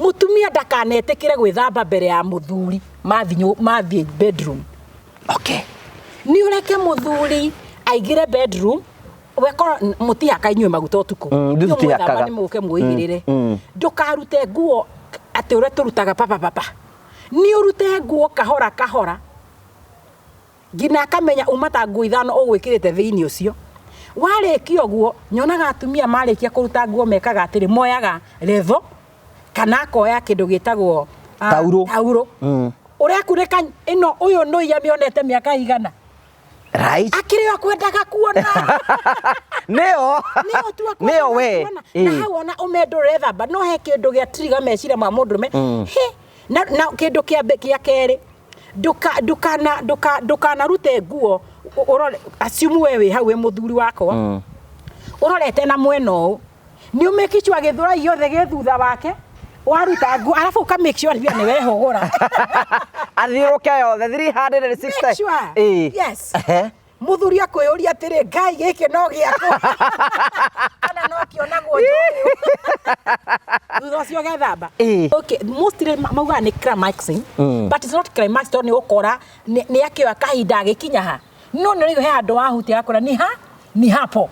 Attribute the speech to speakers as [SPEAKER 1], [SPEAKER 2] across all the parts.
[SPEAKER 1] Mũtumia ndakanetĩkĩre gwĩthamba mbere ya mũthuri mathiĩ bedroom.
[SPEAKER 2] Okay.
[SPEAKER 1] Nĩ ũreke mũthuri aingĩre bedroom wekora mũtihaka inyuĩ maguta ũtukũ.
[SPEAKER 2] Ithuĩ
[SPEAKER 1] Inyuĩ
[SPEAKER 2] tũtihakaga.
[SPEAKER 1] mwĩthamba nĩ mũke mwĩigĩrĩre. Ndũkarute nguo atĩ ũrĩa tũrutaga papa papa. Nĩ ũrute nguo kahora kahora nginya akamenya uma ta nguo ithano ũgwĩkĩrĩte thĩinĩ ũcio. Warĩkia ũguo nyonaga atumia marĩkia kũruta nguo mekaga atĩrĩ, moyaga retho kana akoya kĩndũ gĩtagwo
[SPEAKER 2] Taurũ.
[SPEAKER 1] Taurũ. Ũrekunĩka ĩno ũyũ nũi amĩonete mĩaka igana.
[SPEAKER 2] Right.
[SPEAKER 1] Akĩrĩ o kwendaga kuona.
[SPEAKER 2] Nĩyo.
[SPEAKER 1] Nĩyo tu akwendaga
[SPEAKER 2] Nĩyo we.
[SPEAKER 1] kuona. Na hau ona ũmendũ ũrethamba no he kĩndũ gĩa trigger meciria ma mũndũrũme. He, na kĩndũ kĩa kerĩ, ndũkanarute nguo ũrore, assume we wĩ hau wĩ mũthuri wakwa. Ũrorete na mwena ũũ. Nĩ ũ make sure gĩthũrai gĩothe gĩ thutha wake. Waruta nguo arabu ũka make sure pia nĩ wehũgũra.
[SPEAKER 2] Athiũrũke yothe 360.
[SPEAKER 1] Make sure. Yes. Mũthuri akwĩyũria atĩrĩ, Ngai gĩkĩ no gĩakwa. Kana no kĩonagwo njũĩ. Thutha ũcio ũgethamba. Okay, mostly maugaga nĩ climaxing, but it's not climax tondũ nĩ ũkora nĩ akĩoya kahinda agĩkinya ha. No nĩ ũraigua he handũ wahutia agakũra ni ha, ni hapo.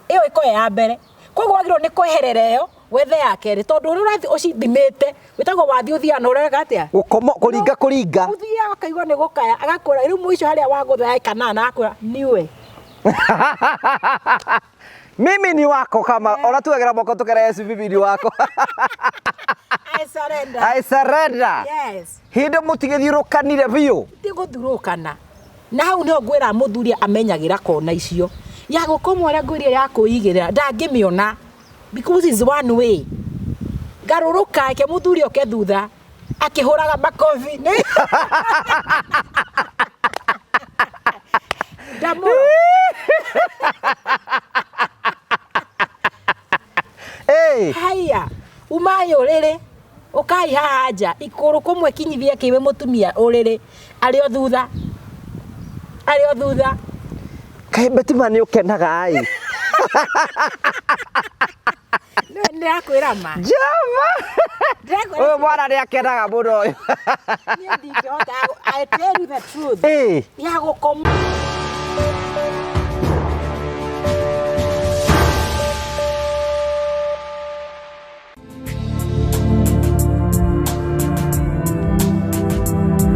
[SPEAKER 1] Ĩyo ĩkorwo ya mbere. Koguo wagĩrĩirwo nĩ kweherera ĩyo wethe ya kerĩ tondũ ũrĩa ũrathiĩ ũcithimĩte wĩtagwo wathiĩ ũthiaga na ũreka atĩa?
[SPEAKER 2] Gũkomo, kũringa, kũringa.
[SPEAKER 1] Ũthiaga ũkaigua nĩ gũkaya, agakũra rĩu mũico harĩa wagũtha kanana akũra niwe.
[SPEAKER 2] Mimi ni wako kama ona tuwegera moko tukera Yesu mimi ni wako.
[SPEAKER 1] I surrender.
[SPEAKER 2] I surrender.
[SPEAKER 1] Yes.
[SPEAKER 2] Hĩndĩ mũtigĩthiũrũkanire biũ.
[SPEAKER 1] Ti gũthurũkana. Na hau nĩho ngwĩra mũthuri amenyagĩra kona icio. Ya gũkoma ũrĩa ngwĩrire ya kwĩigĩrĩra ndangĩmĩona because it's one way. Garũrũka reke mũthuri oke thutha akĩhũraga makobi. Ndamũrora.
[SPEAKER 2] Hey.
[SPEAKER 1] Haiya, umai ũrĩrĩ, ũkai haha nja, ikũrũ kũmwe kinyithia kĩwe mũtumia ũrĩrĩ, arĩ o thutha. Arĩ o thutha.
[SPEAKER 2] Kaĩ Betima nĩ ũkenaga ĩ.
[SPEAKER 1] Ndĩrakwĩra ma.
[SPEAKER 2] Jama.
[SPEAKER 1] Ndĩrakwĩra
[SPEAKER 2] Ũyũ mwana nĩ akenaga mũno ũyũ.
[SPEAKER 1] Niĩ ndingĩhota, I tell you the truth. Ya gũkoma.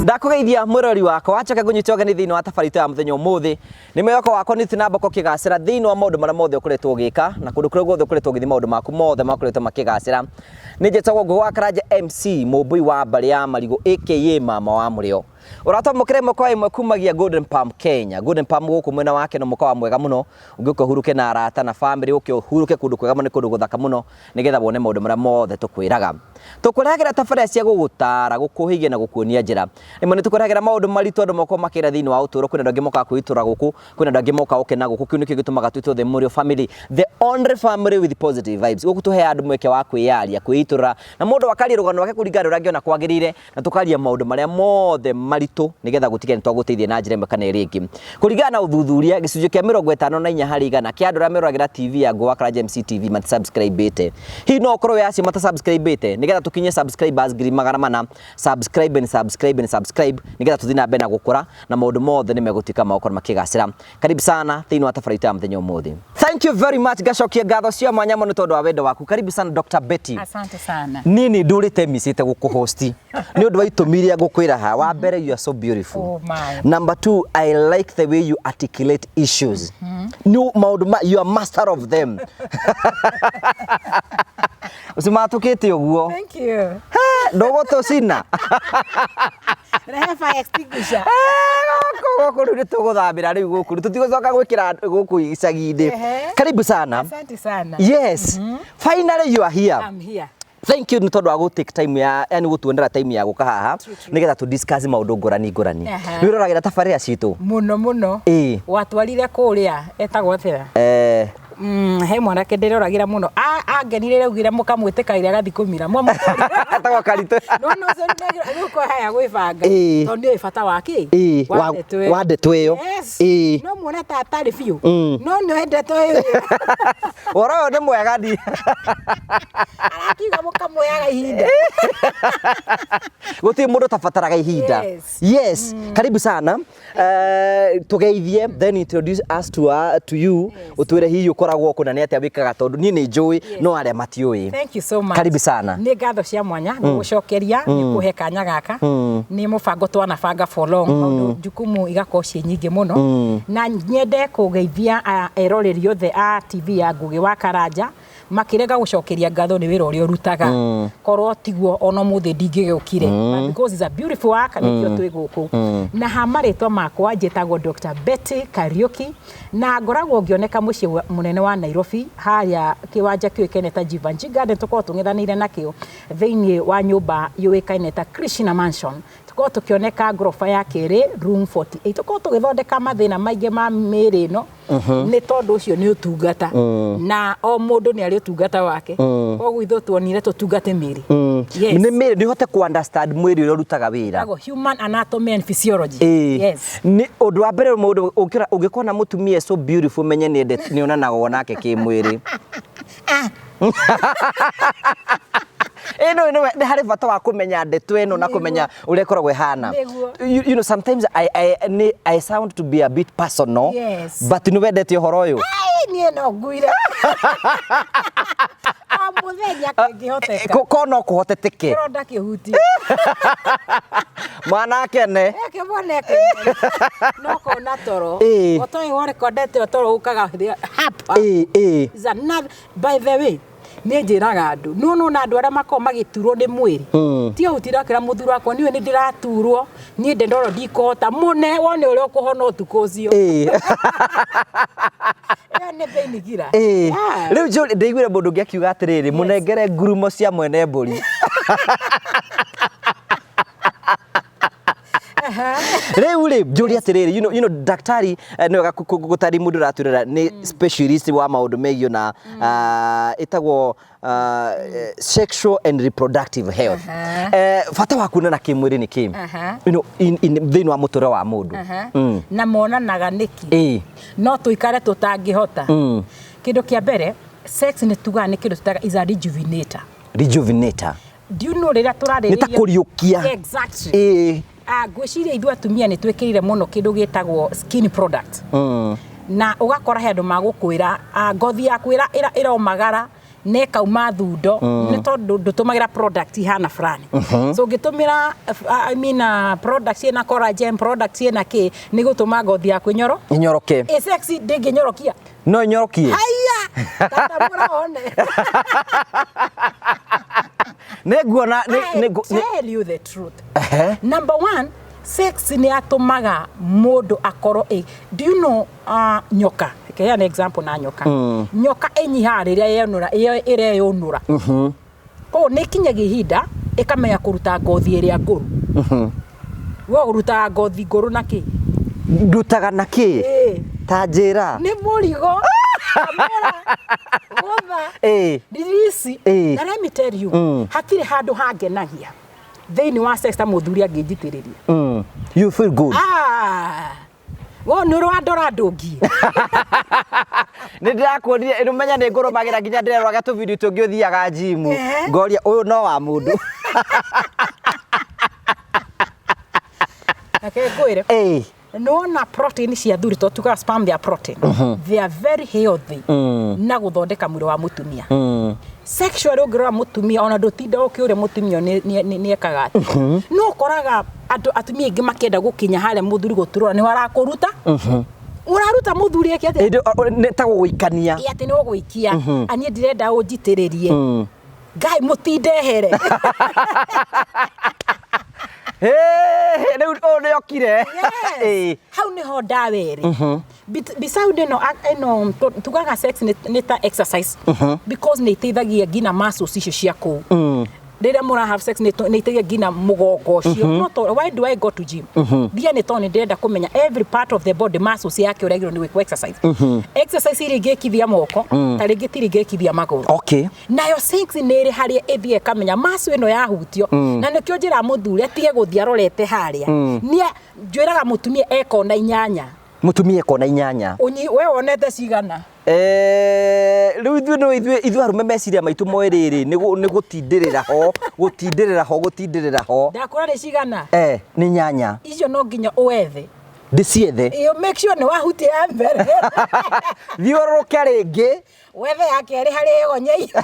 [SPEAKER 2] Ndakũgeithia mwĩrori wakwa wacoka ngũnyite ũgeni thĩinĩ wa tabarĩra ya mũthenya ũmũthĩ. Nĩ mwĩhoko wakwa nĩ tinamba ũkĩgacĩra thĩinĩ wa maũndũ marĩa mothe ũkoretwo ũgĩka na kũndũ kũrĩa guothe ũkoretwo ũgĩthiĩ maũndũ maku mothe makoretwo makĩgacĩra. Nĩ njĩtagwo Ngũgĩ wa Karanja MC mũmbũi wa mbarĩ ya Marigũ aka mama wa mũrĩo. Ũratwamũkĩra ĩmwe kwa ĩmwe kumagia Golden Palm Kenya. Golden Palm gũkũ mwena wake no mũkawa mwega mũno ũngĩũka ũhurũke na arata na family ũke ũhurũke kũndũ kwega mũno nĩ kũndũ gũthaka mũno nĩgetha wone maũndũ marĩa mothe tũkwĩraga. Tũkũrehagĩra tabarĩra cia gũgũtara, gũkũhĩgia na gũkuonia njĩra. Rĩmwe nĩ tũkũrehagĩra maũndũ maritũ andũ makoragwo makĩra thĩinĩ wa ũtũũro, kwĩna andũ angĩ mokaga kwĩitũrũra gũkũ, kwĩna andũ angĩ mokaga gũkena gũkũ, kĩu nĩkĩo gĩtũmaga twĩtwo the Mũrĩo family, the only family with positive vibes. Gũkũ tũheaga andũ mweke wa kwĩyaria, kwĩitũrũra na mũndũ akaria rũgano rwake kũringana na ũrĩa angĩona kwagĩrĩire na tũkaria maũndũ marĩa mothe maritũ nĩgetha gũtige nĩ twagũteithia na njĩra ĩmwe kana ĩrĩa ĩngĩ. Kũringana na ũthuthuria, gĩcunjĩ kĩa 54 harĩ igana kĩa andũ arĩa meroragĩra TV ya Ngũgĩ wa Karanja MC TV matisubscribĩte. Hihi no ũkorwo wĩ acio matasubscribĩte? Nĩgetha tũkinye subscribers 400,000, subscribe and subscribe and subscribe nĩgetha tũthiĩ na mbere na gũkũra na maũndũ mothe nĩ megũtuĩka ma gũkorwo makĩgacĩra. Karibu sana thĩinĩ wa tabarĩra itũ ya mũthenya ũmũthĩ. Thank you very much, ngacokia ngatho cia mwanya mũno tondũ wa wendo waku. Karibu sana Dr. Betty.
[SPEAKER 1] Asante sana.
[SPEAKER 2] Niĩ nĩ ndũrĩte micĩte gũkũhosti nĩ ũndũ wa itũmi iria ngũkwĩra haha. Wa mbere, you are so beautiful.
[SPEAKER 1] Oh my.
[SPEAKER 2] Number two, I like the way you articulate issues. Nĩ maũndũ ma you are master of them. Ũcimatũkĩte ũguo.
[SPEAKER 1] Thank you.
[SPEAKER 2] Ndũgũtũcina.
[SPEAKER 1] Rehe fire extinguisher.
[SPEAKER 2] Gũkũ rĩu nĩ tũgũthambĩra rĩu gũkũ tũtigũcoka gwĩkĩra gũkũ icagi-inĩ. Karibu sana.
[SPEAKER 1] Asante sana.
[SPEAKER 2] Yes. Finally you are here.
[SPEAKER 1] I'm here.
[SPEAKER 2] Thank you nĩ tondũ wa gũ take time ya yani gũtuonera time ya gũka haha nĩgetha tũ discuss maũndũ ngũrani ngũrani. Nĩ ũroragĩra tabarĩra citũ?
[SPEAKER 1] Mũno mũno. Watwarire kũrĩa etagwo atĩa? He mwanake ndĩroragĩra mũno. Angenire raugire mũkamwĩtĩkagĩra agathiĩ kũmira.
[SPEAKER 2] Etagwo Karitũ.
[SPEAKER 1] No no ũcio nĩgũkwo haya gwĩbanga. Tondũ nĩoĩ bata wa kĩ?
[SPEAKER 2] Ĩĩ,
[SPEAKER 1] Wa ndeto ĩyo.
[SPEAKER 2] wa ndeto ĩyo.
[SPEAKER 1] Yes.
[SPEAKER 2] Ĩĩ.
[SPEAKER 1] No muone ta atarĩ biũ. No nĩoĩ ndeto ĩyo.
[SPEAKER 2] Ũhoro ũyũ nĩ mwega ndi.
[SPEAKER 1] Arakiuga mũkamũheaga ihinda.
[SPEAKER 2] Gũtirĩ mũndũ ũtabataraga ihinda.
[SPEAKER 1] Yes.
[SPEAKER 2] Yes. Karibu sana. Tũgeithie, then introduce us to you. Ũtwĩre hihi ũkoragwo kũ na nĩ atĩa wĩkaga, tondũ niĩ nĩ njũĩ no arĩa matiũĩ.
[SPEAKER 1] Thank you so much.
[SPEAKER 2] Karibu sana.
[SPEAKER 1] Nĩ ngatho cia mwanya ngũgũcokeria nĩ kũhe kanya gaka. Nĩ mũbango twanabanga for long, maũndũ jukumu igakorwo ciĩ nyingĩ mũno. Na nyende kũgeithia eroreri othe a TV ya Ngũgĩ wa Karanja, makĩrega gũcokeria ngatho nĩ wĩra ũrĩa ũrutaga. Korwo tiguo ona ũmũthĩ ndingĩgĩũkire. But because it's a beautiful work, nĩkĩo twĩ gũkũ. Na ha marĩtwa makwa njĩtagwo Dr. Betty Kariuki, na ngoragwo ngĩoneka mũciĩ mũnene wa Nairobi, harĩa kĩwanja kĩũĩkaine ta Jeevanjee Garden, tũkoragwo tũng'ethanĩire nakĩo thĩinĩ wa nyũmba yũĩkaine ta Krishna Mansion. Tũkoragwo tũkĩoneka ngoroba ya kerĩ, room 48. Tũkoragwo tũgĩthondeka mathĩna maingĩ ma mĩĩrĩ ĩno, nĩ tondũ ũcio nĩ ũtungata, na o mũndũ nĩ arĩ ũtungata wake. Koguo ithuĩ tuonire tũtungate mĩĩrĩ. Yes.
[SPEAKER 2] Nĩ mĩĩrĩ, nĩ ũhote ku understand mwĩrĩ ũrĩa ũrutaga wĩra.
[SPEAKER 1] Ĩtagwo human anatomy and physiology. Yes.
[SPEAKER 2] Nĩ ũndũ wa mbere mũndũ ũngĩkona mũtumia so beautiful, menye nĩ onanagwo nake kĩmwĩrĩ. Ĩno nĩ harĩ bata wa kũmenya ndeto ĩno na kũmenya ũrĩa ĩkoragwo ĩhana. Sometimes I sound to be a bit personal, but nĩ wendete ũhoro ũyũ.
[SPEAKER 1] Ai, niĩ no nguire. O mũthenya kĩngĩhoteka.
[SPEAKER 2] Ko no kũhoteteke.
[SPEAKER 1] Kĩronda kĩhutie.
[SPEAKER 2] Mwana akene.
[SPEAKER 1] Eke mwana akene. No kona toro. Otoĩ worekondete toro ũkaga hapa.
[SPEAKER 2] Ĩĩ.
[SPEAKER 1] Is another, by the way, nĩ njĩraga andũ no no na andũ arĩa makoragwo magĩturwo nĩ mwĩrĩ, tiga gũtinda akĩra mũthuri wakwa niĩ nĩ ndĩraturwo, niĩ ndendoro ndikũhota mũne wone ũrĩa ũkũhona ũtukũ ũcio. Ĩyo nĩ pain killer.
[SPEAKER 2] Rĩu njũri ndĩiguire mũndũ ũngĩ akiuga atĩrĩrĩ, mũnengere ngurumo cia mwene mbũri. Rĩu rĩ, njũrie atĩrĩrĩ, daktari, nĩ wega gũtari mũndũ ũratwĩrora nĩ specialist wa maũndũ megiĩ na ĩtagwo sexual and reproductive health. Bata wa kuonana kĩmwĩrĩ nĩ kĩ? In thĩinĩ wa mũtũrĩre wa mũndũ.
[SPEAKER 1] Na monanaga nĩkĩ? No tũikare tũtangĩhota. Kĩndũ kĩa mbere, sex nĩ tugaga nĩ kĩndũ tũtaga is a rejuvenator.
[SPEAKER 2] Rejuvenator.
[SPEAKER 1] Do you know rĩrĩa
[SPEAKER 2] Nĩ ta
[SPEAKER 1] tũrarĩrĩria
[SPEAKER 2] kũriũkia.
[SPEAKER 1] Exactly. Ngwĩciria ithuĩ atumia nĩ twĩkĩrire mũno kĩndũ gĩtagwo skin product. Na ũgakora he andũ magũkwĩra ngothi yaku ĩromagara na ĩkauma thundo nĩ tondũ ndũtũmagĩra product ihana fulani. So ũngĩtũmĩra I mean, product ciĩna collagen, product ciĩna kĩ, nĩ gũtũma ngothi yaku ĩnyoro.
[SPEAKER 2] Ĩnyoroke.
[SPEAKER 1] Ĩ sex ndĩngĩnyorokia?
[SPEAKER 2] No ĩnyorokie.
[SPEAKER 1] Haiya, tata mũra one.
[SPEAKER 2] Nĩ nguona
[SPEAKER 1] I
[SPEAKER 2] nĩ
[SPEAKER 1] tell you the truth. Number one, sex nĩ atũmaga mũndũ akorwo ĩ, do you know, nyoka, heana example na nyoka. Nyoka ĩnyihaga rĩrĩa yenũra, ĩreyũnũra. Koguo nĩ ĩkinyagia ihinda ĩkamenya kũruta ngothi ĩrĩa ngũrũ. We ũrutaga ngothi ngũrũ na kĩ?
[SPEAKER 2] Ndutaga na kĩ?
[SPEAKER 1] Ĩĩ.
[SPEAKER 2] Ta njĩra.
[SPEAKER 1] Nĩ mũrigo, kamũra, gũtha, ririsi. Na let me tell you, hatirĩ handũ hangenagia thĩinĩ wa sex ta mũthuri angĩnjitĩrĩria.
[SPEAKER 2] You feel good.
[SPEAKER 1] Ah, wo nĩ ũrĩ wandora ndũngi.
[SPEAKER 2] Nĩ ndĩrakuonire, nĩ ũmenya nĩ ngũrũmagĩra nginya ndĩreroraga tũvideo tũngĩ ũthiaga gym. Ngoria ũyũ no wa mũndũ.
[SPEAKER 1] Reke ngwĩre. Nĩwona protein cia athuri, to tugaga sperm, they are protein. They are very healthy na gũthondeka mwĩrĩ wa mũtumia. Sexually, ũngĩrora mũtumia, ona ndũtinda ũkĩũria mũtumia nĩ ekaga atĩa. No ũkoraga andũ atumia aingĩ makĩenda gũkinya harĩa mũthuri gũturora nĩ arakũruta. Ũraruta mũthuri eke atĩa?
[SPEAKER 2] Ĩndĩ, nĩ ta gũgũikania.
[SPEAKER 1] Ĩ, atĩ nĩ ũgũikia. Aniĩ ndirenda ũnjitĩrĩrie. Ngai mũtindehere.
[SPEAKER 2] Rĩu ũyũ nĩ okire.
[SPEAKER 1] Yes. Hau nĩho ndawa ĩrĩ. Beside ĩno ĩno tugaga sex nĩ ta exercise because nĩ ĩteithagia nginya muscles icio cia kũu. Rĩrĩa mũra have sex nĩ iteithagia nginya mũgongo ũcio. No to, why do I go to gym? Thia nĩ tondũ nĩ ndĩrenda kũmenya every part of the body muscles yake ũrĩa agĩrĩirwo nĩ gwĩkwo exercise. Exercise iria ingĩkithia moko, ta rĩngĩ ti iria ingĩkithia magũrũ. Nayo sex nĩ ĩrĩ harĩa ĩthiĩ ĩkamenya muscle ĩno yahutio. Na nĩkĩo njĩraga mũthuri atige gũthiĩ arorete harĩa. Niĩ njwĩraga mũtumia ekona 8.
[SPEAKER 2] Mũtumia ekona 8.
[SPEAKER 1] Ũnyi, we wonete cigana?
[SPEAKER 2] Rĩu ithuĩ no ithuĩ ithuĩ arũme meciria maitũ moĩ rĩrĩ nĩ gũtindĩrĩra ho, gũtindĩrĩra ho, gũtindĩrĩra ho.
[SPEAKER 1] Ndakũra nĩ cigana?
[SPEAKER 2] Nĩ 8.
[SPEAKER 1] Icio no nginya ũethe.
[SPEAKER 2] Ndĩciethe.
[SPEAKER 1] You make sure nĩ wahutia ya mbere.
[SPEAKER 2] Thiũrũrũke rĩngĩ.
[SPEAKER 1] Wethe ya kerĩ harĩa ĩgonyeire.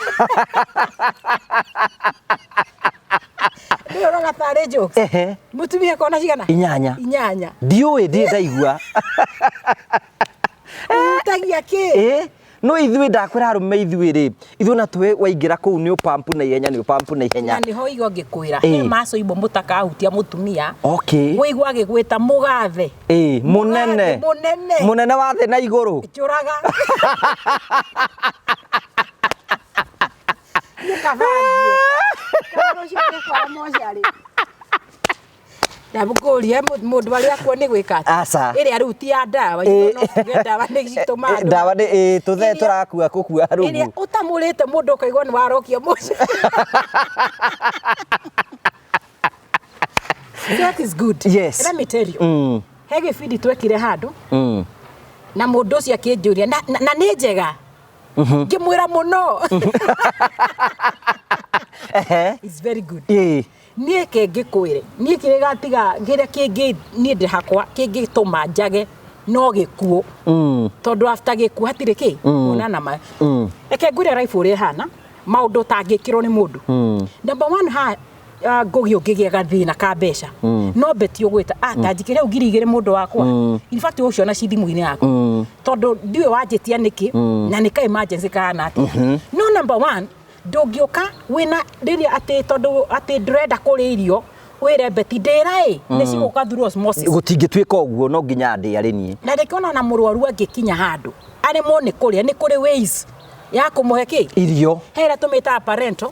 [SPEAKER 1] Nĩ ũroga tarĩ jokes. Mũtumia kona cigana?
[SPEAKER 2] 8.
[SPEAKER 1] 8.
[SPEAKER 2] Ndiũĩ, ndirĩ ndaigua.
[SPEAKER 1] Ũhutagia kĩ?
[SPEAKER 2] No ithuĩ ndakwĩra arũme ithuĩ rĩ, ithuĩ na tũĩ waingĩra kũu nĩ ũpampu na ihenya, nĩ ũpampu na ihenya.
[SPEAKER 1] Na nĩho igo ngĩkwĩra, he maco imwe mũtakahutia mũtumia.
[SPEAKER 2] Okay.
[SPEAKER 1] Wĩigua agĩgwĩta mũgathe.
[SPEAKER 2] Mũnene.
[SPEAKER 1] Mũgathe, mũnene.
[SPEAKER 2] Mũnene wa thĩ na igũrũ.
[SPEAKER 1] Njũraga. Nĩ kabangie. Kana rũciũ ngĩkwara mocarĩ. Ndamũkũria mũndũ arĩa akuo nĩ gwĩka atĩa?
[SPEAKER 2] Aca.
[SPEAKER 1] Ĩrĩa rĩu ti ya ndawa, no tuge ndawa nĩ citũmaga andũ
[SPEAKER 2] Ndawa nĩ, tũthee tũrakua kũkua rũgũ.
[SPEAKER 1] Ĩrĩa ũtamũrĩte mũndũ ũkaigua nĩ warokia mũciĩ. That is good.
[SPEAKER 2] Yes.
[SPEAKER 1] Let me tell you. He gĩbindi twekire handũ. Na mũndũ ũcio akĩnjũria, na nĩ njega. Ngĩmwĩra mũno. It's very good. Niĩ ke ngĩkwĩre, niĩ kĩrĩa gatiga, kĩrĩa kĩngĩ niĩ ndĩ hakwa, kĩngĩtũma njage no gĩkuũ. Tondũ after gĩkuũ hatirĩ kĩ? Kuonana ma. Reke ngwĩre life ũrĩa ĩhana, maũndũ ũtangĩkĩrwo nĩ mũndũ. Number one, ha, Ngũgĩ ũngĩgĩa gathĩna ka mbeca. No beti ũgwĩta, ta njikĩre hau ngiri igĩrĩ mũndũ wakwa. In fact, ũgũciona ci thimũ-inĩ yaku. Tondũ ndiũĩ wanjĩtia nĩkĩ, na nĩ ka emergency kahana atĩa. No number one, ndũngĩũka wĩna rĩrĩa atĩ tondũ atĩ ndũrenda kũrĩa irio, wĩre beti ndĩra ĩ, nĩ cigũka through osmosis.
[SPEAKER 2] Gũtingĩtuĩka ũguo, no nginya ndĩe arĩ niĩ.
[SPEAKER 1] Na rĩngĩ ona mũrwaru angĩkinya handũ, aremwo nĩ kũrĩa, nĩ kũrĩ ways ya kũmũhe kĩ?
[SPEAKER 2] Irio.
[SPEAKER 1] He ĩrĩa tũmĩtaga parental,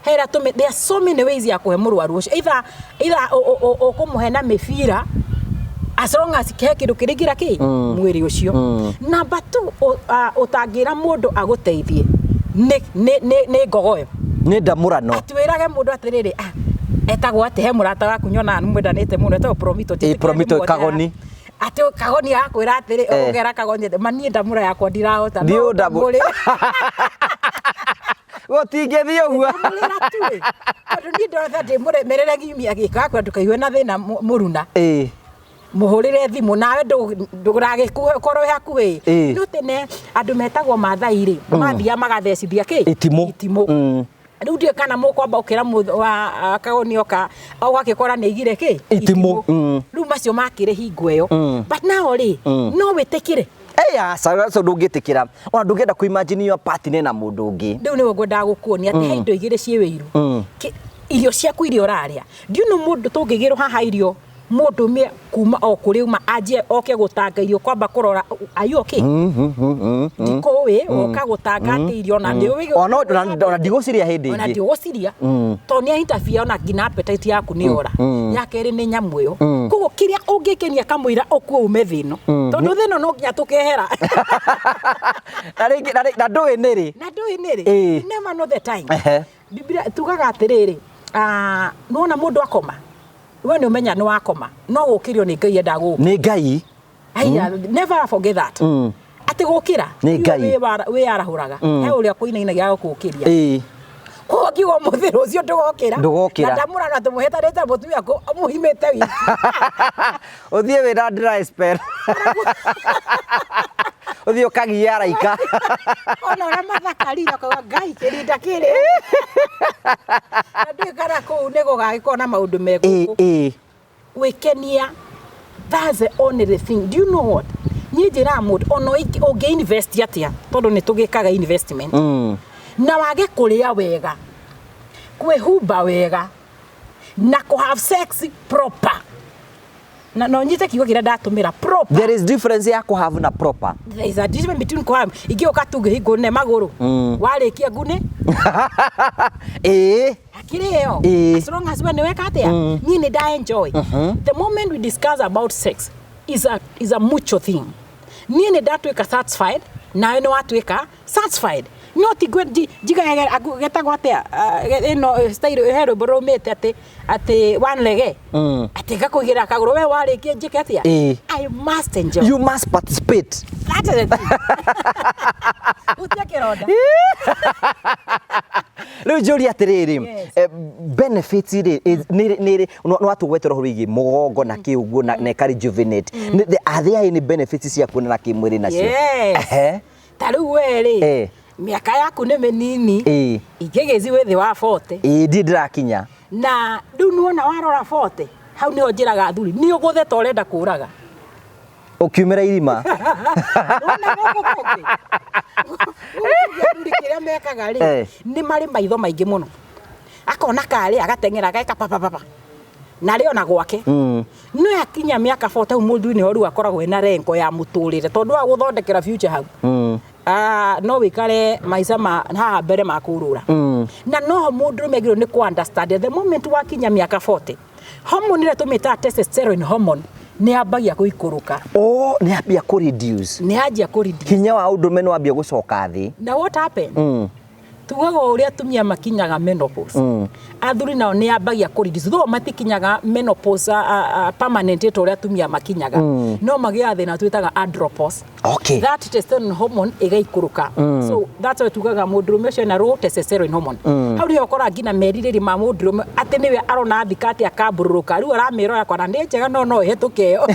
[SPEAKER 1] he ĩrĩa tũmĩ-, there are so many ways ya kũhe mũrwaru ũcio. Either, either ũkũmũhe na mĩbira, as long as he kĩndũ kĩraingĩra kĩ? Mwĩrĩ ũcio. Number two, ũtangĩra mũndũ agũteithie, nĩ ngogoyo.
[SPEAKER 2] Nĩ ndamũrano.
[SPEAKER 1] Atwĩrage mũndũ atĩrĩrĩ, etagwo atĩ he mũrata waku nyonaga nĩ mwendanĩte mũno, etagwo Promito.
[SPEAKER 2] Promito, Kagoni.
[SPEAKER 1] Atĩ Kagoni agakwĩra atĩrĩ, ũgera Kagoni atĩ, ma niĩ ndamũra yakwa ndirahota, no
[SPEAKER 2] Ndiũ ndamũ-
[SPEAKER 1] ndamũrĩre.
[SPEAKER 2] Gũtingĩthiĩ ũguo.
[SPEAKER 1] Ndamũrĩra tu ĩ. Tondũ niĩ ndĩrona ndĩmũremerere ngiumia gĩko, akwĩra ndũkaigue na thĩna mũruna. Mũhũrĩre thimũ nawe ndũgagĩkorwo wĩ hakuhĩ. No tene andũ metagwo Maathai rĩ, mathiaga magathecithia kĩ?
[SPEAKER 2] Itimũ.
[SPEAKER 1] Itimũ. Rĩu ndiũĩ kana mũkwamba ũkĩra wa Kagoni oka, ũgagĩkora nĩ aigire kĩ?
[SPEAKER 2] Itimũ.
[SPEAKER 1] Itimũ. Rĩu macio makĩrĩ hingo ĩyo. But now rĩ, no wĩtĩkĩre.
[SPEAKER 2] Aca, aca ndũngĩtĩkĩra. Ona ndũngĩenda kũ imagine your partner na mũndũ ũngĩ.
[SPEAKER 1] Rĩu nĩguo ngwendaga gũkuonia atĩ he indo igĩrĩ ciĩ wĩiru. Irio ciaku iria ũrarĩa. Do you know mũndũ tũngĩgĩrwo haha irio, mũndũ ũmwe kuma o kũrĩ uma anjie oke gũtanga irio kwamba kũrora, are you okay? Ndikũĩ, oka gũtanga atĩ irio na nĩũĩ
[SPEAKER 2] Ona no, ona ndigũciria hĩndĩ
[SPEAKER 1] Ona
[SPEAKER 2] ĩngĩ.
[SPEAKER 1] ndigũciria. Tondũ nĩ interfere ona nginya appetite yaku nĩ yora. Ya kerĩ nĩ nyamũ ĩyo. Koguo kĩrĩa ũngĩkenia kamũira ũkue ume thĩ ĩno. Tondũ thĩ ĩno no nginya tũkehera.
[SPEAKER 2] Na rĩngĩ, na rĩ-, na ndũĩ nĩ rĩ?
[SPEAKER 1] Na ndũĩ nĩ rĩ? You never know the time. Biblia tugaga atĩrĩrĩ, nĩwona mũndũ akoma? We nĩ ũmenya nĩ wakoma, no gũkĩrio nĩ Ngai endaga gũkĩra.
[SPEAKER 2] Nĩ Ngai.
[SPEAKER 1] Aya, never forget that. Atĩ gũkĩra,
[SPEAKER 2] Nĩ Ngai.
[SPEAKER 1] wĩyarahũraga. He ũrĩa kũinainagia gũkũkĩria. Koguo ngiuga ũmũthĩ rũciũ ndũgokĩra.
[SPEAKER 2] Ndũgokĩra.
[SPEAKER 1] Na ndamũrana tũmũhĩtanĩte mũtumia ũmũhimĩte wiki.
[SPEAKER 2] Ũthiĩ wĩna dry spell. Ũthiĩ ũkagia araika.
[SPEAKER 1] Ona ũrĩa mathakarire ũkauga Ngai kĩrinda kĩrĩ. Na ndiũĩ kana kũu nĩ gũgagĩkorwo na maũndũ me gũkũ. Gwĩkenia, that's the only thing. Do you know what? Niĩ njĩraga mũndũ, ona ũngĩ invest atĩa, tondũ nĩ tũgĩkaga investment. Na wage kũrĩa wega, kwĩhumba wega, na kũ have sex proper. Na no nyite kiugo kĩrĩa ndatũmĩra, proper.
[SPEAKER 2] There is difference ya kũ have na proper.
[SPEAKER 1] There is a difference between kũ have. Ingĩũka tu ngĩhingwo nĩ magũrũ. Warĩkia ngune? Akĩrĩ ĩyo. As long as we nĩ weka atĩa, niĩ nĩ nda enjoy. The moment we discuss about sex is a mutual thing. Niĩ nĩ ndatuĩka satisfied, nawe nĩ watuĩka satisfied. No ti njiga getagwo atĩa, ĩno style he rwĩmbo rũmĩte atĩ one lege, atĩ ngakũigĩrĩra kagũrũ we warĩkia njĩke atĩa. I must enjoy.
[SPEAKER 2] You must participate.
[SPEAKER 1] That is the thing. Hutia kĩronda.
[SPEAKER 2] Rĩu njũria atĩrĩrĩ, benefits rĩ, nĩ watũgwetera ũhoro wĩgiĩ mũgongo na kĩ ũguo na ĩka rejuvenate. Are there any benefits cia kuonana kĩmwĩrĩ nacio?
[SPEAKER 1] Yes. Ta rĩu we rĩ, mĩaka yaku nĩ mĩnini, ingĩgĩci wĩ thĩ wa 40.
[SPEAKER 2] Ĩĩ, ndirĩ ndĩrakinya.
[SPEAKER 1] Na rĩu nĩwona warora 40, hau nĩho njĩraga athuri nĩ ũgũthe ta ũrenda kũraga.
[SPEAKER 2] Ũkiumĩra irima.
[SPEAKER 1] Wona gũkũ kũngĩ, gũkũ athuri kĩrĩa mekaga rĩ, nĩ marĩ maitho maingĩ mũno, akona karĩ agateng'era ageka papapapa na rĩ ona gwake. No yakinya mĩaka 40, hau mũthuri nĩho rĩu akoragwo ena rengo ya mũtũrĩre, tondũ wa gũthondekera future hau. Ah, no wĩkare maica ma haha mbere ma kũrũra. Na noho mũndũrũme agĩrĩirwo nĩ kũ understand, the moment wakinya mĩaka 40, hormone ĩrĩa tũmĩtaga testosterone hormone nĩ yambagia gũikũrũka.
[SPEAKER 2] Oh, nĩ ambia kũ reduce.
[SPEAKER 1] Nĩ yanjia kũ reduce.
[SPEAKER 2] Hinya wa ũndũrũme nĩ wambia gũcoka thĩ.
[SPEAKER 1] Na what happen, tugaga ũrĩa atumia makinyaga menopause, athuri nao nĩ yambagia kũ reduce, though matikinyaga menopause permanent ta ũrĩa atumia makinyaga, no magĩaga thĩna twĩtaga andropause. That testosterone hormone ĩgaikũrũka. So that's why tugaga mũndũrũme ũcio ena low testosterone hormone. Hau nĩho ũkoraga nginya merirĩria ma mũndũrũme atĩ nĩwe arona thikati akambũrũrũka, rĩu aramĩrora kwana nĩ njega, no ĩhĩtũke ĩyo.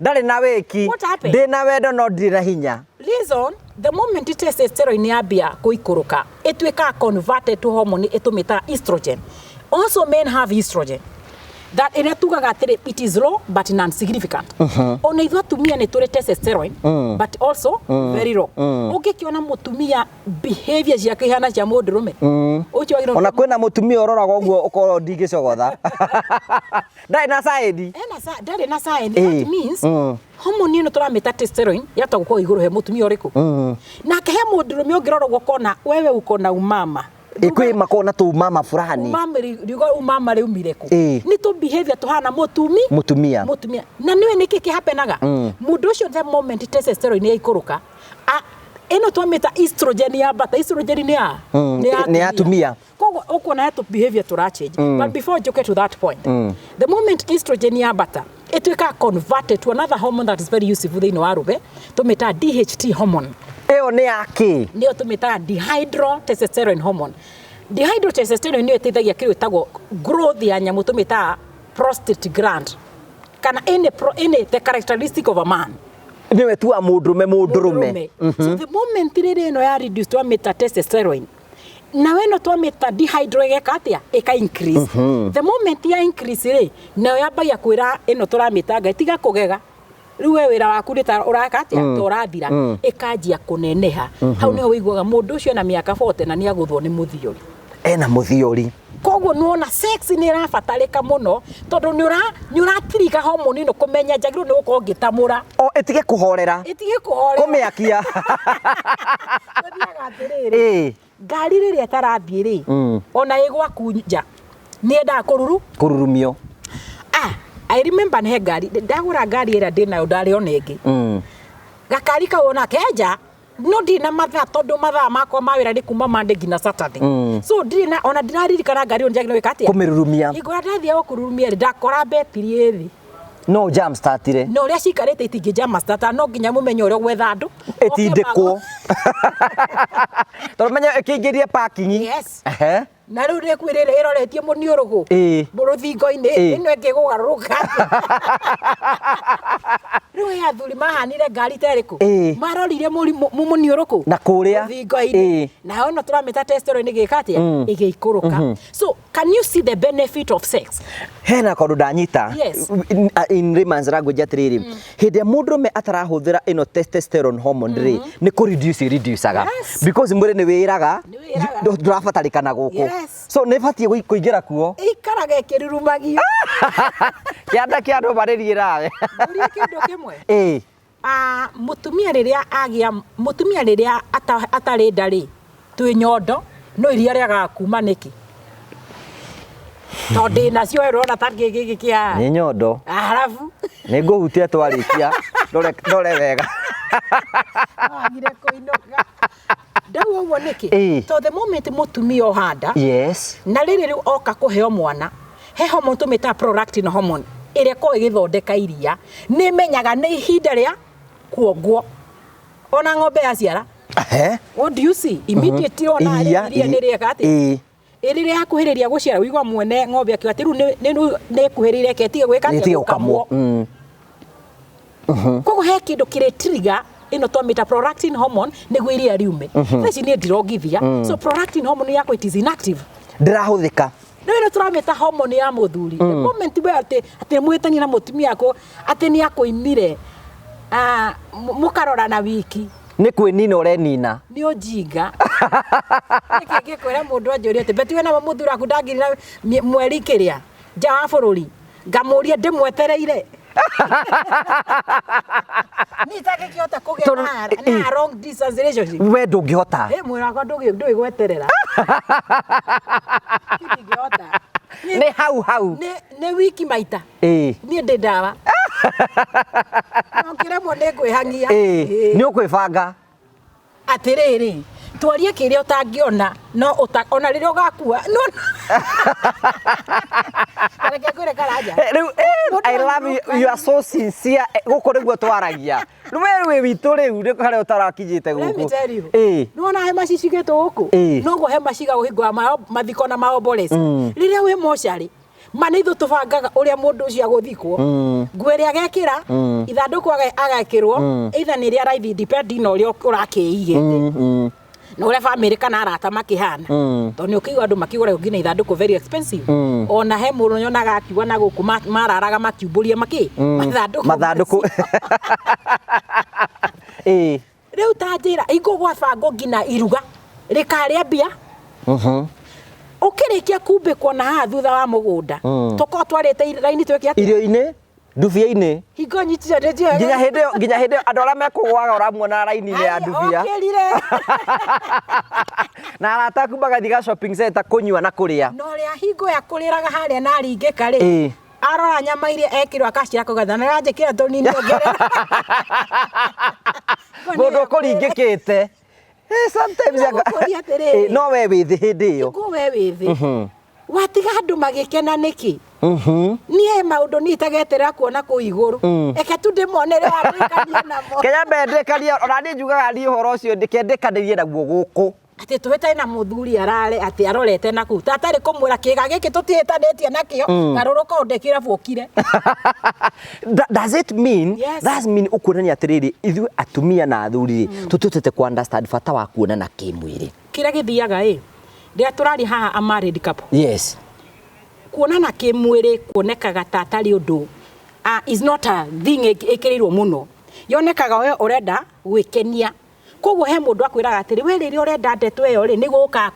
[SPEAKER 2] Ndarĩ na wĩki.
[SPEAKER 1] What happened?
[SPEAKER 2] Ndĩ na wendo no ndirĩ na hinya.
[SPEAKER 1] Reason, the moment testosterone yambia gũikũrũka, ĩtuĩkaga converted to hormone ĩtũmĩtaga estrogen. Also men have estrogen that ĩrĩa tugaga atĩrĩ it is low but non significant. Ona ithuĩ atumia nĩ tũrĩ testosterone, but also very low. Ũngĩkĩona mũtumia behavior ciake ihana cia mũndũrũme, ũcio wagĩrĩirwo
[SPEAKER 2] Ona kwĩna mũtumia ũroraga ũguo ũkorwo ndingĩcogotha ndarĩ na saĩndi.
[SPEAKER 1] Ena sa ndarĩ na sign. That means hormone ĩno tũramĩta testosterone yahota gũkorwo igũrũ he mũtumia ũrĩkũ, nake he mũndũrũme ũngĩrora ũguo ũkona wewe uko na umama.
[SPEAKER 2] Kwĩ makorwo na tũmama fulani.
[SPEAKER 1] Umama riugo umama riumire kũ? Nĩ tũ behavior tũhana mũtumi
[SPEAKER 2] Mũtumia.
[SPEAKER 1] Mũtumia. Na nĩwe nĩkĩ kĩhapenaga mũndũ ũcio? The moment testosterone yaikũrũka, ĩno twamĩta estrogen yambata. Estrogen nĩ ya
[SPEAKER 2] Nĩ ya atumia.
[SPEAKER 1] Koguo ũkuona he tũ behavior tũra change. But before njoke to that point, the moment estrogen yambata, ĩtuĩkaga converted to another hormone that is very useful thĩinĩ wa rũbe, tũmĩtaga DHT hormone.
[SPEAKER 2] Ĩyo nĩ ya kĩ?
[SPEAKER 1] Nĩyo tũmĩtaga dehydrotestosterone hormone. Dehydrotestosterone nĩyo ĩteithagia kĩrĩa ĩtagwo growth ya nyamũ tũmĩtaga prostate gland, kana any the characteristic of a man.
[SPEAKER 2] Nĩwe tu wa mũndũrũme mũndũrũme.
[SPEAKER 1] So the moment rĩrĩ ĩno ya reduce twamĩta testosterone, nawe ĩno twamĩta dehydro ĩgeka atĩa? Ĩka increase. The moment ya increase rĩ, nayo yambagia kwĩra ĩno tũramĩta ngai tiga kũgega, rĩu we wĩra waku nĩ ta ũraka atĩa, ta ũrathira, ĩkanjia kũneneha. Hau nĩho wĩiguaga mũndũ ũcio ena mĩaka 40 na nĩ agũthwo nĩ mũthiori.
[SPEAKER 2] Ena mũthiori.
[SPEAKER 1] Koguo nĩwona sex nĩ ĩrabatarĩka mũno, tondũ nĩ ũratirika hormone ĩno kũmenya njagĩrĩirwo nĩ gũkorwo ngĩtamũra.
[SPEAKER 2] O ĩtige kũhorera.
[SPEAKER 1] Ĩtige kũhorera.
[SPEAKER 2] Kũmĩakia.
[SPEAKER 1] Gũthiaga atĩrĩrĩ, ngari rĩrĩa ĩtarathiĩ rĩ, ona ĩ gwaku nja nĩ yendaga kũruru
[SPEAKER 2] Kũrurumio.
[SPEAKER 1] Ah, I remember he ngari ndagũra, ngari ĩrĩa ndĩnayo ndarĩ ona ĩngĩ. Gakari kau ona kenja no ndirĩ na mathaa, tondũ mathaa makwa ma wĩra nĩ kuma Monday nginya Saturday. So ndirĩ na ona ndiraririkana ngari ĩyo njagĩrĩirwo gwĩka atĩa.
[SPEAKER 2] Kũmĩrurumia.
[SPEAKER 1] Hingo ĩrĩa ndathiaga kũrurumia rĩ, ndakora betiri ĩ thĩ.
[SPEAKER 2] No jam startire.
[SPEAKER 1] Na ũrĩa cikarĩte itingĩ jam starter, no nginya mũmenye ũrĩa ũgwetha andũ.
[SPEAKER 2] Ĩtindĩkwo, tondũ menya ĩkĩingĩrie parking.
[SPEAKER 1] Yes. Na rĩu nĩkwĩrĩra ĩroretie mũniũrũgũ rũthingo-inĩ, ĩno ĩngĩ gũgarũrũka. Rĩu he athuri mahanire ngari ta ĩrĩkũ? Marorire mũniũrũkũ
[SPEAKER 2] Na kũrĩa.
[SPEAKER 1] rũthingo-inĩ. Nayo ĩno tũramĩta testosterone ĩgĩka atĩa? Ĩgĩikũrũka. So can you see the benefit of sex?
[SPEAKER 2] Hena kaũndũ ndanyita.
[SPEAKER 1] Yes.
[SPEAKER 2] In layman's language atĩrĩrĩ, hĩndĩ ĩrĩa mũndũrũme atarahũthĩra ĩno testosterone hormone rĩ, nĩ kũ reduce reducaga, because mwĩrĩ nĩ wĩraga
[SPEAKER 1] Nĩ wĩraga.
[SPEAKER 2] Ndũrabatarĩkana gũkũ. So nĩ batiĩ kũingĩra kuo.
[SPEAKER 1] Ĩikaraga ĩkĩrurumagio.
[SPEAKER 2] Kĩanda kĩa andũ marĩrie nawe.
[SPEAKER 1] Ngũrie kĩndũ kĩmwe.
[SPEAKER 2] Ĩĩ.
[SPEAKER 1] Ah, mũtumia rĩrĩa agĩa, mũtumia rĩrĩa atarĩ nda rĩ, twĩ nyondo no iria rĩagaga kuma nĩkĩ? Tondũ ndĩ nacio we ũrona ta kĩ gĩkĩ kĩa haha.
[SPEAKER 2] Nĩ nyondo.
[SPEAKER 1] Halafu
[SPEAKER 2] Nĩ ngũhutia twarĩkia ndore ndore wega.
[SPEAKER 1] Wagire kũinũka. Ndauga ũguo nĩkĩ?
[SPEAKER 2] Ĩĩ.
[SPEAKER 1] Tondũ the moment mũtumia ohanda na rĩrĩ rĩu oka kũheo mwana, he hormone tũmĩtaga prolactin hormone ĩrĩa ĩkoragwo ĩgĩthondeka iria, nĩ ĩmenyaga nĩ ihinda rĩa kuongwo. Ona ng'ombe yaciara, what do you see? Immediately ona
[SPEAKER 2] Iria,
[SPEAKER 1] iria nĩ rĩeka atĩa? Rĩrĩa yakuhĩrĩria gũciara ũigua mwene ng'ombe akiuga atĩ rĩu nĩ ĩkuhĩrĩirie reke ĩtige gwĩka atĩa?
[SPEAKER 2] Ĩtige gũkamwo.
[SPEAKER 1] Koguo he kĩndũ kĩrĩ trigger ĩno twamĩta prolactin hormone nĩguo iria riume. Thaa ici niĩ ndirongithia. So prolactin hormone yakwa it is inactive.
[SPEAKER 2] Ndĩrahũthĩka.
[SPEAKER 1] Rĩu ĩno tũramĩta hormone ya mũthuri. The moment we atĩ atĩ mwĩtanie na mũtumia waku atĩ nĩ akũimire, mũkarora na wiki.
[SPEAKER 2] Nĩ kwĩnina ũrenina.
[SPEAKER 1] Nĩ ũjinga. Nĩkĩ ngĩkwĩra mũndũ anjũrie atĩ beti we na mũthuri waku ndangirira mweri kĩrĩa nja wa bũrũri, ngamũria ndĩmwetereire. Niĩ itangĩkĩhota kũgĩa
[SPEAKER 2] Tondũ
[SPEAKER 1] na long distance relationship.
[SPEAKER 2] We ndũngĩhota.
[SPEAKER 1] Ĩ mwĩrĩ wakwa ndũĩ gweterera. Ndingĩhota.
[SPEAKER 2] Nĩ hau hau.
[SPEAKER 1] Nĩ wiki maita. Niĩ ndĩ ndawa. No ngĩremwo nĩ ngwĩhang'ia.
[SPEAKER 2] Nĩ ũkwĩbanga.
[SPEAKER 1] Atĩrĩrĩ, twarie kĩrĩa ũtangĩona no ona rĩrĩa ũgakua no. Reke ngwĩre Karanja.
[SPEAKER 2] Rĩu, I love you, you are so sincere. Gũkũ nĩguo twaragia. Rĩu we wĩ witũ rĩu nĩ harĩa ũtarakinyĩte
[SPEAKER 1] Let me
[SPEAKER 2] gũkũ.
[SPEAKER 1] tell you. Nĩwona hema cicigĩtwo gũkũ? Noguo hema cigagwo hingo ya mathiko na maomboreco. Rĩrĩa wĩ mocarĩ, ma nĩ ithuĩ tũbangaga ũrĩa mũndũ ũcio agũthikwo. Nguo ĩrĩa agekĩra, ithandũkũ agekĩrwo, either nĩ rĩa raithi depending na ũrĩa ũrakĩigĩte. Na ũrĩa bamĩrĩ kana arata makĩhana. Tondũ nĩ ũkĩigua andũ makĩgũra nginya ithandũkũ very expensive. Ona he mũndũ nyonaga akiuga na gũkũ mararaga makiumbũria makĩ? Mathandũkũ
[SPEAKER 2] Mathandũkũ.
[SPEAKER 1] macio. Rĩu ta njĩra, hingo gwabangwo nginya iruga rĩkarĩa mbia. Ũkĩrĩkia kumbĩkwo na haha thutha wa mũgũnda, tũkorwo twarĩte raini twĩke atĩa?
[SPEAKER 2] Irio-inĩ, ndubia-inĩ.
[SPEAKER 1] Hingo nyitire ndĩnjũĩ.
[SPEAKER 2] Nginya hĩndĩ ĩyo, nginya hĩndĩ ĩyo andũ arĩa mekũgũaga ũramuona raini-inĩ ya ndubia.
[SPEAKER 1] Okĩrire.
[SPEAKER 2] Na arata aku magathiĩ ga shopping center kũnyua na kũrĩa.
[SPEAKER 1] Na ũrĩa hingo ya kũrĩraga harĩa na aringĩka rĩ, arora nyama iria ekĩrwo akacira kũgetha na aranjĩkĩra tũnini ongerera.
[SPEAKER 2] Mũndũ ũkũringĩkĩte. Sometimes
[SPEAKER 1] Ngũkũria atĩrĩrĩ.
[SPEAKER 2] No we wĩ thĩ hĩndĩ ĩyo.
[SPEAKER 1] Hingo we wĩ thĩ. Watiga andũ magĩkena nĩkĩ? Niĩ maũndũ niĩ itageterera kuona kũu igũrũ. Eke tu ndĩmonere wandĩkanie namo.
[SPEAKER 2] Kenya mbere ndĩkanie, ona niĩ njugaga niĩ ũhoro ũcio ndĩkendĩkanĩrie naguo gũkũ.
[SPEAKER 1] Atĩ tũhĩtane na mũthuri arare atĩ arorete na kũu. Tatarĩ kũmwĩra kĩga gĩkĩ tũtihĩtanĩtie nakĩo, garũrũka ũndĩkĩra ũkire.
[SPEAKER 2] Does it mean,
[SPEAKER 1] Yes.
[SPEAKER 2] Does mean ũkuonania atĩrĩrĩ, ithuĩ atumia na athuri rĩ, tũtihotete ku understand bata wa kuonana kĩmwĩrĩ.
[SPEAKER 1] Kĩrĩa gĩthiaga ĩ, rĩrĩa tũraria haha a married couple. Kuonana kĩmwĩrĩ kuonekaga ta atarĩ ũndũ, is not a thing ĩkĩrĩirwo mũno. Yonekaga we ũrenda gwĩkenia. Koguo he mũndũ akwĩraga atĩrĩ, we rĩrĩa ũrenda ndeto ĩyo rĩ, nĩguo ũkaga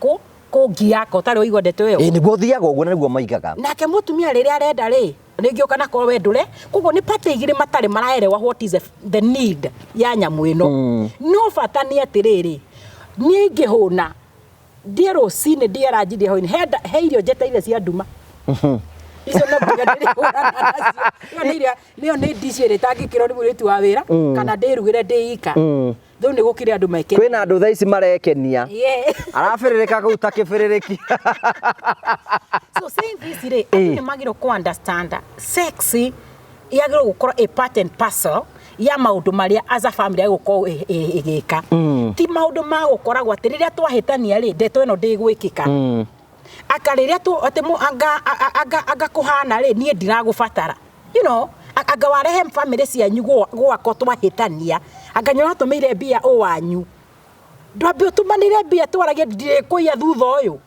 [SPEAKER 1] kũngia ka ũtarĩ waigua ndeto ĩyo.
[SPEAKER 2] Ĩĩ, nĩguo ũthiaga ũguo na nĩguo moigaga.
[SPEAKER 1] Nake mũtumia rĩrĩa arenda rĩ, rĩngĩ ũka na korwo we ndũre, koguo nĩ party igĩrĩ matarĩ maraerewa what is the need ya nyamũ ĩno. No bata nĩ atĩrĩrĩ, niĩ ingĩhũna, ndiĩ rũcinĩ, ndiĩ ranji, ndiĩ hwaĩ-inĩ, he irio njetereire cia nduma. Icio no nginya ndĩrĩhũrana nacio. Ĩyo nĩ iria, ĩyo nĩ dish ĩrĩa ĩtangĩkĩrwo nĩ mũirĩtu wa wĩra, kana ndĩrugĩre ndĩ ika. Rĩu nĩ gũkĩrĩ andũ mekenia.
[SPEAKER 2] Kwĩna andũ thaa ici marekenia. Arabĩrĩrĩka kũu ta kĩbĩrĩrĩki.
[SPEAKER 1] So saying this rĩ, andũ nĩ magĩrĩirwo kũ understand sex yagĩrĩirwo gũkorwo a part and parcel ya maũndũ marĩa as a family agũkorwo ĩgĩka. Ti maũndũ ma gũkoragwo atĩ rĩrĩa twahĩtania rĩ, ndeto ĩno ndĩgwĩkĩka. Aka rĩrĩa tu, atĩ mũ, anga, a, a, anga, anga kũhana rĩ, niĩ ndiragũbatara. You know, anga warehe family cianyu gwakwa twahĩtania. Anga nĩũratũmĩire mbia ũ wanyu. Ndwambe ũtũmanĩre mbia twaragie ndirĩkũiya thutha ũyũ.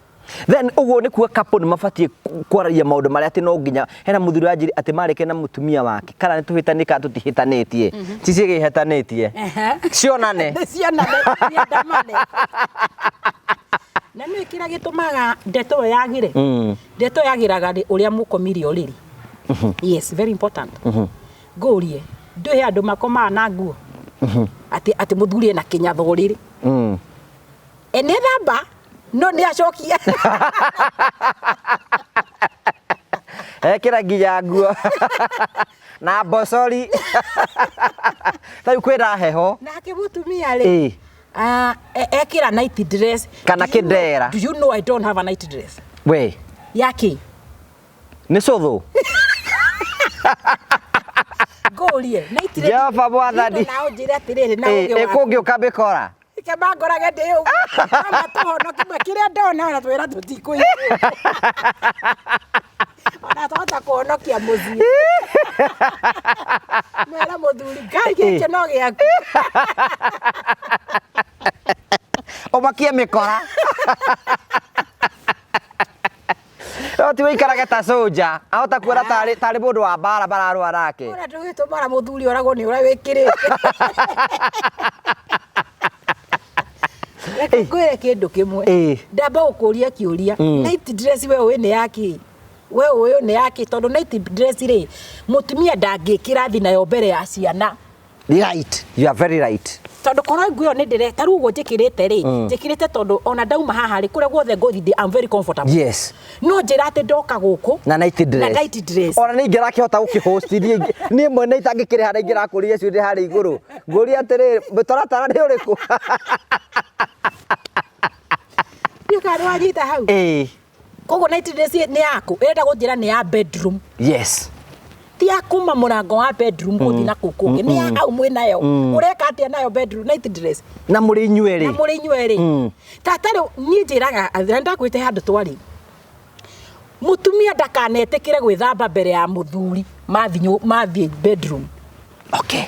[SPEAKER 2] Then ũguo nĩ kuga couple nĩ mabatiĩ kwaragia maũndũ marĩa atĩ no nginya hena mũthuri wanjĩrire atĩ marĩke na mũtumia wake kana nĩ tũhĩtanĩtie kana tũtihĩtanĩtie. Ti ciĩhĩtanĩtie. Cionane.
[SPEAKER 1] Cionane, ciandamane. Na nĩ kĩrĩa gĩtũmaga ndeto ĩyo yagĩre? Ndeto ĩyo yagĩraga rĩ ũrĩa mũkomire ũrĩrĩ. Yes, very important. Ngũrie, ndũĩ andũ makomaga na nguo? Atĩ mũthuri ena kĩnyatha ũrĩrĩ. Ene thamba, no nĩ acokia.
[SPEAKER 2] Ekĩra nginya nguo na mbocori. Ta rĩu kwĩna heho.
[SPEAKER 1] Nake mũtumia rĩ, ekĩra night dress.
[SPEAKER 2] Kana
[SPEAKER 1] Do you know-
[SPEAKER 2] kĩndera.
[SPEAKER 1] Do you know I don't have a night dress?
[SPEAKER 2] We.
[SPEAKER 1] Yaki.
[SPEAKER 2] Nĩ cũthũ.
[SPEAKER 1] Ngũrie. Night dress.
[SPEAKER 2] Jehova Mwathani.
[SPEAKER 1] Na ũnjĩre atĩrĩrĩ na ũgĩ waku.
[SPEAKER 2] Ĩkũngĩũka mĩkora.
[SPEAKER 1] Ke mangorage ndĩ ũguo. No matũhonokie kĩrĩa ndona ona twĩra tũtikũigua. Ona twahota kũhonokia mũciĩ. Mwĩre mũthuri, Ngai gĩkĩ no gĩaku.
[SPEAKER 2] Ũmakie mĩkora. No ti wĩikarage ta soldier. Ahota kuona tarĩ mũndũ wa mbara mararũa nake.
[SPEAKER 1] Ona tũgĩtũmara mũthuri oragwo nĩ ũrĩa wĩkĩrĩte. Reke ngwĩre kĩndũ kĩmwe. Ndamba gũkũria kĩũria. Night dress we ũĩ nĩ yakĩ? We ũĩ nĩ yakĩ? Tondũ night dress rĩ, mũtumia ndangĩkĩra thi nayo mbere ya ciana.
[SPEAKER 2] Right. You are very right.
[SPEAKER 1] Tondũ korwo nguo ĩyo nĩ ndĩre, ta rĩu ũguo njĩkĩrĩte rĩ, njĩkĩrĩte tondũ ona ndauma haha rĩ, kũrĩa guothe ngũthiĩ ndĩ, I'm very comfortable.
[SPEAKER 2] Yes.
[SPEAKER 1] No njĩra atĩ ndoka gũkũ
[SPEAKER 2] Na night dress.
[SPEAKER 1] Na night dress.
[SPEAKER 2] Ona nĩ ingĩrakĩhota gũkĩhost niĩ niĩ mwene itangĩkĩrĩha na ingĩrakũria ciũria harĩa igũrũ. Ngũria atĩrĩrĩ, mũtaratara nĩ ũrĩkũ?
[SPEAKER 1] Ndiũĩ kana nĩwanyita hau. Koguo night dress nĩ yaku, ĩrenda gũnjĩra nĩ ya bedroom.
[SPEAKER 2] Yes.
[SPEAKER 1] Ti ya kuma mũrango wa bedroom gũthiĩ na kũu kũngĩ. Nĩ ya hau mwĩ nayo. Ũreka atĩa nayo bedroom night dress?
[SPEAKER 2] Na mũrĩ inyuĩ
[SPEAKER 1] Na
[SPEAKER 2] rĩ.
[SPEAKER 1] mũrĩ inyuĩ rĩ. Tata rĩu niĩ njĩraga, na ndakwĩte handũ twarĩ. Mũtumia ndakanetĩkĩre gwĩthamba mbere ya mũthuri mathiĩ bedroom.
[SPEAKER 2] Okay.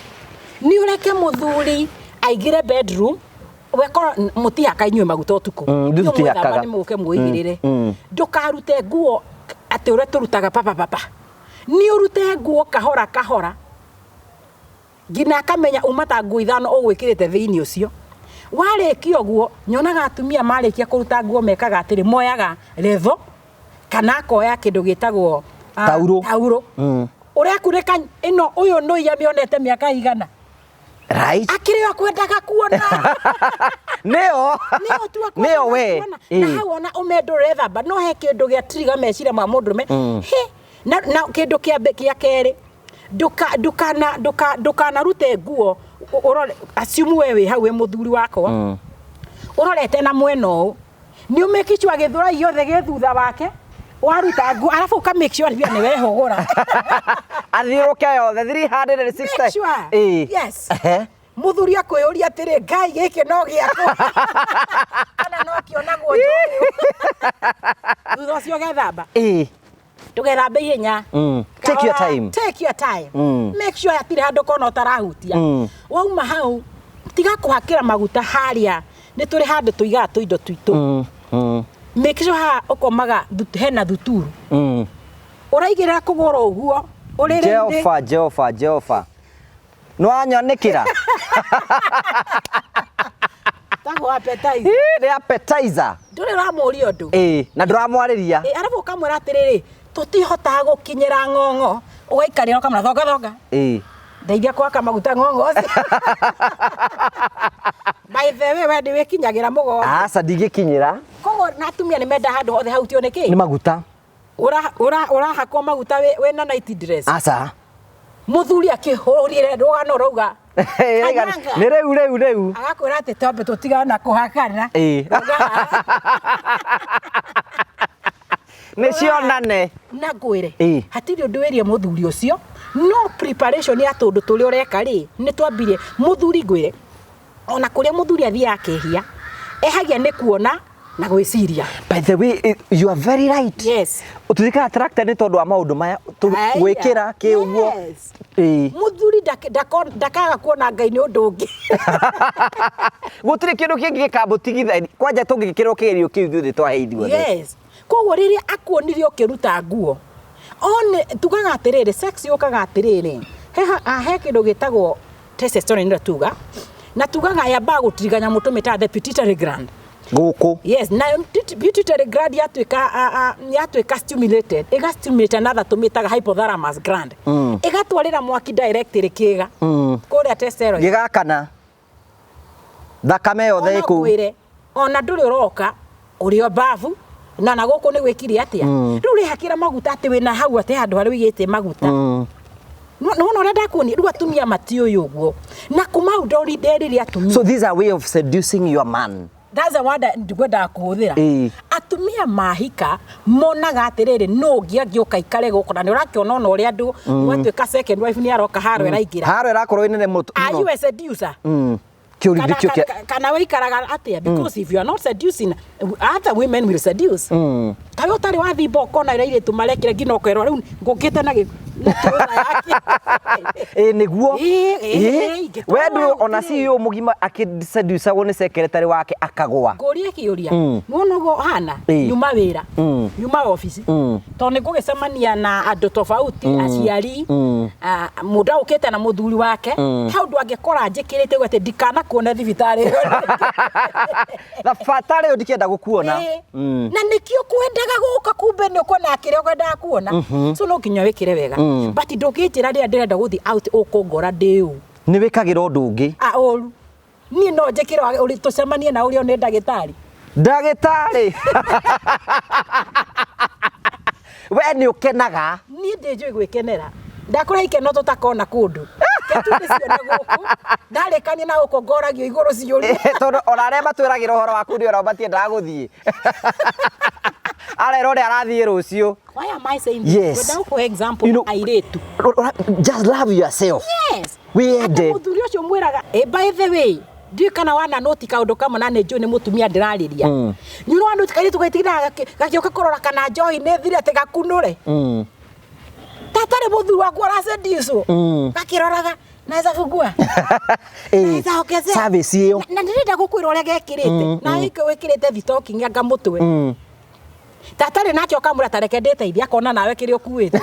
[SPEAKER 1] Nĩ ũreke mũthuri aingĩre bedroom, wekora mũtihaka inyuĩ maguta ũtukũ.
[SPEAKER 2] Ithuĩ
[SPEAKER 1] Inyuĩ
[SPEAKER 2] tũtihakaga.
[SPEAKER 1] mwĩthamba nĩ mũke mwĩigĩrĩre. Ndũkarute nguo atĩ ũrĩa tũrutaga papa papa. Nĩ ũrute nguo kahora kahora nginya akamenya uma ta nguo ithano ũgwĩkĩrĩte thĩinĩ ũcio. Warĩkia ũguo, nyonaga atumia marĩkia kũruta nguo mekaga atĩrĩ, moyaga retho kana akoya kĩndũ gĩtagwo,
[SPEAKER 2] Taurũ.
[SPEAKER 1] taurũ. Ũrekunĩka ĩno, ũyũ nũi amĩonete mĩaka igana.
[SPEAKER 2] Right.
[SPEAKER 1] Akĩrĩ o kwendaga kuona.
[SPEAKER 2] Nĩo.
[SPEAKER 1] Nĩo tu akwenda
[SPEAKER 2] Nĩo we.
[SPEAKER 1] kuona. Na hau ona ũmende ũrethamba, no he kĩndũ gĩa trigger meciria ma mũndũrũme. He, na kĩndũ kĩa kĩa kerĩ, ndũkanarute nguo, ũrore, assume we wĩ hau wĩ mũthuri wakwa. Ũrorete na mwena ũũ. Nĩ ũ make sure gĩthũrai gĩothe gĩ thutha wake. Waruta nguo, arabu ũka make sure pia nĩ wehũgũra.
[SPEAKER 2] Athiũrũke yothe, 360.
[SPEAKER 1] Make sure. Yes. Mũthuri akwĩyũria atĩrĩ, Ngai gĩkĩ no gĩakwa. Kana no kĩonagwo njũĩ. Thutha ũcio ũgethamba. Ndũgethambe ihenya.
[SPEAKER 2] Take your
[SPEAKER 1] Kahora,
[SPEAKER 2] time.
[SPEAKER 1] Take your time. Make sure hatirĩ handũ kona ũtarahutia. Wauma hau, tiga kũhakĩra maguta harĩa. Nĩ tũrĩ handũ tũigaga tũindo twitũ. Make sure haha ũkomaga hena thuturu. Ũraigĩrĩra kũgũrũ ũguo, ũrĩrĩ-inĩ.
[SPEAKER 2] Jehova, Jehova, Jehova. Nĩwanyonĩkĩra?
[SPEAKER 1] Tagwo appetizer.
[SPEAKER 2] Ĩ, nĩ appetizer.
[SPEAKER 1] Ndũrĩ ũramũria ũndũ.
[SPEAKER 2] Na ndũramwarĩria.
[SPEAKER 1] Arabu ũkamwĩra atĩrĩrĩ, tũtihotaga gũkinyĩra ng'ong'o. Ũgaikarĩra ũkamwĩra thonga thonga. Ndeithia kũhaka maguta ng'ong'o ũcio. By the way, we ndĩwĩkinyagĩra mũgongo.
[SPEAKER 2] Aca, ndingĩkinyĩra.
[SPEAKER 1] Koguo na atumia nĩ menda handũ hothe hahutio nĩ kĩ?
[SPEAKER 2] Nĩ maguta.
[SPEAKER 1] Ũrahakwo maguta wĩna night dress.
[SPEAKER 2] Aca.
[SPEAKER 1] Mũthuri akĩhũrire rũgano rauga. Kanyanga.
[SPEAKER 2] Nĩ rĩu, rĩu, rĩu.
[SPEAKER 1] Agakwĩra atĩ twambe tũtigane na kũhakana.
[SPEAKER 2] Nĩ cionane.
[SPEAKER 1] Na ngwĩre, hatirĩ ũndũ wĩrie mũthuri ũcio, no preparation ya tũndũ tũrĩa ũreka rĩ, nĩ twambirie. Mũthuri ngwĩre, ona kũrĩa mũthuri athiaga akehia, ehagia nĩ kuona na gwĩciria.
[SPEAKER 2] By the way, you are very right.
[SPEAKER 1] Yes.
[SPEAKER 2] Ũtũthikaga tractor nĩ tondũ wa maũndũ maya,
[SPEAKER 1] Aya.
[SPEAKER 2] gwĩkĩra kĩ ũguo.
[SPEAKER 1] Yes. Mũthuri ndakaga kuona Ngai nĩ ũndũ ũngĩ.
[SPEAKER 2] Gũtirĩ kĩndũ kĩngĩ gĩkamũtigithania. Kwanja tũngĩkĩrwo kĩgerio kĩu ithuothe twahe ithuothe.
[SPEAKER 1] Yes. Koguo rĩrĩa akuonire ũkĩruta nguo, one tugaga atĩrĩrĩ, sex yũkaga atĩrĩrĩ, he kĩndũ gĩtagwo testosterone nĩrĩo tuga, na tugaga yambaga gũtiriganya nyamũ tũmĩtaga the pituitary gland.
[SPEAKER 2] Gũkũ.
[SPEAKER 1] Yes, nayo pituitary gland yatuĩka stimulated, ĩga stimulate another tũmĩtaga hypothalamus gland. Ĩgatwarĩra mwaki direct ĩrĩ kĩga. Kũrĩa testosterone.
[SPEAKER 2] Gĩgakana. Thakame yothe
[SPEAKER 1] Ona
[SPEAKER 2] ĩkũu.
[SPEAKER 1] ngwĩre, ona ndũrĩ ũroka, ũrĩ o bafu, Na gũkũ nĩ gwĩkire atĩa? Rĩu ũrehakĩra maguta atĩ wĩna hau atĩ handũ harĩa ũigĩte maguta. Nĩwona ũrĩa ndakuonia? Rĩu atumia matiũĩ ũguo. Na kuma hau ndori nderire atumia.
[SPEAKER 2] So this is a way of seducing your man.
[SPEAKER 1] That's the word ngwendaga kũhũthĩra. Atumia mahika monaga atĩrĩrĩ, nũ ũngĩ angĩũka ikare gũkũ, na nĩ ũrakĩona ona ũrĩa andũ gwatuĩka second wife nĩ aroka haro ĩraingĩra.
[SPEAKER 2] Haro ĩrakorwo ĩ nene mũno.
[SPEAKER 1] Are you a seducer?
[SPEAKER 2] Kĩũria
[SPEAKER 1] Kana,
[SPEAKER 2] nĩkĩo kĩa
[SPEAKER 1] kana wĩikaraga atĩa? Because if you are not seducing, other women will seduce. Kaĩ ũtarĩ wathimba ũkona ũrĩa airĩtu marekire nginya ũkerwo rĩu ngũkĩte na na kĩũtha yake.
[SPEAKER 2] Ĩ nĩguo.
[SPEAKER 1] Ĩ, ĩ, ingĩtwarwo
[SPEAKER 2] We ndũĩ ona
[SPEAKER 1] gũtirĩ.
[SPEAKER 2] CEO mũgima akĩseducagwo nĩ secretary wake akagwa.
[SPEAKER 1] Ngũrie kĩũria. Nĩwona ũguo ũhana? Nyuma wĩra. Nyuma obici. Tondũ nĩ ngũgĩcemania na andũ tofauti, aciari, mũndũ agũkĩte na mũthuri wake. Hau ndwangĩkora njĩkĩrĩte ũguo atĩ ndikanakuone thibitarĩ.
[SPEAKER 2] Thabatari ĩyo ndikenda gũkuona.
[SPEAKER 1] Na nĩkĩo kwendaga gũka, kumbe nĩ ũkuona kĩrĩa ũkwendaga kuona. So no nginya wĩkĩre wega. But ndũngĩnjĩra rĩrĩa ndĩrenda gũthiĩ out ũkũngora ndĩ ũũ.
[SPEAKER 2] Nĩ wĩkagĩra ũndũ ũngĩ.
[SPEAKER 1] Ah, ũru. Niĩ no njĩkĩre tũcemanie na ũrĩa nĩ ndagĩtarĩ.
[SPEAKER 2] Ndagĩtarĩ. We nĩ ũkenaga.
[SPEAKER 1] Niĩ ndĩ njũĩ gwĩkenera. Ndakũra ikeno tũtakona kũndũ. Ketu ndĩcione gũkũ. Ndarĩkania na gũkũ ngoragio igũrũ ciũria.
[SPEAKER 2] Tondũ ona arĩa matwĩragĩra ũhoro waku nĩ ona matiendaga gũthiĩ. Arera ũrĩa arathiĩ rũciũ.
[SPEAKER 1] Why am I saying this?
[SPEAKER 2] Yes.
[SPEAKER 1] Without for example,
[SPEAKER 2] You know,
[SPEAKER 1] airĩtu.
[SPEAKER 2] Just love yourself.
[SPEAKER 1] Yes.
[SPEAKER 2] Wĩyende.
[SPEAKER 1] Ata mũthuri ũcio mwĩraga, by the way, ndiũĩ kana wana noti kaũndũ kamwe na nĩ njũĩ nĩ mũtumia ndĩrarĩria. Nĩ ũrĩ wanoti kairĩtu gatindaga gagĩũka kũrora kana njohi nĩ thire atĩ gakunũre. Tatarĩ mũthuri waku araseducwo. Gakĩroraga, naweza fungua. Naweza ongezea.
[SPEAKER 2] Service ĩyo.
[SPEAKER 1] Na ndĩrenda gũkwĩra ũrĩa gekĩrĩte. Na wĩkĩrĩte thitoking anga mũtwe. Tatarĩ nake ũkamwĩra ta reke ndĩteithie, akona nawe kĩrĩa ũkuĩte.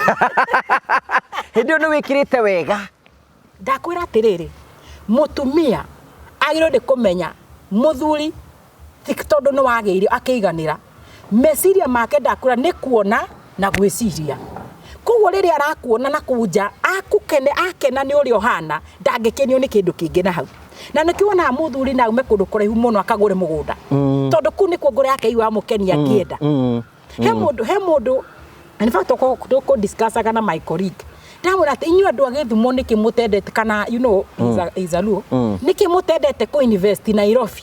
[SPEAKER 2] Hĩndĩ ĩyo nĩ wĩkĩrĩte wega.
[SPEAKER 1] Ndakwĩra atĩrĩrĩ, mũtumia agĩrĩirwo nĩ kũmenya mũthuri ti tondũ nĩ wagĩire akĩiganĩra. Meciria make ndakwĩra nĩ kuona na gwĩciria. Koguo rĩrĩa arakuona na kũu nja, akũkene, akena nĩ ũrĩa ũhana, ndangĩkenio nĩ kĩndũ kĩngĩ na hau. Na nĩkĩo wonaga mũthuri na aume kũndũ kũraihu mũno akagũre mũgũnda. Tondũ kũu nĩkuo ngoro yake ĩiguaga mũkenia akĩenda. He mũndũ, he mũndũ, in fact, tũkũ discussaga na my colleague. Ndamwĩra atĩ inyuĩ andũ a Gĩthumo nĩkĩ mũtendete, kana, you know, he's a Luo. Nĩkĩ mũtendete kũ invest Nairobi?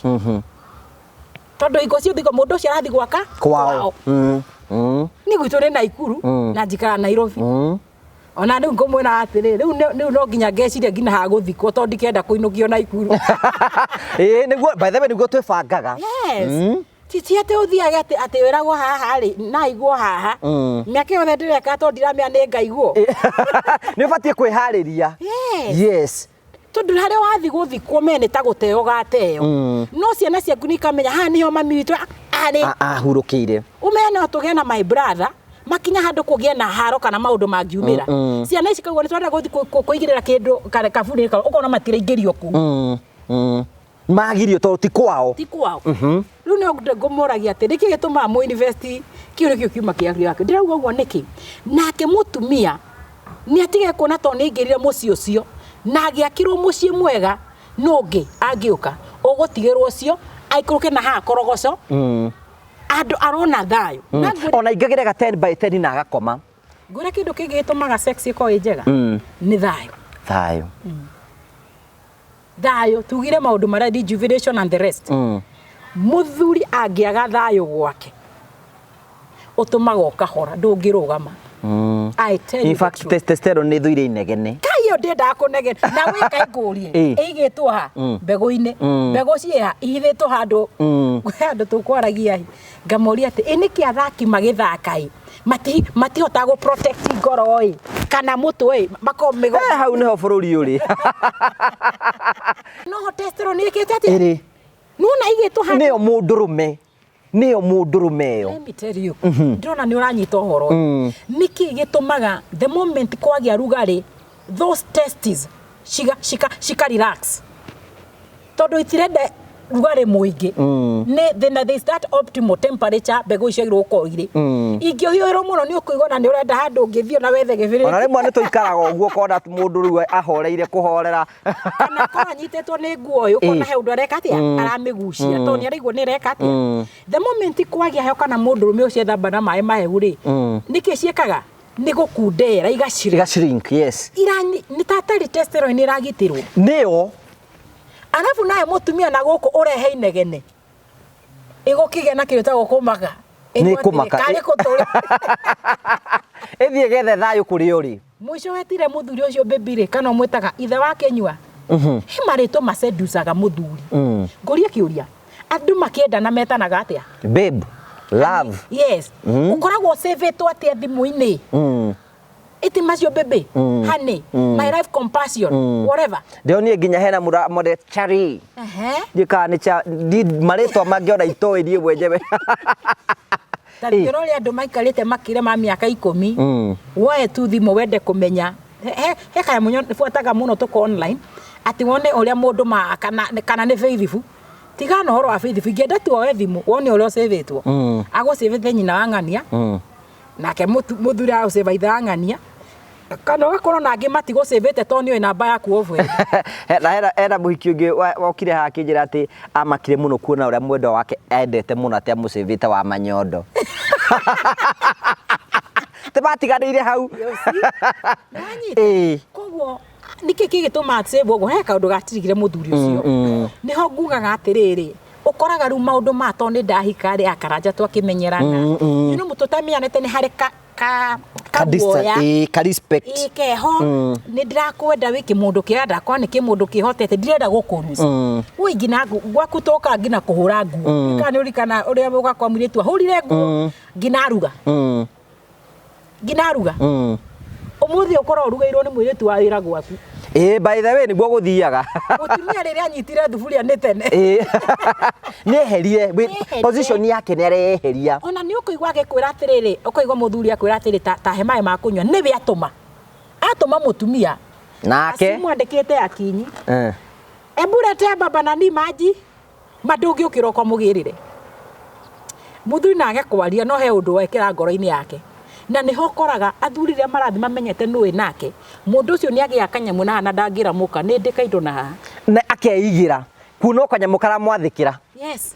[SPEAKER 1] Tondũ hingo ciothe mũndũ ũcio arathiĩ gwaka
[SPEAKER 2] Kwao.
[SPEAKER 1] kwao. Niĩ gwitũ nĩ Naikuru, na njikaraga Nairobi. Ona rĩu ngũmwĩra atĩrĩ, rĩu no nginya ngeciria nginya ha gũthikwo tondũ ndikenda kũinũkio Naikuru.
[SPEAKER 2] Ĩĩ, nĩguo, by the way, nĩguo twĩbangaga.
[SPEAKER 1] Yes. Ti atĩ ũthiage atĩ wĩragwo haha rĩ, na aigwo haha. Mĩaka yothe ndĩreka tondũ ndiramenya nĩ ngaigwo.
[SPEAKER 2] Nĩ ũbatiĩ kwĩharĩria.
[SPEAKER 1] Yes.
[SPEAKER 2] Yes.
[SPEAKER 1] Tondũ harĩa wathiĩ gũthikwo me nĩ ta gũteo gateo. No ciana ciaku nĩ ikamenya haha nĩho mami witũ arĩ.
[SPEAKER 2] Ahurũkĩire.
[SPEAKER 1] Ũmenye no tũgĩe na my brother, makinya handũ kũgĩe na haro kana maũndũ mangiumĩra. Ciana ici kaigua nĩ tũrenda gũthiĩ kũigĩrĩra kĩndũ kaburi-inĩ kau, ũkona matiraingĩrio kũu.
[SPEAKER 2] Magirio tondũ ti kwao.
[SPEAKER 1] Ti kwao. Rĩu no ngũmũragia atĩ nĩkĩ gĩtũmaga mũ invest kĩu nĩkĩo kiuma kĩa gĩake. Ndĩrauga ũguo nĩkĩ? Nake mũtumia nĩ atige kuona tondũ nĩ aingĩrire mũciĩ ũcio na agĩakĩrwo mũciĩ mwega, nũ ũngĩ angĩũka ũgũtigĩrwo ũcio aikũrũke na haha korogoco. Andũ arona thayũ. Na ngwĩre
[SPEAKER 2] Ona ingagĩre ga 10 by 10 na agakoma.
[SPEAKER 1] Ngwĩre kĩndũ kĩngĩ gĩtũmaga sex ĩkorwo ĩ njega? Nĩ thayũ.
[SPEAKER 2] Thayũ.
[SPEAKER 1] Thayũ, tugire maũndũ marĩa rejuvenation and the rest. Mũthuri angĩaga thayũ gwake, ũtũmaga ũkahora, ndũngĩrũgama. I tell you
[SPEAKER 2] In
[SPEAKER 1] the
[SPEAKER 2] fact,
[SPEAKER 1] truth.
[SPEAKER 2] testosterone nĩ ĩthũire inegene.
[SPEAKER 1] Kai ĩyo ndĩendaga kũnegena. Na wĩka ngũrie. Ĩigĩtwo ha? Mbegũ-inĩ. Mbegũ ciĩ ha? Ihithĩtwo handũ. Kwĩ handũ tũkwaragia ĩ. Ngamoria atĩ, ĩ nĩkĩ athaki magĩthaka ĩ? Matihotaga gũ protect ngoro ĩ, kana mũtwe ĩ, makorwo mĩgo-
[SPEAKER 2] Hau nĩho bũrũri ũrĩ.
[SPEAKER 1] No testosterone ĩkĩte atĩa?
[SPEAKER 2] Ĩrĩ.
[SPEAKER 1] Nĩwona ĩigĩtwo handũ?
[SPEAKER 2] Nĩyo mũndũrũme. Nĩyo mũndũrũme ĩyo.
[SPEAKER 1] Let me tell you. Ndĩrona nĩ ũranyita ũhoro ũyũ. Nĩkĩ gĩtũmaga the moment kwagĩa rugarĩ, those testes cika relax. Tondũ itirenda Rugarĩ mũingĩ nĩ thĩna. There is that optimal temperature mbegũ icio ciagĩrĩirwo gũkorwo irĩ. Ingĩhiũhĩrwo mũno, nĩ ũkũigua na nĩ ũrenda handũ ũngĩthiĩ na wethe gĩbĩrĩti.
[SPEAKER 2] Ona rĩmwe nĩ tũikaraga ũguo, ũkona mũndũ rĩu ahoreire kũhorera.
[SPEAKER 1] Kana korwo anyitĩtwo nĩ nguo ĩ, ũkona he ũndũ areka atĩa, aramĩgucia, tondũ nĩ araigua nĩ ĩreka atĩa. The moment kwagĩa heho kana mũndũrũme ũcio ethamba na maĩ mahehu rĩ, nĩkĩ ciĩkaga? Nĩ gũkundera, igacira.
[SPEAKER 2] Iga shrink, yes.
[SPEAKER 1] Irani nĩ ta testosterone nĩ ĩragitĩrwo.
[SPEAKER 2] Nĩyo.
[SPEAKER 1] Arabu nawe mũtumia na gũkũ ũrehe inegene, ĩgũkĩgĩa na kĩndũ tagwo kũmaka.
[SPEAKER 2] Nĩ kũmaka.
[SPEAKER 1] Karĩ kũtũrĩ.
[SPEAKER 2] Ĩthiĩ gethe thayũ kũrĩa ũrĩ.
[SPEAKER 1] Mũico wetire mũthuri ũcio baby rĩ, kana ũmwĩtaga ithe wa kĩnyua. He marĩtwa maseducaga mũthuri. Ngũrie kĩũria, andũ makĩendana metanaga atĩa?
[SPEAKER 2] Babe, love.
[SPEAKER 1] Yes, ũkoragwo ũcĩvĩtwo atĩa thimũ-inĩ? Ĩti macio, baby, honey, my life compassion, whatever.
[SPEAKER 2] Ndĩronire nginya hena mũra mwende chari. Ndiũĩ kana nĩ cha marĩtwa mangĩ ona itoĩ niĩ mwenyewe.
[SPEAKER 1] Ta rĩngĩ ũrĩa andũ maikarĩte makĩria ma mĩaka 10, woe tu thimũ wende kũmenya he kanyamũ buataga mũno tũko online, atĩ wone ũrĩa mũndũ ma kana nĩ faithful. Tigana na ũhoro wa faithful, ingĩenda tu woe thimũ wone ũrĩa ũcĩvĩtwo. Agũcĩvĩte nyina wa ng'ania, nake mũthuri agũcĩva ithe wa ng'ania, kana ũgakorwo na angĩ matigũcĩvĩte tondũ nĩoĩ namba yaku o bwega.
[SPEAKER 2] Na hena mũhiki ũngĩ wokire haha akĩnjĩra atĩ amakire mũno kuona ũrĩa mwendwa wake endete mũno, atĩ amũcĩvĩte wa manyondo. Tĩ matiganĩire hau.
[SPEAKER 1] Nĩwanyita?
[SPEAKER 2] Ĩĩ.
[SPEAKER 1] Koguo nĩkĩ kĩgĩtũma save ũguo? He kaũndũ gatirigire mũthuri ũcio. Nĩho ngugaga atĩrĩrĩ, ũkoraga rĩu maũndũ ma tondũ nĩ ndahika rĩ, akaranja twakĩmenyerana, tũtamenyanĩte, nĩ harĩ ka
[SPEAKER 2] Ka
[SPEAKER 1] kaguoya.
[SPEAKER 2] Ĩĩ, ka respect.
[SPEAKER 1] Ĩ keho, nĩ ndĩrakwenda wĩ kĩmũndũ kĩrĩa ndakwa nĩ kĩmũndũ kĩhotete, ndirenda gũkũruca woi nginya gwaku tũka nginya kũhũra nguo. Kana nĩ ũririkana ũrĩa ũga kwa mũirĩtu ahũrire nguo nginya aruga, nginya aruga? Ũmũthĩ ũkorwo ũrugĩirwo nĩ mũirĩtu wa wĩra gwaku.
[SPEAKER 2] Ĩĩ, by the way, nĩguo gũthiaga.
[SPEAKER 1] Mũtumia rĩrĩa anyitire thuburia nĩ tene.
[SPEAKER 2] Ĩĩ. Nĩ eherire
[SPEAKER 1] Nĩeherire.
[SPEAKER 2] Position yake nĩ areheria.
[SPEAKER 1] Ona nĩ ũkũigua agĩkwĩra atĩrĩrĩ, ũkaigua mũthuri akwĩra atĩrĩ, ta he maĩ ma kũnyua, nĩwe atũma atũma mũtumia.
[SPEAKER 2] Nake
[SPEAKER 1] Acimwandĩkĩte akinyi, "Ebu letea baba nani maji," ma ndũngĩũkĩra ũkamũgĩrĩre mũthuri nage kwaria, no he ũndũ wekĩra ngoro-inĩ yake. Na nĩho ũkoraga athuri rĩrĩa marathiĩ mamenyete nũĩ nake mũndũ ũcio nĩ agĩa kanyamũ na na ndangĩra mũka nĩ ndĩ kaindo na haha.
[SPEAKER 2] Na akeigĩra kuona o kanyamũ karamwathĩkĩra.
[SPEAKER 1] Yes,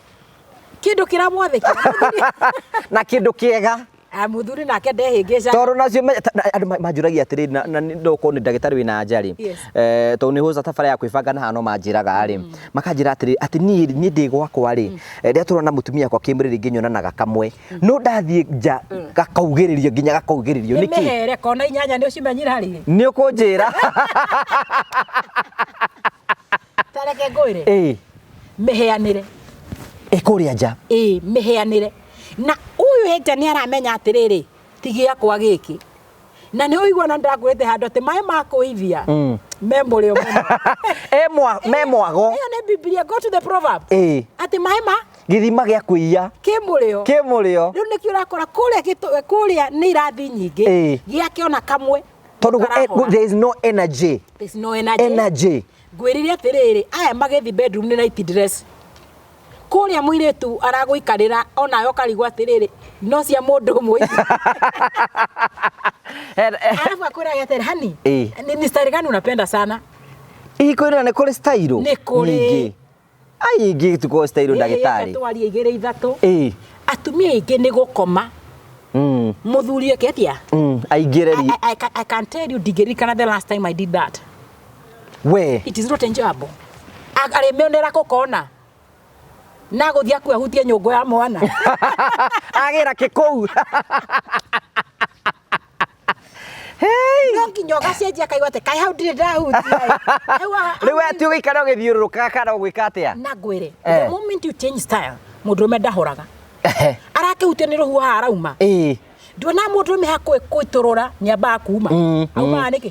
[SPEAKER 1] kĩndũ kĩramwathĩkĩra.
[SPEAKER 2] Na kĩndũ kĩega.
[SPEAKER 1] Ah, mũthuri nake ndehĩngĩca.
[SPEAKER 2] Tondũ nacio andũ manjũragia atĩrĩrĩ, na nĩ ndokorwo nĩ ndagĩtarĩ wĩna anja rĩ, tondũ nĩ hũca tabara ya kwĩbanga na haha no manjĩraga rĩ, makanjĩra atĩrĩrĩ, atĩ niĩ ndĩ gwakwa rĩ, rĩrĩa tũrona mũtumia wakwa kĩmwĩrĩ rĩngĩ nyonanaga kamwe, no ndathiĩ nja gakaugĩrĩrio nginya gakaugĩrĩrio.
[SPEAKER 1] Nĩ
[SPEAKER 2] Nĩkĩ?
[SPEAKER 1] Mĩhere kona inyanya nĩ ũcimenyire harĩ.
[SPEAKER 2] Nĩ ũkũnjĩra.
[SPEAKER 1] Tareke ngwĩre. Mĩheanĩre.
[SPEAKER 2] Ĩ kũrĩa nja.
[SPEAKER 1] Ĩĩ, mĩheanĩre, na ũyũ ĩnja nĩ aramenya atĩrĩrĩ, ti gĩakwa gĩkĩ, na nĩ ũigua na ndakwĩrĩte handũ atĩ maĩ ma kũithia me mũrĩo mũno.
[SPEAKER 2] Me mwago.
[SPEAKER 1] Ĩyo nĩ Biblia, go to the proverb, atĩ maĩ ma
[SPEAKER 2] Gĩthima gĩa kũiya
[SPEAKER 1] kĩ mũrĩo.
[SPEAKER 2] Kĩ mũrĩo.
[SPEAKER 1] Rĩu nĩkĩo ũrakora kũrĩa kũrĩa nĩ irathi nyingĩ, gĩake ona kamwe
[SPEAKER 2] tondũ
[SPEAKER 1] karahora.
[SPEAKER 2] There is no energy.
[SPEAKER 1] There's no energy.
[SPEAKER 2] Energy.
[SPEAKER 1] Ngwĩrire atĩrĩrĩ, aya magĩthiĩ bedroom nĩ night dress, kũrĩa mũirĩtu aragũikarĩra onawe ũkarigwo atĩrĩrĩ, no cia mũndũ ũmwe ici. Alafu akwĩraga atĩrĩ, "Honey, ni style gani unapenda sana?"
[SPEAKER 2] Ihiko-inĩ nĩ kũrĩ style
[SPEAKER 1] Nĩ kũrĩ.
[SPEAKER 2] Nyingĩ ai ingĩ tukorwo style, ndagĩtarĩ.
[SPEAKER 1] Twarie igĩrĩ ithatũ. Atumia aingĩ nĩ gũkoma, mũthuri eke atĩa?
[SPEAKER 2] Aingĩre ri.
[SPEAKER 1] I can tell you, ndingĩririkana the last time I did that.
[SPEAKER 2] We.
[SPEAKER 1] It is not enjoyable. Arĩmĩonera kũkona na gũthiĩ akue ahutie nyũngũ ya mwana.
[SPEAKER 2] Agĩra kĩkũu. Hey!
[SPEAKER 1] No nginya ũgacenjia, akaigua atĩ kaĩ hau ndirĩ ndahutia ĩ. Hau
[SPEAKER 2] Rĩu we ti ũgĩikara ũgĩthiũrũrũkaga kana ũgwĩka atĩa?
[SPEAKER 1] Na ngwĩre, the moment you change style, mũndũrũme ndahoraga, arakĩhutio nĩ rũhuho haha arauma. Nduona mũndũrũme hakuhĩ kũitũrũra nĩambaga kuma. Aumaga nĩkĩ?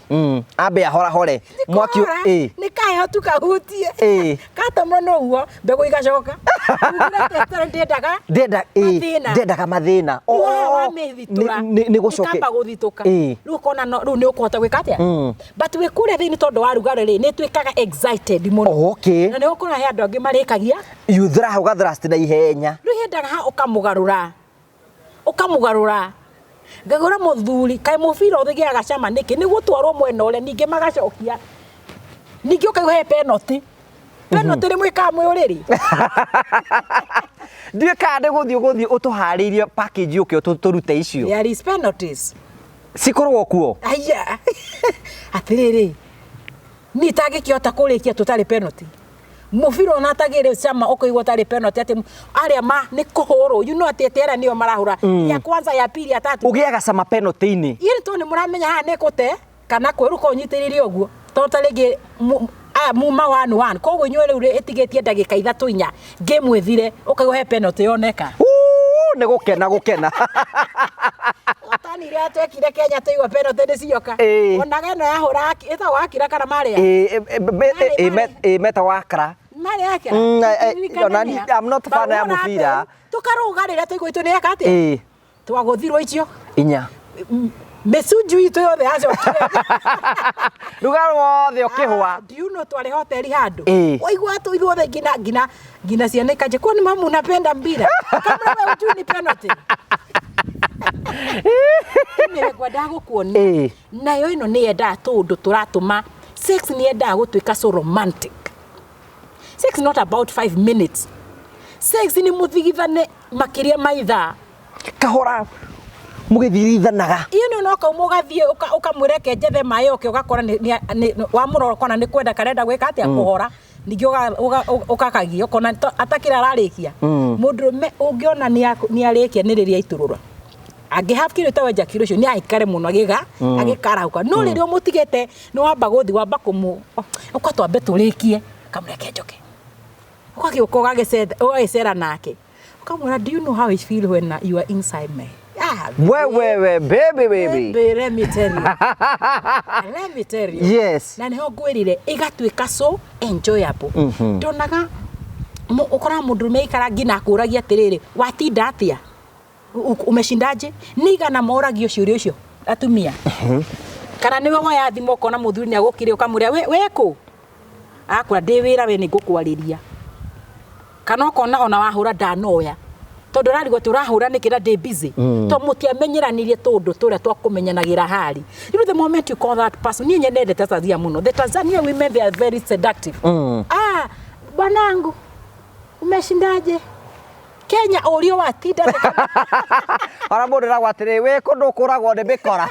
[SPEAKER 2] Ambe ahorahore mwaki.
[SPEAKER 1] Kũhora, nĩ kaheho tu kahutie. Katomwo no ũguo mbegũ igacoka. Ugire testosterone ndĩendaga
[SPEAKER 2] ndenda
[SPEAKER 1] mathĩna.
[SPEAKER 2] Ndendaga mathĩna.
[SPEAKER 1] Rĩu haha wamĩthitũra
[SPEAKER 2] nĩ gũcoke
[SPEAKER 1] ĩkamba gũthitũka. Rĩu ũkona no rĩu nĩ ũkũhota gwĩka atĩa? But wĩ kũrĩa thĩinĩ tondũ wa rugarĩ rĩ, nĩ ĩtuĩkaga excited mũno. Na nĩ ũkũona he andũ angĩ marĩkagia.
[SPEAKER 2] Yuthra ũgathrust na ihenya.
[SPEAKER 1] Rĩu yendaga ha ũkamũgarũra, ũkamũgarũra. Ngagũra mũthuri kaĩ mũbira ũthĩgĩaga cama nĩkĩ? Nĩ gũtwarwo mwena ũrĩa ningĩ magacokia, ningĩ ũkaigua he penalty. Penalty nĩ mwĩkaga mwĩ ũrĩrĩ.
[SPEAKER 2] Ndiũĩ kana nĩ gũthiĩ ũtũharĩirie package ũke tũrute icio.
[SPEAKER 1] There is penalties.
[SPEAKER 2] Cikoragwo kuo.
[SPEAKER 1] Aya, atĩrĩrĩ, niĩ itangĩkĩhota kũrĩkia tũtarĩ penalty. Mũbira ona atagĩrĩ cama ũkaigua ũtarĩ penalty atĩ arĩa ma nĩ kũhũrwo, you know, atĩ atĩ arĩa nĩo marahũra ya kwanza, ya pili, ya tatu.
[SPEAKER 2] Ũgĩaga cama penalty-inĩ.
[SPEAKER 1] Iĩ tondũ nĩ mũramenya haha nĩ kũte kana kwĩruka ũnyitĩrĩire ũguo, tondũ ta rĩngĩ aya muma 1-1, koguo inyuĩ rĩu ĩtigĩtie ndagĩka ithatũ inya game ĩthire, ũkaigua he penalty yoneka.
[SPEAKER 2] Uu, nĩ gũkena gũkena.
[SPEAKER 1] Tani iria twekire Kenya tũigua penalty nĩ cioka. Onaga ĩno yahũra ĩtagwo Akira kana Maria?
[SPEAKER 2] Ĩ, metagwo Akra.
[SPEAKER 1] Maria Akira.
[SPEAKER 2] Ona I'm not fan ya mũbira.
[SPEAKER 1] Tũkarũga rĩrĩa tũigua itũ nĩ yeka atĩa? Twagũthirwo icio
[SPEAKER 2] inya.
[SPEAKER 1] Mĩcunju itũ yothe yacokire.
[SPEAKER 2] Ruga wothe ũkĩhũa.
[SPEAKER 1] Do you know twarĩ hoteli handũ, waigua tu ithuothe nginya ciana ikanjia, "Kwani mama unapenda mpira?" Kama wewe hujui ni penalty. Nĩ ngwendaga gũkuonia. Nayo ĩno nĩ yendaga tũũndũ tũratũma sex, nĩ yendaga gũtuĩka so romantic. Sex is not about 5 minutes. Sex nĩ mũthigithane makĩria ma ithaa.
[SPEAKER 2] Kahora mũgĩthirithanaga.
[SPEAKER 1] Iyo nĩ no kauma ũgathiĩ ũkamwĩra reke njethe maĩ oke, ũgakora wamũrora ũkona nĩ kwenda karenda gwĩka atĩa, kũhora. Ningĩ ũkakagia ũkona atakĩra ararĩkia. Mũndũrũme ũngĩona nĩ arĩkia nĩ rĩrĩa aitũrũra. Angĩ have kĩndũ ta ejaculation nĩ aikare mũno agĩga agĩkarahũka, no rĩrĩa ũmũtigĩte nĩ wamba gũthi wamba kũmũ ũka twambe tũrĩkie, kamũreke njoke, ũgagĩũka ũgagĩcera nake, ũkamwĩra, "Do you know how it feel when you are inside me?" Ah,
[SPEAKER 2] Wewewe, baby, baby.
[SPEAKER 1] Baby, let me tell you. Let me tell you. Na nĩho ngwĩrire ĩgatuĩka so enjoyable. Ndonaga ũkoraga mũndũrũme aikara nginya akũragia atĩrĩrĩ, "Watinda atĩa? Umeshindaje?" Nĩ igana moragio ciũria icio atumia. Kana nĩwe woya thimũ ũkona mũthuri nĩ agũkire, ũkamwĩra, "We wekũ?" Akwĩra, "Ndĩ wĩra, we nĩ ngũkwarĩria." Kana ũkona ona wahũra ndanoya tondũ ararigwo atĩ ũrahũra nĩkĩ na ndĩ busy, tondũ mũtiamenyeranirie tũndũ tũrĩa twa kũmenyanagĩra hari. You know, the moment you call that person, niĩ nyendete Tanzania mũno. The Tanzania women, they are very seductive. "Ah, bwanangu, umeshindaje?" Kenya ũrio, "Watinda?"
[SPEAKER 2] Ona mũndũ eragwo atĩrĩ, "Wĩ kũndũ ũkũragwo nĩ mĩkora."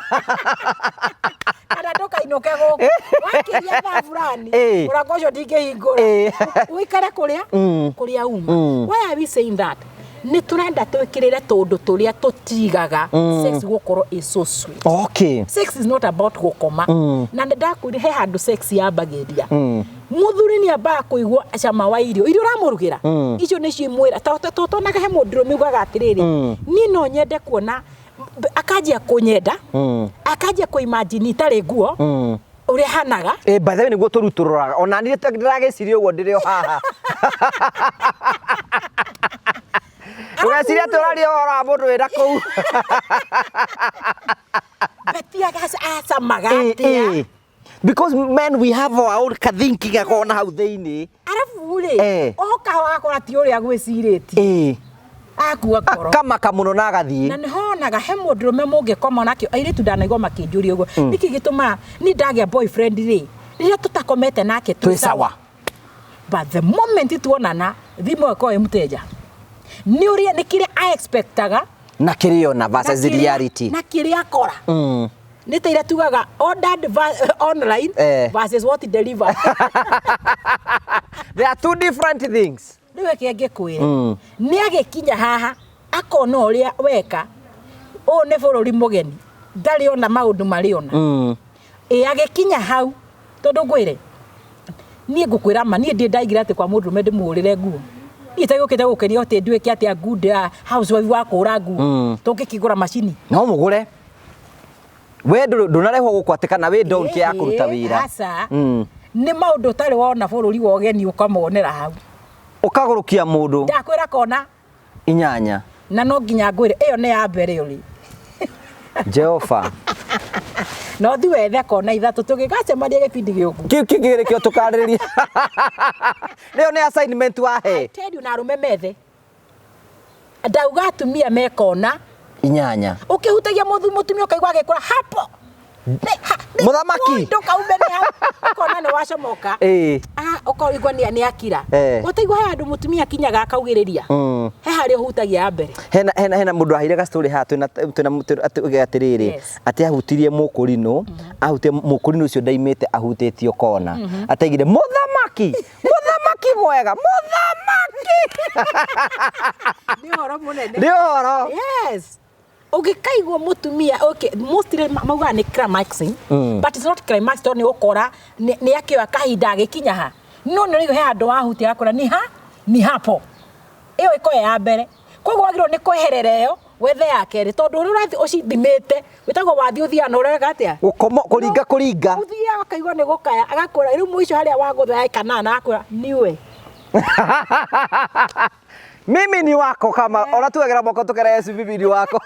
[SPEAKER 1] Kana, "Ndũkainũke gũkũ wakĩria thaa fulani, mũrango ũcio ndingĩhingũra." Ũikare kũrĩa kũrĩa uma. Why are we saying that? Nĩ tũrenda twĩkĩrĩre tũndũ tũrĩa tũtigaga sex gũkorwo is so sweet. Sex is not about gũkoma. Na nĩ ndakwĩrire he handũ sex yambagĩria. Mũthuri nĩ ambaga kũigua cama wa irio iria ũramũrugĩra. Icio nĩcio imwĩra totonaga he mũndũrũme ugaga atĩrĩrĩ, "Niĩ no nyende kuona," akanjia kũnyenda, akanjia kũimagine itarĩ nguo ũrĩa hanaga.
[SPEAKER 2] Ĩ, by the way, nĩguo tũrutũrũraga ona niĩ ndĩragĩciria ũguo ndĩrĩ o haha, ũgeciria atĩ ũraria ũhoro wa mũndũ wĩna kũu.
[SPEAKER 1] Beti acamaga atĩa?
[SPEAKER 2] Because men, we have our own thinking akona hau thĩinĩ.
[SPEAKER 1] Arabu rĩ, oka agakora ti ũrĩa gwĩcirĩtie. Akua ngoro.
[SPEAKER 2] Akamaka mũno na agathiĩ.
[SPEAKER 1] Na nĩ honaga he mũndũrũme mũngĩkoma nake. Airĩtu ndanaigua makĩnjũria ũguo, nĩkĩ gĩtũmaga niĩ ndagĩa boyfriend rĩ, rĩrĩa tũtakomete nake
[SPEAKER 2] twĩ sawa,
[SPEAKER 1] but the moment tuonana, thimũ ĩkorwo ĩ mteja, nĩ ũrĩa nĩ kĩrĩa a expectaga
[SPEAKER 2] na kĩrĩo na versus reality.
[SPEAKER 1] Na kĩrĩa akora. Nĩ ta iria tugaga ordered online versus what delivered.
[SPEAKER 2] They are two different things.
[SPEAKER 1] Rĩu reke ngĩkwĩre, nĩ agĩkinya haha akona ũrĩa weka, ũyũ nĩ bũrũri mũgeni, ndarĩ ona maũndũ marĩ ona. Ĩ agĩkinya hau, tondũ ngwĩre, niĩ ngũkwĩra ma, niĩ ndĩ ndaigire atĩ kwa mũndũrũme ndĩmũhũrĩre nguo. Niĩ tagĩũkĩte gũkenia atĩ nduĩke atĩa good housewife wa kũhũra nguo. Tũngĩkĩgũra macini.
[SPEAKER 2] No mũgũre. We ndũnarehwo gũkũ atĩ kana wĩ donkey ya kũruta wĩra.
[SPEAKER 1] Aca. Nĩ maũndũ ũtarĩ wona bũrũri wa ũgeni ũkamonera hau.
[SPEAKER 2] Ũkagũrũkia mũndũ.
[SPEAKER 1] Ndakwĩra kona.
[SPEAKER 2] 8.
[SPEAKER 1] Na no nginya ngwĩre ĩyo nĩ ya mbere ũrĩ.
[SPEAKER 2] Jehova.
[SPEAKER 1] No thi wethe kona 3 tũgĩgacemania gĩbindi gĩũku.
[SPEAKER 2] Kĩu kĩngĩ nĩkĩo tũkarĩrĩria. Rĩo nĩ assignment wahe.
[SPEAKER 1] Tell you na arũme methe. Ndauga atumia me kona
[SPEAKER 2] 8.
[SPEAKER 1] Ũkĩhutagia mũtumia ũkaigua agĩkũra hapo.
[SPEAKER 2] Mũthamaki.
[SPEAKER 1] Ndũkaume nĩ hau. Ũkona nĩ wacomoka. Ũkaigua nĩ akira. Ũtaigua he handũ mũtumia akinyaga akaugĩrĩria. He harĩa ũhutagia ya mbere.
[SPEAKER 2] Hena mũndũ aheire ga story haha twĩna atĩrĩrĩ atĩ ahutirie mũkũrinũ, ahutie mũkũrinũ ũcio ndaimĩte ahutĩtio kona. Ataigire mũthamaki, mũthamaki mwega, mũthamaki.
[SPEAKER 1] Nĩ ũhoro mũnene.
[SPEAKER 2] Nĩ ũhoro.
[SPEAKER 1] Yes. Ũngĩkaigua mũtumia, okay, mostly maugaga nĩ climaxing, but it's not climax tondũ nĩ ũkora nĩ akĩoya kahinda agĩkinya ha. No nĩ ũraigua he handũ wahutia agakora ni ha, ni hapo. Ĩyo ĩkoya ya mbere. Koguo wagĩrĩirwo nĩ kweherera ĩyo wethe ya kerĩ tondũ ũrĩa ũrathiĩ ũcithimĩte wĩtagwo wathiĩ ũthiaga na ũreka atĩa?
[SPEAKER 2] Gũkoma, kũringa, kũringa.
[SPEAKER 1] Ũthiaga ũkaigua nĩ gũkaya, agakũra rĩu mũico harĩa wagũtha ya kanana akũra niwe.
[SPEAKER 2] Mimi ni wako kama ona tuwegera moko tukera Yesu mimi ni wako.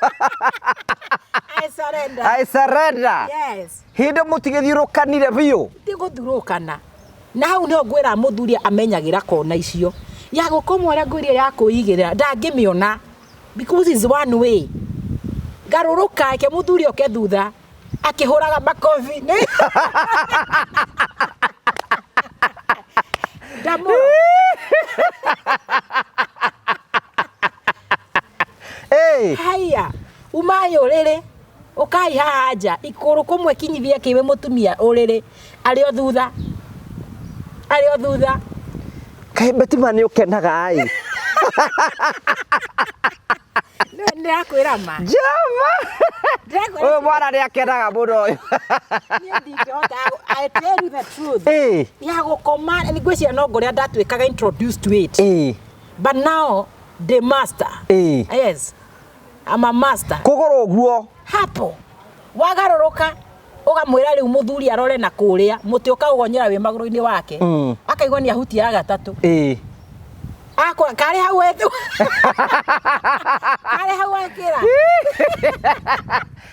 [SPEAKER 1] I surrender.
[SPEAKER 2] I surrender.
[SPEAKER 1] Yes.
[SPEAKER 2] Hĩndĩ mũtigĩthiũrũkanire biũ.
[SPEAKER 1] Ti gũthurũkana. Na hau nĩho ngwĩra mũthuri amenyagĩra kona icio. Ya gũkomwo ũrĩa ngwĩrire ya kwĩigĩrĩra ndangĩmĩona because it's one way. Garũrũka eke mũthuri oke thutha akĩhũraga makobi. Ndamũrora.
[SPEAKER 2] Hey.
[SPEAKER 1] Haya, umai ũrĩrĩ, ũkai haha nja, ikũrũ kũmwe kinyithia kĩwe mũtumia ũrĩrĩ, arĩ o thutha. Arĩ o thutha.
[SPEAKER 2] Kaĩ Betima nĩ ũkenaga ĩ?
[SPEAKER 1] Nĩ ndĩrakwĩra ma.
[SPEAKER 2] Jehova! Ũyũ mwana nĩ akenaga mũno ũyũ.
[SPEAKER 1] Niĩ ndingĩhota, I tell you the truth. Ya gũkoma, nĩ ngwĩciria no ngũrĩa ndatuĩkaga introduced to it. But now, the master. Yes. I'm a master.
[SPEAKER 2] Kũgũrũ ũguo.
[SPEAKER 1] Hapo. Wagarũrũka, ũgamwĩra rĩu mũthuri arore na kũrĩa, mũtĩ ũkaũgonyera wĩ magũrũ-inĩ wake. Akaigua nĩ ahutia ya gatatũ. Akwa, karĩ hau wethu. Karĩ hau wekĩra.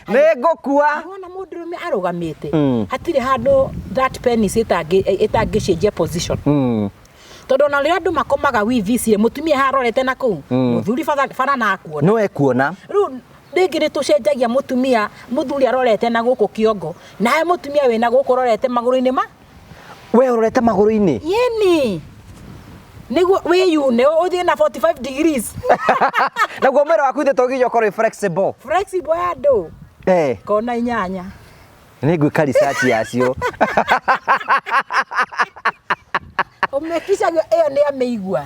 [SPEAKER 2] Nĩ ngũkua.
[SPEAKER 1] Wona mũndũrũme arũgamĩte. Hatirĩ handũ that penis ĩtangĩcenjia position. Tondũ ona rĩrĩa andũ makomaga wivi ici, mũtumia harorete na kũu, mũthuri bara na akuona.
[SPEAKER 2] No ekuona.
[SPEAKER 1] Rĩu rĩngĩ nĩ tũcenjagia mũtumia, mũthuri arorete na gũkũ kĩongo, nawe mũtumia wĩna gũkũ ũrorete magũrũ-inĩ ma?
[SPEAKER 2] We ũrorete magũrũ-inĩ?
[SPEAKER 1] Yeni. Nĩguo wĩyune, ũthiĩ na 45 degrees.
[SPEAKER 2] Naguo mwĩrĩ waku ithe to nginya ũkorwo wĩ flexible.
[SPEAKER 1] Flexible ya andũ. Kona 8.
[SPEAKER 2] Nĩ ngwĩka research yacio.
[SPEAKER 1] Ũmekicagio ĩyo nĩ amĩigua.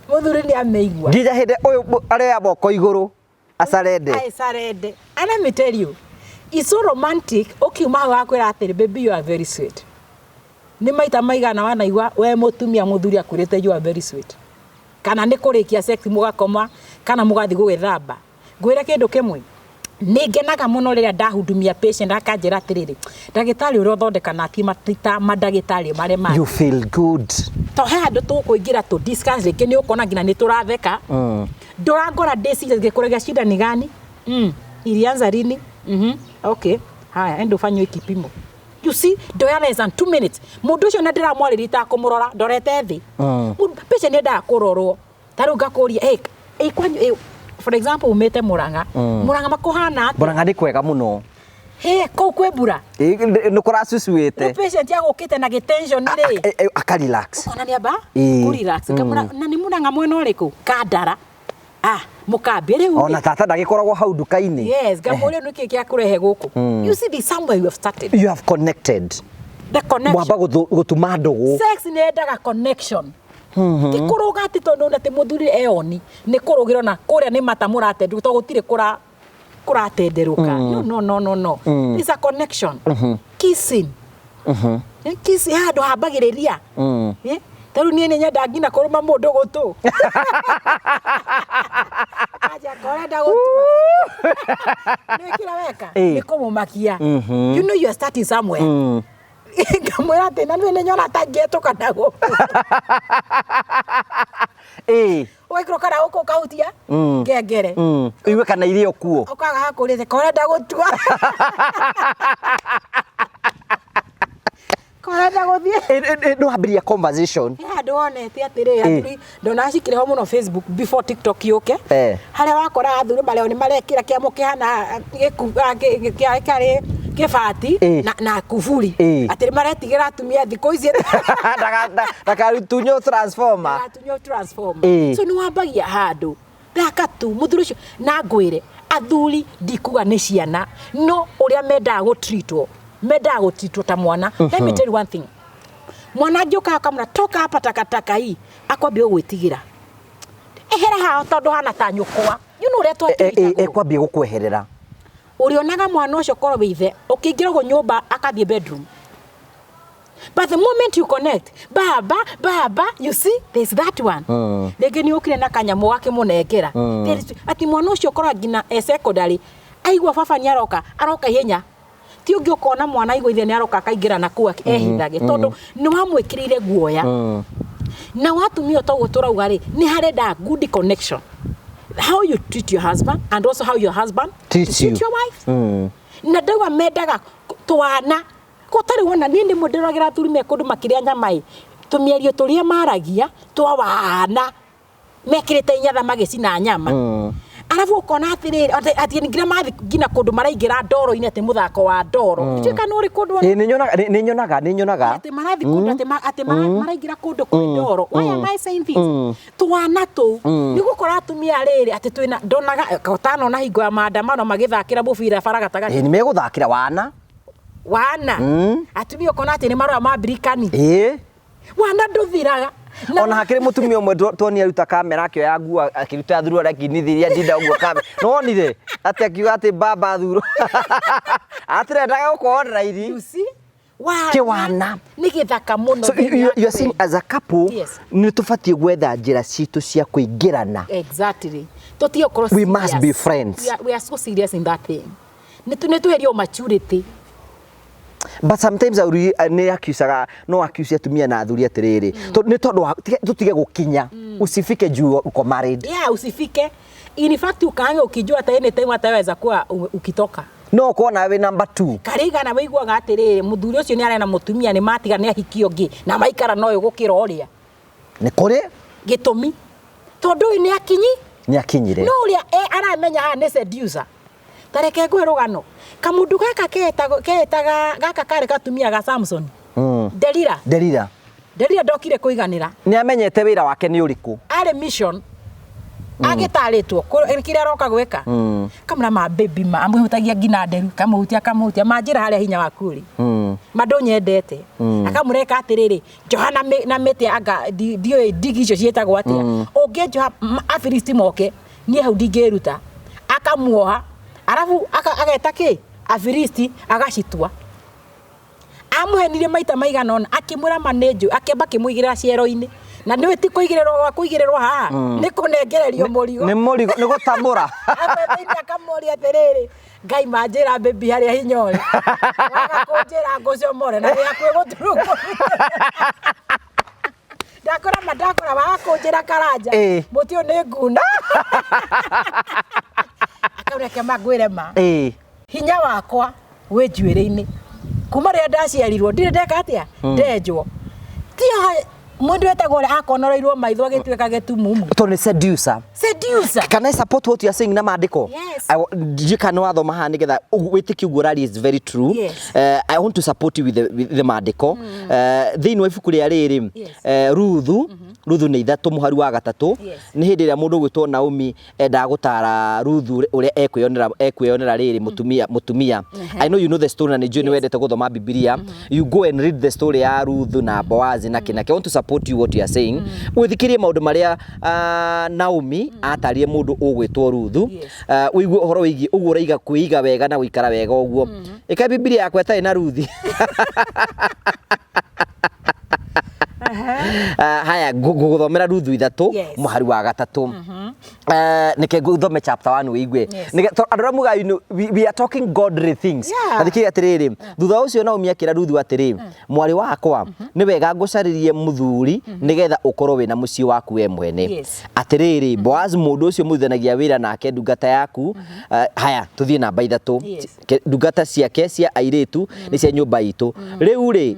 [SPEAKER 1] Mũthuri nĩ amĩigua.
[SPEAKER 2] Nginya hĩndĩ ũyũ arĩa moko igũrũ acarende.
[SPEAKER 1] I surrender. And let me tell you, it's so romantic. Ũkiuma hau akwĩra atĩrĩ, baby you are very sweet. Nĩ maita maigana wanaigua we mũtumia mũthuri akwĩrĩte you are very sweet. Kana nĩ kũrĩkia sex mũgakoma kana mũgathiĩ gũgĩthamba. Ngwĩre kĩndũ kĩmwe. Nĩ ngenaga mũno rĩrĩa ndahudumia patient akanjĩra atĩrĩrĩ, ndagĩtarĩ ũrĩa ũthondeka na ti ta mandagĩtarĩ marĩa mangĩ.
[SPEAKER 2] You feel good.
[SPEAKER 1] To he handũ tũkũingĩra tũ discuss rĩngĩ nĩ ũkona nginya nĩ tũratheka. Ndũrangora ndĩciria ngĩkũragia shida ni gani? Ilianza lini? Okay. Haya, enda ũfanywe kipimo. You see, ndoya less than 2 minutes. Mũndũ ũcio na ndĩramwarĩria itakũmũrora, ndorete thĩ. Patient nĩendaga kũrorwo. Ta rĩu ngakũria, hey, kwanyu, hey, for example, umĩte Murang'a. Murang'a makũhana atĩa?
[SPEAKER 2] Murang'a nĩ kwega mũno.
[SPEAKER 1] Hey, kũu kwĩ mbura?
[SPEAKER 2] Nĩ kũracucuĩte.
[SPEAKER 1] Rĩu patient agũkĩte na gĩtension rĩ.
[SPEAKER 2] Aka relax.
[SPEAKER 1] Ũkona nĩ amba? Kũ relax. Na nĩ Murang'a mwena ũrĩkũ? Kandara. Mũkambĩ rĩu.
[SPEAKER 2] Ona tata ndagĩkoragwo hau nduka-inĩ.
[SPEAKER 1] Yes, ngamũria nĩ kĩĩ gĩa kũrehe gũkũ. You see, there's somewhere you have started.
[SPEAKER 2] You have connected.
[SPEAKER 1] The connection.
[SPEAKER 2] Mwamba gũtuma ndũgũ.
[SPEAKER 1] Sex nĩ yendaga connection. Ti kũrũga atĩ tondũ atĩ mũthuri eoni, nĩ kũrũgĩrwo na kũrĩa nĩ mata mũratenderũka, tondũ gũtirĩ kũratenderũka. No, no, no, no, no. It's a connection. Kissing. Kissing, handũ hambagĩrĩria. Ta rĩu niĩ nĩ nyendaga nginya kũrũma mũndũ gũtũ. Aja korenda gũtua. Nĩ kĩrĩa weka nĩ kũmũmakia. You know you are starting somewhere. Ngamwĩra atĩ na niĩ nĩ nyona ta ngĩetũka na gũkũ. Ũgaikũrũka na gũkũ ũkahutia ngengere.
[SPEAKER 2] Ũigue kana irĩ o kuo.
[SPEAKER 1] Ũkaga hakũrĩte korenda gũtua. Korenda gũthiĩ.
[SPEAKER 2] Nĩ wambĩrĩria conversation.
[SPEAKER 1] He handũ wonete atĩrĩrĩ athuri ndona cikĩrĩ ho mũno Facebook before TikTok yũke. Harĩa wakoraga athuri marĩa nĩ marekĩra kĩamũ kĩhana kĩarĩ kĩbati na kuburi. Atĩ nĩ maretigĩra atumia thikũ ici.
[SPEAKER 2] Ndakatunywo transformer.
[SPEAKER 1] Ndagatunywo transformer. So nĩ wambagia handũ. Thaka tu mũthuri ũcio na ngwĩre athuri ndikuga nĩ ciana no ũrĩa mendaga gũtreatwo mendaga gũtreatwo ta mwana. Let me tell you one thing. Mwana angĩũka akamwĩra toka hapa takataka hii akwambia gũgwĩtigĩra. Ehera haha tondũ hana ta nyũkwa. You know ũrĩa twatreatagwo.
[SPEAKER 2] Ekwambia gũkweherera.
[SPEAKER 1] Ũrĩonaga mwana ũcio korwo wĩ ithe ũkĩingĩra ũguo nyũmba akathiĩ bedroom. But the moment you connect, baba, baba, you see, there's that one. Rĩngĩ nĩ ũkire na kanyamũ gakĩmũnengera. Atĩ mwana ũcio ũkoragwo nginya e secondary, aigua baba nĩ aroka, aroka ihenya. Ti ũngĩ ũkona mwana aigua ithe nĩ aroka akaingĩra na kũu ehithage, tondũ nĩ wamwĩkĩrĩire guoya. Na watumia toguo tũrauga rĩ, nĩ harenda good connection. How you treat your husband and also how your husband
[SPEAKER 2] treats you.
[SPEAKER 1] Treat your wife. Na ndauga mendaga twana. Gũtarĩ wona niĩ nĩ ndĩragĩra athuri me kũndũ makĩrĩa nyama ĩ, tũmĩario tũrĩa maragia twa wana mekĩrĩte inyatha magĩcina nyama. Arabu ũkona atĩrĩrĩ, atĩ nginya mathiĩ nginya kũndũ maraingĩra ndoro-inĩ atĩ mũthako wa ndoro. Ndiũĩ kana ũrĩ kũndũ ona-
[SPEAKER 2] Nĩ nyonaga, nĩ nyonaga.
[SPEAKER 1] Atĩ marathiĩ kũndũ atĩ maraingĩra kũndũ kwĩ ndoro. Why am I saying this? Twana tũu. Nĩ gũkora atumia rĩrĩ atĩ twĩna ndonaga ũtanona hingo ya maandamano magĩthakĩra mũbira bara gatagatĩ.
[SPEAKER 2] Nĩ megũthakĩra wana.
[SPEAKER 1] Wana. Atumia ũkona atĩ nĩ marũa ma mbirikani. Wana ndũthiraga.
[SPEAKER 2] Ona hakĩrĩ mũtumia ũmwe tuonire aruta kamera akĩoya nguo akĩruta athurwo arĩa akinithirie ndinda ũguo kamera. Nĩwonire? Atĩ akiuga atĩ baba athurwo. Atĩrendaga gũkũ online.
[SPEAKER 1] You see? Wana.
[SPEAKER 2] Kĩwana.
[SPEAKER 1] Nĩ gĩthaka mũno.
[SPEAKER 2] So you are saying as a couple,
[SPEAKER 1] Yes.
[SPEAKER 2] nĩ tũbatiĩ gwetha njĩra citũ cia kũingĩrana.
[SPEAKER 1] Exactly. Tũtige gũkorwo
[SPEAKER 2] We must be
[SPEAKER 1] serious.
[SPEAKER 2] friends.
[SPEAKER 1] We are so serious in that thing. Nĩ tweherie maturity.
[SPEAKER 2] But sometimes athuri nĩ accusaga, no accuse atumia na athuri atĩrĩrĩ. Nĩ tondũ wa, tũtige gũkinya. Usifike juu uko married.
[SPEAKER 1] Yeah, usifike. In fact ukaange ukijua hata any time ataweza kuwa ukitoka.
[SPEAKER 2] No ukorwo nawe number 2.
[SPEAKER 1] Karĩigana wĩiguaga atĩrĩrĩ, mũthuri ũcio nĩ arena mũtumia nĩ matiga nĩ ahiki ũngĩ na maikara no gũkĩra ũrĩa.
[SPEAKER 2] Nĩ kũrĩ?
[SPEAKER 1] Gĩtũmi. Tondũ ũyũ nĩ akinyi.
[SPEAKER 2] Nĩ akinyire.
[SPEAKER 1] No ũrĩa aramenya haha nĩ seducer. Ta reke ngwĩre rũgano. Kamũndũ gaka ketaga gaka karĩ gatumia ga Samson. Delila.
[SPEAKER 2] Delila.
[SPEAKER 1] Delila ndokire kũiganĩra.
[SPEAKER 2] Nĩ amenyete wĩra wake nĩ ũrĩkũ.
[SPEAKER 1] Arĩ mission. Agĩtarĩtwo kĩrĩa aroka gwĩka. Kamũra ma baby ma amũhutagia nginya nderu, kamũhutia kamũhutia ma njĩra harĩa hinya waku ũrĩ. Ma ndũnyendete. Akamũreka atĩrĩrĩ, njoha na mĩtĩ anga ndiũĩ ndigi icio ciĩtagwo atĩa. Ũngĩnjoha Afilisti moke, niĩ hau ndingĩruta. Akamuoha, arabu ageta kĩ? Afilisti agacitua. Amũhenirie maita maigana ũna, akĩmwĩra ma nĩ njũĩ, akĩamba akĩmũigĩrĩra ciero-inĩ. Na nĩũĩ ti kũigĩrĩrwo gwa kũigĩrĩrwo haha, nĩ kũnengererio mũrigo.
[SPEAKER 2] Nĩ mũrigo, nĩ gũtamũra.
[SPEAKER 1] Amwetha-inĩ akamũria atĩrĩrĩ, Ngai manjĩra baby harĩa hinya ũrĩ. Waga kũnjĩra ngũcomore na wĩ hakuhĩ gũturũkwo. Ndakora ma ndakora waga kũnjĩra karanja. Mũtĩ ũyũ nĩ nguna. Akaũreke ma ngwĩre ma. Hinya wakwa wĩ njuĩrĩ-inĩ. Kuma rĩrĩa ndaciarirwo ndirĩ ndeka atĩa? Ndenjwo. Ti haha mũndũ wetagwo ũrĩa akonoreirwo maitho agĩtuĩka gĩtumumu.
[SPEAKER 2] Tondũ nĩ seducer.
[SPEAKER 1] Seducer.
[SPEAKER 2] Can I support what you are saying na maandĩko?
[SPEAKER 1] Yes.
[SPEAKER 2] Ndiũĩ kana nĩwathoma haha nĩgetha wĩtĩkie ũguo ũraria is very true.
[SPEAKER 1] Yes.
[SPEAKER 2] I want to support you with the maandĩko. Thĩinĩ wa ibuku rĩa rĩrĩ,
[SPEAKER 1] Yes.
[SPEAKER 2] Ruthu, Ruthu nĩ ithatũ mũhari wa gatatũ.
[SPEAKER 1] Yes.
[SPEAKER 2] Nĩ hĩndĩ ĩrĩa mũndũ ũgwĩtwo Naomi endaga gũtara Ruthu ũrĩa ekwĩyonera rĩrĩ mũtumia. I know you know the story na nĩ njũĩ nĩ wendete gũthoma Bibilia. You go and read the story ya Ruthu na Boazi na kĩna. I want to support you what you are saying. Wĩthikĩrie maũndũ marĩa Naomi atarire mũndũ ũgwĩtwo Ruthu.
[SPEAKER 1] Yes.
[SPEAKER 2] Ũigue ũhoro wĩgiĩ ũguo ũraiga kwĩiga wega na gũikara wega ũguo. Ĩka Bibilia yakwa ĩtarĩ na Ruthi. Ah, haya ngũgũthomera Ruthu 3 mũhari wa 3. Nĩke ngũthome chapter 1 wĩigue. Andũ arĩa mugaga, we are talking godly things. Athikĩrĩria atĩrĩrĩ, thutha ũcio Naomi akĩra Ruthu atĩrĩ, mwarĩ wakwa, nĩ wega ngũcarĩrie mũthuri nĩgetha ũkorwo wĩna mũciĩ waku we mwene. Atĩrĩrĩ, Boaz mũndũ ũcio mũrutithanagia wĩra nake ndungata yaku, haya tũthiĩ namba 3, ndungata ciake cia airĩtu nĩ cia nyũmba itũ. Rĩu rĩ,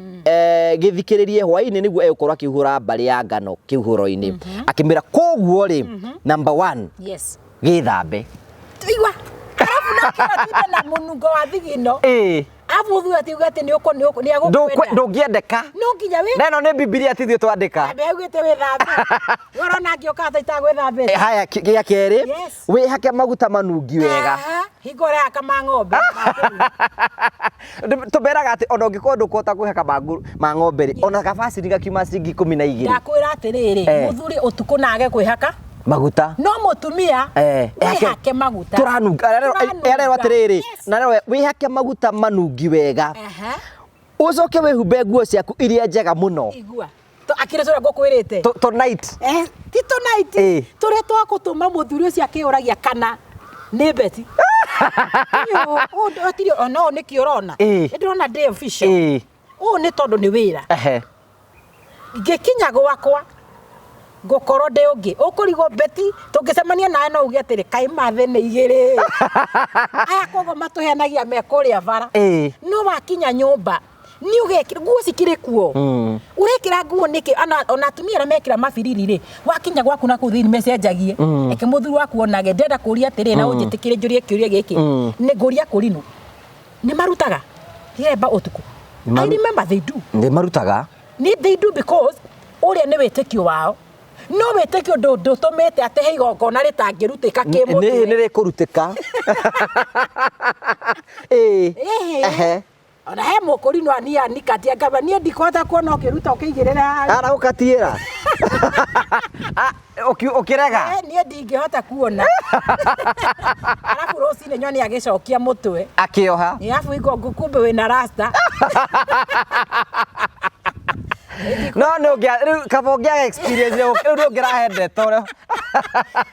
[SPEAKER 2] gĩthikĩrĩrie hwaĩ-inĩ nĩguo egũkorwo akĩhuhũra mbarĩ ya ngano kĩhuhũro-inĩ. Akĩmwĩra koguo rĩ, number 1, gĩthambe.
[SPEAKER 1] Igua. Arabu na kĩra na mũnungo wa thigino. Arabu thutha atiuga atĩ nĩ ũkũ nĩ ũkũ nĩ agũkwenda.
[SPEAKER 2] Ndũngĩendeka.
[SPEAKER 1] No nginya wĩ.
[SPEAKER 2] Na ĩno nĩ Bibilia ti ithuĩ twandĩka.
[SPEAKER 1] Ambe augĩte wĩthambe. Ũrona ngĩũka thaa itagwĩthambĩte.
[SPEAKER 2] Haya, gĩa kerĩ, wĩhake maguta manungi wega.
[SPEAKER 1] Hingo ũrehaka ma ng'ombe.
[SPEAKER 2] Tũmeraga atĩ ona ũngĩkorwo ndũkũhota kwĩhaka ma ng'ombe rĩ, ona kabacini gakiuma ciringi 12.
[SPEAKER 1] Ndakwĩra atĩrĩrĩ, mũthuri ũtukũ na age kwĩhaka
[SPEAKER 2] maguta.
[SPEAKER 1] No mũtumia wĩhake maguta.
[SPEAKER 2] Tũranunga. Arerwo atĩrĩrĩ, na arerwo wĩhake maguta manungi wega. Ũcoke wĩhumbe nguo ciaku iria njega mũno.
[SPEAKER 1] Igua. Akĩrĩ tũrĩa ngũkwĩrĩte.
[SPEAKER 2] Tonight.
[SPEAKER 1] Ti tonight. Tũrĩa twakũtũma mũthuri ũcio akĩũragia kana nĩ beti. Ona ũũ nĩkĩ ũrona? Nĩndĩrona ndĩ official. Ũũ nĩ tondũ nĩ wĩra. Ngĩkinya gwakwa ngũkorwo ndĩ ũngĩ. Ũkũrigwo beti tũngĩcemania nawe no uge atĩrĩ kaĩ mathĩ nĩ igĩrĩ. Aya koguo matũheanagia me kũrĩa bara. No wakinya nyũmba nĩ ũgekĩra nguo cikĩrĩ kuo. Ũrekĩra nguo nĩkĩ? Ona atumia arĩa mekĩra mabiriri rĩ, wakinya gwaku na kũu thĩinĩ mecenjagie. Reke mũthuri waku onage. Ndĩrenda kũũria atĩrĩ, na ũnjĩtĩkĩre njũrie kĩũria gĩkĩ. Nĩ ngũria kũrinũ. Nĩ marutaga kĩremba ũtukũ? I remember they do.
[SPEAKER 2] Nĩ marutaga.
[SPEAKER 1] Nĩ they do because ũrĩa nĩ wĩtĩkio wao. No wĩtĩkio ndũtũmĩte atĩ he igongona rĩtangĩrutĩka kĩmũtwe.
[SPEAKER 2] Nĩ rĩkũrutĩka.
[SPEAKER 1] Ona he mũkũri no ania nikatia ngaba niĩ ndikũhota kuona ũkĩruta ũkĩigĩrĩra harĩa.
[SPEAKER 2] Aragũkatiĩra. Ũkĩrega?
[SPEAKER 1] Niĩ ndingĩhota kuona. Arabu rũcinĩ nyoni agĩcokia mũtwe.
[SPEAKER 2] Akĩoha.
[SPEAKER 1] Arabu ingo ngũkumbe wĩna rasta.
[SPEAKER 2] No nĩ ũngĩa rĩu kaba ũngĩaga experience rĩu nĩ ũngĩrahe ndeto rĩu.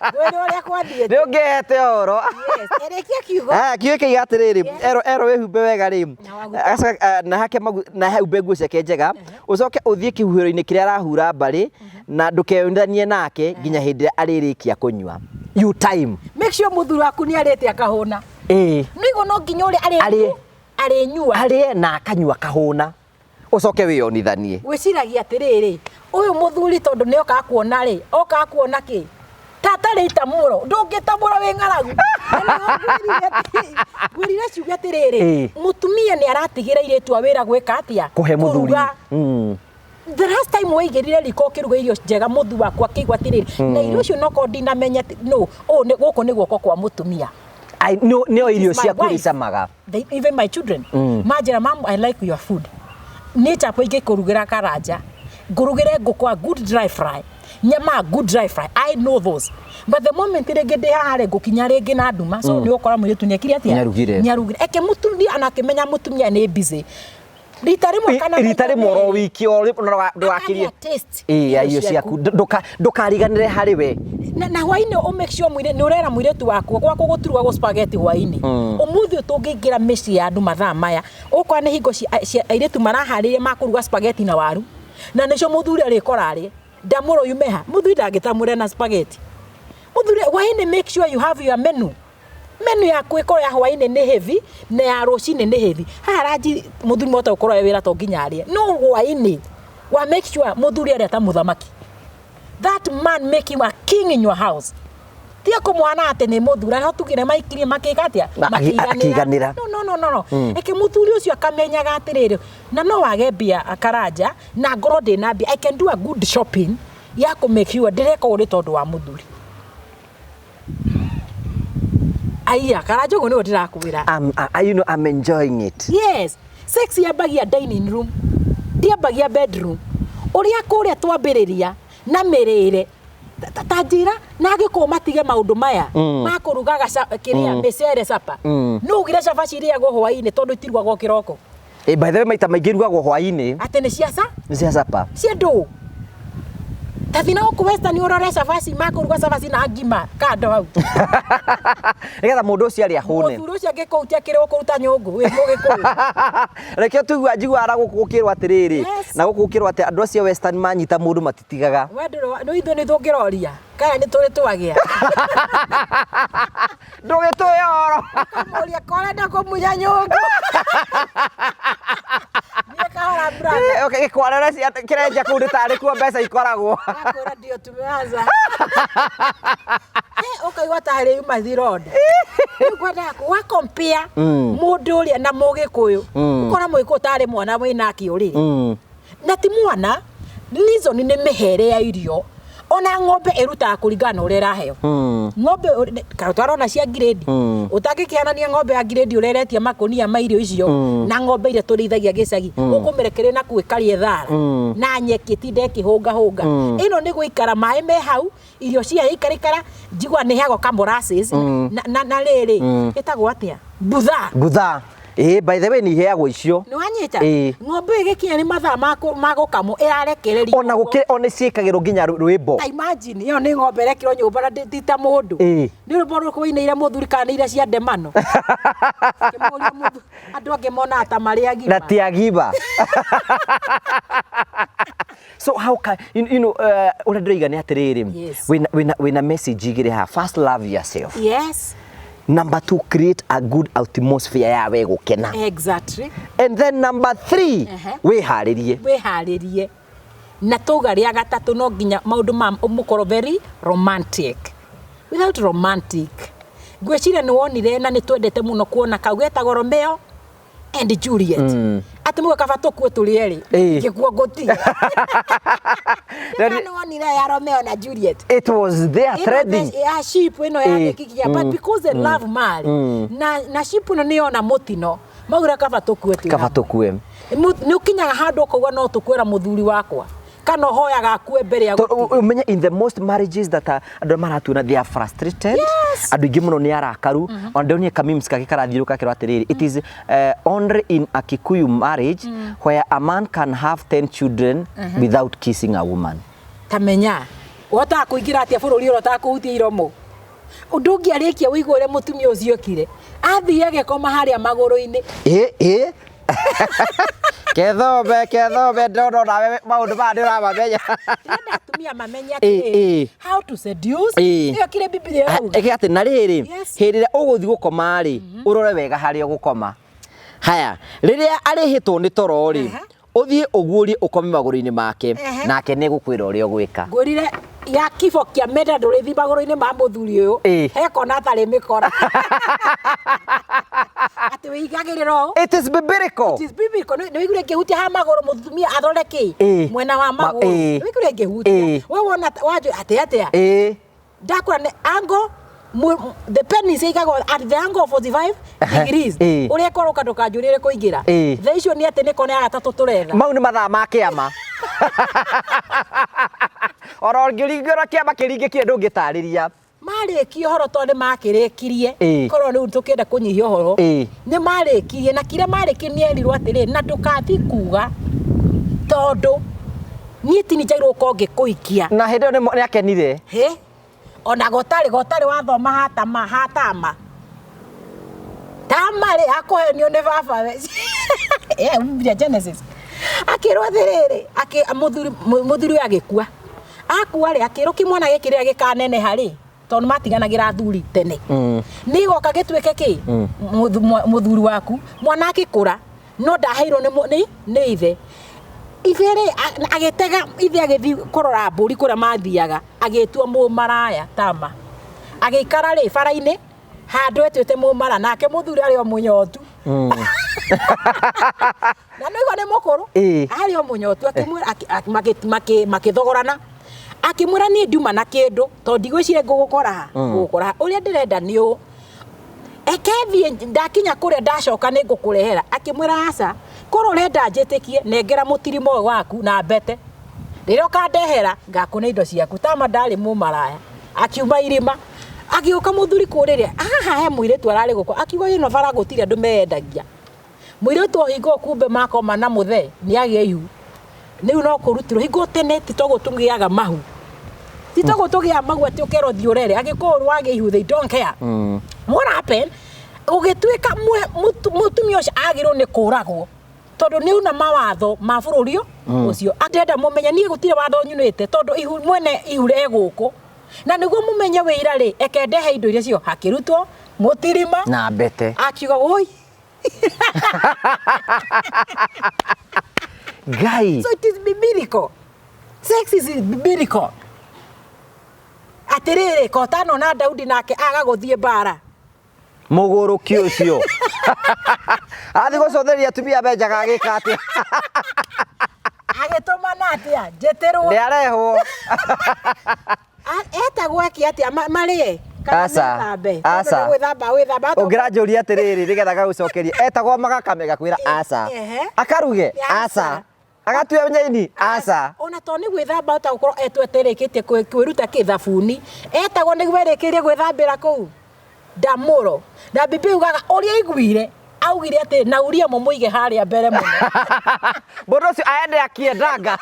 [SPEAKER 1] Ngwĩre ũrĩa kwathiĩte.
[SPEAKER 2] Nĩ ũngĩhete ũhoro.
[SPEAKER 1] Yes, ĩrĩkia kiugo.
[SPEAKER 2] Kiugo kĩiga atĩrĩrĩ, erwo wĩhumbe wega rĩ. Na hake na humbe nguo ciake njega, ũcoke ũthiĩ kĩhuhĩro-inĩ kĩrĩa arahura mbarĩ na ndũkeyonithanie nake nginya hĩndĩ ĩrĩa arĩrĩkia kũnyua. You time.
[SPEAKER 1] Make sure mũthuri waku nĩ arĩte akahũna. Nĩguo no nginya ũrĩa arĩnyua.
[SPEAKER 2] Arĩe na akanyua akahũna. Ũcoke wĩyonithanie.
[SPEAKER 1] Wĩciragia atĩrĩrĩ, ũyũ mũthuri tondũ nĩ okaga kuona rĩ, okaga kuona kĩ? Tata rĩ itamũro, ndũngĩtamũra wĩ ng'aragu. Ngwĩrire ciuge atĩrĩrĩ, mũtumia nĩ aratigĩra airĩtu a wĩra gwĩka atĩa?
[SPEAKER 2] Kũhe mũthuri.
[SPEAKER 1] The last time waigĩrire riko ũkĩruga irio njega mũthuri waku akĩigua atĩrĩrĩ, na irio icio nokorwo ndinamenya no, ũũ nĩ gũkũ nĩ guoko kwa mũtumia.
[SPEAKER 2] Nĩ irio ciaku icamaga.
[SPEAKER 1] Even my children. Manjĩra, mom, I like your food. Nĩ chapo ingĩkũrugĩra karanja, ngũrugĩre ngũkũ a good dry fry, nyama a good dry fry. I know those. But the moment rĩngĩ ndĩ haha rĩ, ngũkinya rĩngĩ na nduma. So nĩ ũgũkora mũirĩtu nĩekire atĩa?
[SPEAKER 2] Nĩarugire.
[SPEAKER 1] Nĩarugire. Eke mũtumia, ona akĩmenya mũtumia nĩ busy. Rita rĩmwe kana
[SPEAKER 2] Rita
[SPEAKER 1] maita
[SPEAKER 2] rĩmwe oro
[SPEAKER 1] merĩ.
[SPEAKER 2] wiki, o rĩmwe ndũgakirie.
[SPEAKER 1] Akagĩa taste
[SPEAKER 2] Ya irio ciaku. Ndũkariganĩre harĩ we.
[SPEAKER 1] Na hwaĩ-inĩ ũ make sure nĩ ũrera mũirĩtu waku, gwaku gũtirugagwo spaghetti hwaĩ-inĩ. Ũmũthĩ ũyũ tũngĩingĩra mĩciĩ ya andũ mathaa maya, ũkora nĩ hingo cia airĩtu maraharĩria makũruga spaghetti na waru. Na nĩcio mũthuri arĩkora arĩe. Ndamũra yume ha? Mũthuri ndangĩtamũra na spaghetti. Mũthuri hwaĩ-inĩ make sure you have your menu. Menu yaku ĩkorwo ya hwaĩ-inĩ nĩ heavy na ya rũcinĩ nĩ heavy. Haha ranji mũthuri mwahota gũkorwo e wĩra to nginya arĩe. No hwaĩ-inĩ wa make sure mũthuri arĩa ta mũthamaki. That man make you a king in your house. Tiga kũmwana atĩ nĩ mũthuri, arĩa tugire maikirie makĩka atĩa?
[SPEAKER 2] Akĩiganĩra.
[SPEAKER 1] No, no, no, no, no. Eke mũthuri ũcio akamenyaga atĩrĩrĩ, na no wage mbia karanja, na ngorwo ndĩna mbia. I can do a good shopping ya kũ make sure ndĩreka ũũ nĩ tondũ wa mũthuri. Aya, karanja ũguo nĩguo ndĩrakwĩra.
[SPEAKER 2] I'm enjoying it.
[SPEAKER 1] Yes. Sex yambagia dining room. Ndiambagia bedroom. Ũrĩa kũrĩa twambĩrĩria na mĩrĩre. Ta njĩra na angĩkorwo matige maũndũ maya makũrugaga kĩrĩa mĩcere capa. No ugire cabaci irĩagwo hwaĩ-inĩ tondũ itirugagwo kĩroko.
[SPEAKER 2] By the way, maita maingĩ irugagwo hwaĩ-inĩ.
[SPEAKER 1] Atĩ nĩ cia
[SPEAKER 2] Nĩ cia capa.
[SPEAKER 1] Cia ndũ. Tathi na gũkũ Western ũrore cabaci, makũruga cabaci na ngima kando hau.
[SPEAKER 2] Nĩgetha mũndũ ũcio arĩa ahũne.
[SPEAKER 1] Mũthuri ũcio angĩkũhutia kĩrĩ ũkũruta nyũngũ wĩ mũgĩkũyũ.
[SPEAKER 2] Rekio tũigua njiguaga na gũkũ gũkĩrwo atĩrĩrĩ, na gũkũ gũkĩrwo atĩ andũ acio Western manyita mũndũ matitigaga.
[SPEAKER 1] We ndũrĩ nĩ ithuĩ nĩ tũngĩroria kana nĩ tũrĩ twagĩa.
[SPEAKER 2] Ndũgĩtũĩ ũhoro.
[SPEAKER 1] Ũkamũria korenda kũmunya nyũngũ. Niĩ kahora brother.
[SPEAKER 2] Okay, gĩkwarere kĩrenja kũu nĩ tarĩ kuo mbeca ikoragwo.
[SPEAKER 1] Akwĩra ndio tumeanza. Ũkaigua tarĩ yuma thironda. Rĩu ngwendaga wa compare mũndũ ũrĩa na mũgĩkũyũ. Ũkona mũgĩkũyũ tarĩ mwana wĩnake ũrĩrĩ. Na ti mwana, reason nĩ mĩhere ya irio. Ona ng'ombe ĩrutaga kũringana na ũrĩa ĩraheo. Ng'ombe kana twarona cia grade. Ũtangĩkĩhanania ng'ombe ya grade ũrĩa ĩretia makũnia ma irio icio na ng'ombe iria tũrĩithagia gĩcagi. Ũkũmĩrekereria na kũu ĩkarĩe thara na nyeki ĩtinde ĩkĩhũngahũnga. Ĩno nĩ gũikara maĩ me hau, irio ciayo ikarikara, njigua nĩ ĩheagwo ka molasses na rĩrĩ ĩtagwo atĩa? Mbutha.
[SPEAKER 2] Mbutha. By the way nĩ iheagwo icio.
[SPEAKER 1] Nĩ wanyita? Ng'ombe ĩyo ĩgĩkinya nĩ mathaa ma gũkamwo ĩrarekererio.
[SPEAKER 2] Ona gũkĩrĩ ona ciĩkagĩrwo nginya rwĩmbo.
[SPEAKER 1] Ta imagine ĩyo nĩ ng'ombe ĩrekĩrwo nyũmba na ti ta mũndũ. Nĩ rwĩmbo rũrĩkũ wĩinĩire mũthuri kana nĩ iria cia ndemano? Kĩmũria mũthuri, andũ angĩ monaga ta marĩ agima.
[SPEAKER 2] Na ti agima. So how can you know ũrĩa ndĩroiga nĩ atĩrĩrĩ, wĩna message igĩrĩ haha. First, love yourself.
[SPEAKER 1] Yes.
[SPEAKER 2] Number 2, create a good atmosphere ya we gũkena.
[SPEAKER 1] Exactly.
[SPEAKER 2] And then number 3, wĩharĩrie.
[SPEAKER 1] Wĩharĩrie. Na tauga rĩa gatatũ no nginya maũndũ ma mũkorwo very romantic. Without romantic, ngwĩciria nĩ wonire na nĩ twendete mũno kuona kau getagwo Romeo and Juliet. Atĩ mũgwe kaba tũkue tũrĩ erĩ. Gĩkuo ngũtige. Nĩ wonire ya Romeo na Juliet.
[SPEAKER 2] It was there trending.
[SPEAKER 1] Ya ship ĩno ya gĩkikia, but because they love marry. Na ship ĩno nĩ yona mũtino. Maugire kaba tũkue twĩ
[SPEAKER 2] Kaba tũkue.
[SPEAKER 1] Nĩ ũkinyaga handũ ũkauga no tũkuĩra mũthuri wakwa. Kana ũhoyaga akue mbere ya gũtiga.
[SPEAKER 2] Ũmenye in the most marriages that andũ maratuona they are frustrated. Andũ aingĩ mũno nĩ arakaru. Ona ndonire ka memes kangĩ karathiũrũrũka kerwo atĩrĩrĩ, it is only in a Kikuyu marriage where a man can have 10 children without kissing a woman.
[SPEAKER 1] Ta menya, ũhotaga kũingĩra atĩa bũrũri ũrĩa ũtakũhutia iromo? Ũndũ ũngĩarĩkia ũigue ũrĩa mũtumia ũcio okire. Athiĩ agĩkoma harĩa magũrũ-inĩ.
[SPEAKER 2] Kethombe ndono nawe maũndũ maya nĩ ũramamenya.
[SPEAKER 1] Ndĩrenda atumia mamenye atĩrĩrĩ, how to seduce. Ĩyo kĩrĩ Bibilia yauga.
[SPEAKER 2] Ĩke atĩ na rĩrĩ, hĩndĩ ĩrĩa ũgũthiĩ gũkoma rĩ, ũrore wega harĩa ũgũkoma. Haya, rĩrĩa arĩhĩtwo nĩ toro rĩ, ũthiĩ ũguũrie ũkome magũrũ-inĩ make, nake nĩ egũkwĩra ũrĩa ũgwĩka.
[SPEAKER 1] Ngwĩrire ya kifo kĩa menda ndũrĩthiĩ magũrũ-inĩ ma mũthuri ũyũ, he kona atarĩ mĩkora. Atĩ wĩigagĩrĩra ũũ.
[SPEAKER 2] It is biblical.
[SPEAKER 1] It is biblical. Nĩ wĩiguire ngĩhutia ha magũrũ mũtumia athore kĩ? Mwena wa magũrũ. Nĩ wĩiguire ngĩhutia. We wona wanjũ atĩ atĩa? Ndakũra nĩ angle, the penis ĩigagwo at the angle of 45 degrees. Ũrĩa ĩkoroka ndũkanjũrĩre kũingĩra. Thaa icio nĩ atĩ nĩ kona ya gatatũ tũretha.
[SPEAKER 2] Mau nĩ mathaa ma kĩama. Oro ũngĩringĩrwo kĩama kĩringĩkire ndũngĩtarĩria.
[SPEAKER 1] Marĩkia ũhoro tondũ nĩ makĩrĩkirie. Korwo rĩu tũkĩenda kũnyihia ũhoro. Nĩ marĩkirie na kĩrĩa marĩkirie nĩ erirwo atĩrĩ, na ndũkathi kuga tondũ niĩ ti nĩ njagĩrĩirwo gũkorwo ngĩkũhikia.
[SPEAKER 2] Na hĩndĩ ĩyo nĩ akenire.
[SPEAKER 1] Hĩ? Ona gotarĩ wathoma hatama hatama. Tama rĩ akũhenio nĩ baba we. Biblia Genesis. Akĩrwo atĩrĩrĩ, mũthuri ũyũ agĩkua. Akua rĩ, akĩrwo kĩmwana gĩkĩ rĩrĩa gĩkaneneha rĩ, tondũ matiganagĩra athuri tene. Nĩ gĩgoka gĩtuĩke kĩ? Mũthuri waku. Mwana akĩkũra, no ndaheirwo nĩ ithe. Ithe rĩ, agĩtega, ithe agĩthiĩ kũrora mbũri kũrĩa mathiaga, agĩtua mũmaraya Tama. Agĩikara rĩ, bara-inĩ, handũ etuĩte mũmara, nake mũthuri arĩ o mũnyotu. Na nĩ ũigua nĩ mũkũrũ? Arĩ o mũnyotu, akĩmwĩra, makĩthogorana. Akĩmwĩra niĩ ndiuma na kĩndũ, tondũ ndigwĩciria ngũgũkora ha, ngũgũkora ha. Ũrĩa ndĩrenda nĩ ũũ. Eke thiĩ, ndakinya kũrĩa ndacoka nĩ ngũkũrehera. Akĩmwĩra aca, korwo ũrenda njĩtĩkie, nengera mũtirimo ũyũ waku na mbete. Rĩrĩa ũkandehera, ngakũne indo ciaku. Tama ndarĩ mũmaraya. Akiuma irima. Agĩũka mũthuri kũrĩrĩa, haha he mũirĩtu ararĩ gũkũ. Akiuga ĩno bara gũtirĩ andũ meyendagia. Mũirĩtu o hingo kumbe makoma na mũthee, nĩ agĩa ihu. Rĩu no kũrutirwo. Hingo tene ti toguo tũgĩaga mahu. Ti toguo tũgĩa mau atĩ ũkerwo thiĩ ũrere. Agĩkũyũ wagĩa ihu, they don't care. What happened? Gũgĩtuĩka mũtumia ũcio agĩrĩirwo nĩ kũragwo tondũ nĩ una mawatho ma bũrũri ũcio. Ndĩrenda mũmenye niĩ gũtirĩ watho nyunĩte tondũ ihu mwene ihu re gũkũ. Na nĩguo mũmenye wĩira rĩ, eke ndehe indo iria cio hakĩrutwo mũtirima
[SPEAKER 2] na mbete.
[SPEAKER 1] Akiuga woi.
[SPEAKER 2] Ngai.
[SPEAKER 1] So it is biblical. Sex is biblical. Atĩrĩrĩ, kotano na Daudi nake aga gũthiĩ mbara.
[SPEAKER 2] Mũgũrũki ũcio athiĩ gũcotheria atumia benjaga agĩka atĩa?
[SPEAKER 1] Agĩtũmana atĩa? Njĩtĩrwo.
[SPEAKER 2] Nĩarehwo.
[SPEAKER 1] Etagwo eke atĩa? Marĩe? Kana
[SPEAKER 2] Aca.
[SPEAKER 1] methambe?
[SPEAKER 2] Aca.
[SPEAKER 1] Tondũ nĩ gwĩthamba gwĩthamba.
[SPEAKER 2] Ũngĩranjũria atĩrĩrĩ nĩgetha ngagũcokeria, etagwo magakame gakwĩra aca. Akaruge aca. Agatue nyaini aca.
[SPEAKER 1] Ona to nĩ gwĩthamba ota gũkorwo etweterĩkĩtie kwĩruta kĩ thabuni. Etagwo nĩguo erĩkĩrie gwĩthambĩra kũu. Ndamũro. Na Bibilia yugaga ũrĩa aiguire, augire atĩ na Uria mũmũige harĩa mbere mũno.
[SPEAKER 2] Mũndũ ũcio aende akĩendanga.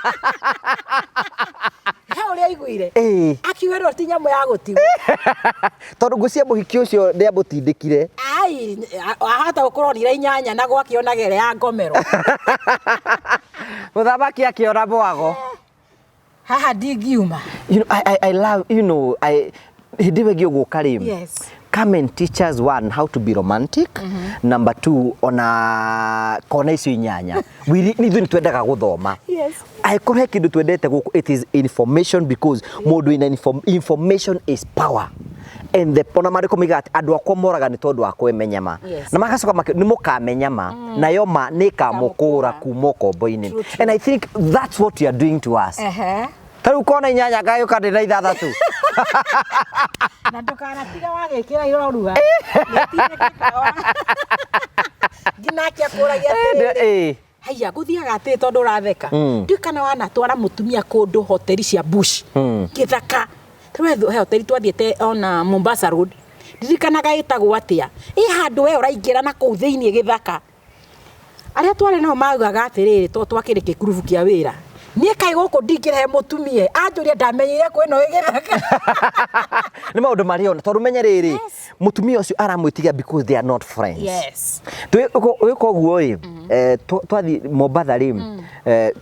[SPEAKER 1] He ũrĩa aiguire. Akiuga ĩno ti nyamũ ya gũtigwo.
[SPEAKER 2] Tondũ ngwĩciria mũhiki ũcio nĩamũtindĩkire.
[SPEAKER 1] Ai, ahota gũkorwo onire inyanya na gwake onaga ĩrĩa ya ngomero.
[SPEAKER 2] Mũthamaki akĩona mwago.
[SPEAKER 1] Haha ndingiuma.
[SPEAKER 2] You know, I love, you know, I hĩndĩ ĩyo ĩngĩ ũgũka rĩ.
[SPEAKER 1] Yes.
[SPEAKER 2] Come and teach us, one, how to be romantic. Number two, ona kona icio inyanya. Ithuĩ nĩ twendaga gũthoma.
[SPEAKER 1] Yes.
[SPEAKER 2] Angĩkorwo he kĩndũ twendete gũkũ, it is information, because mũndũ wĩna information is power. And the ona maandĩko moigaga atĩ andũ akwa moraga nĩ tondũ wa kwĩmenya ma.
[SPEAKER 1] Yes.
[SPEAKER 2] Na magacoka nĩ mũkamenya ma, nayo ma nĩ ĩkamũkũra kuma ũkombo-inĩ.
[SPEAKER 1] True, true.
[SPEAKER 2] And I think that's what you are doing to us. Ta rĩu kona inyanya ngagĩũka ndĩ na ithathatũ.
[SPEAKER 1] Na ndũkanatiga wagĩkĩra iroruha. Nginya akũragia atĩrĩrĩ. Haiya, gũthiaga atĩrĩ tondũ ũratheka. Ndiũĩ kana wanatwara mũtumia kũndũ hoteli cia bush. Gĩthaka. He hoteli twathiĩte ona Mombasa Road. Ndirikanaga ĩtagwo atĩa. Ĩ handũ we ũraingĩra na kũu thĩiniĩ gĩthaka. Arĩa twarĩ nao maugaga atĩrĩrĩ, to twakĩrĩ gĩkurubu kĩa wĩra. Niĩ kaĩ gũkũ ndingĩrehe mũtumia, anjũria ndamenyire kwĩno ĩ gĩthaka.
[SPEAKER 2] Nĩ maũndũ marĩa ona tondũ menye rĩrĩ, mũtumia ũcio aramwĩtigia because they are not friends.
[SPEAKER 1] Yes.
[SPEAKER 2] Twĩka ũguo ĩ, twathiĩ Mombatha rĩ,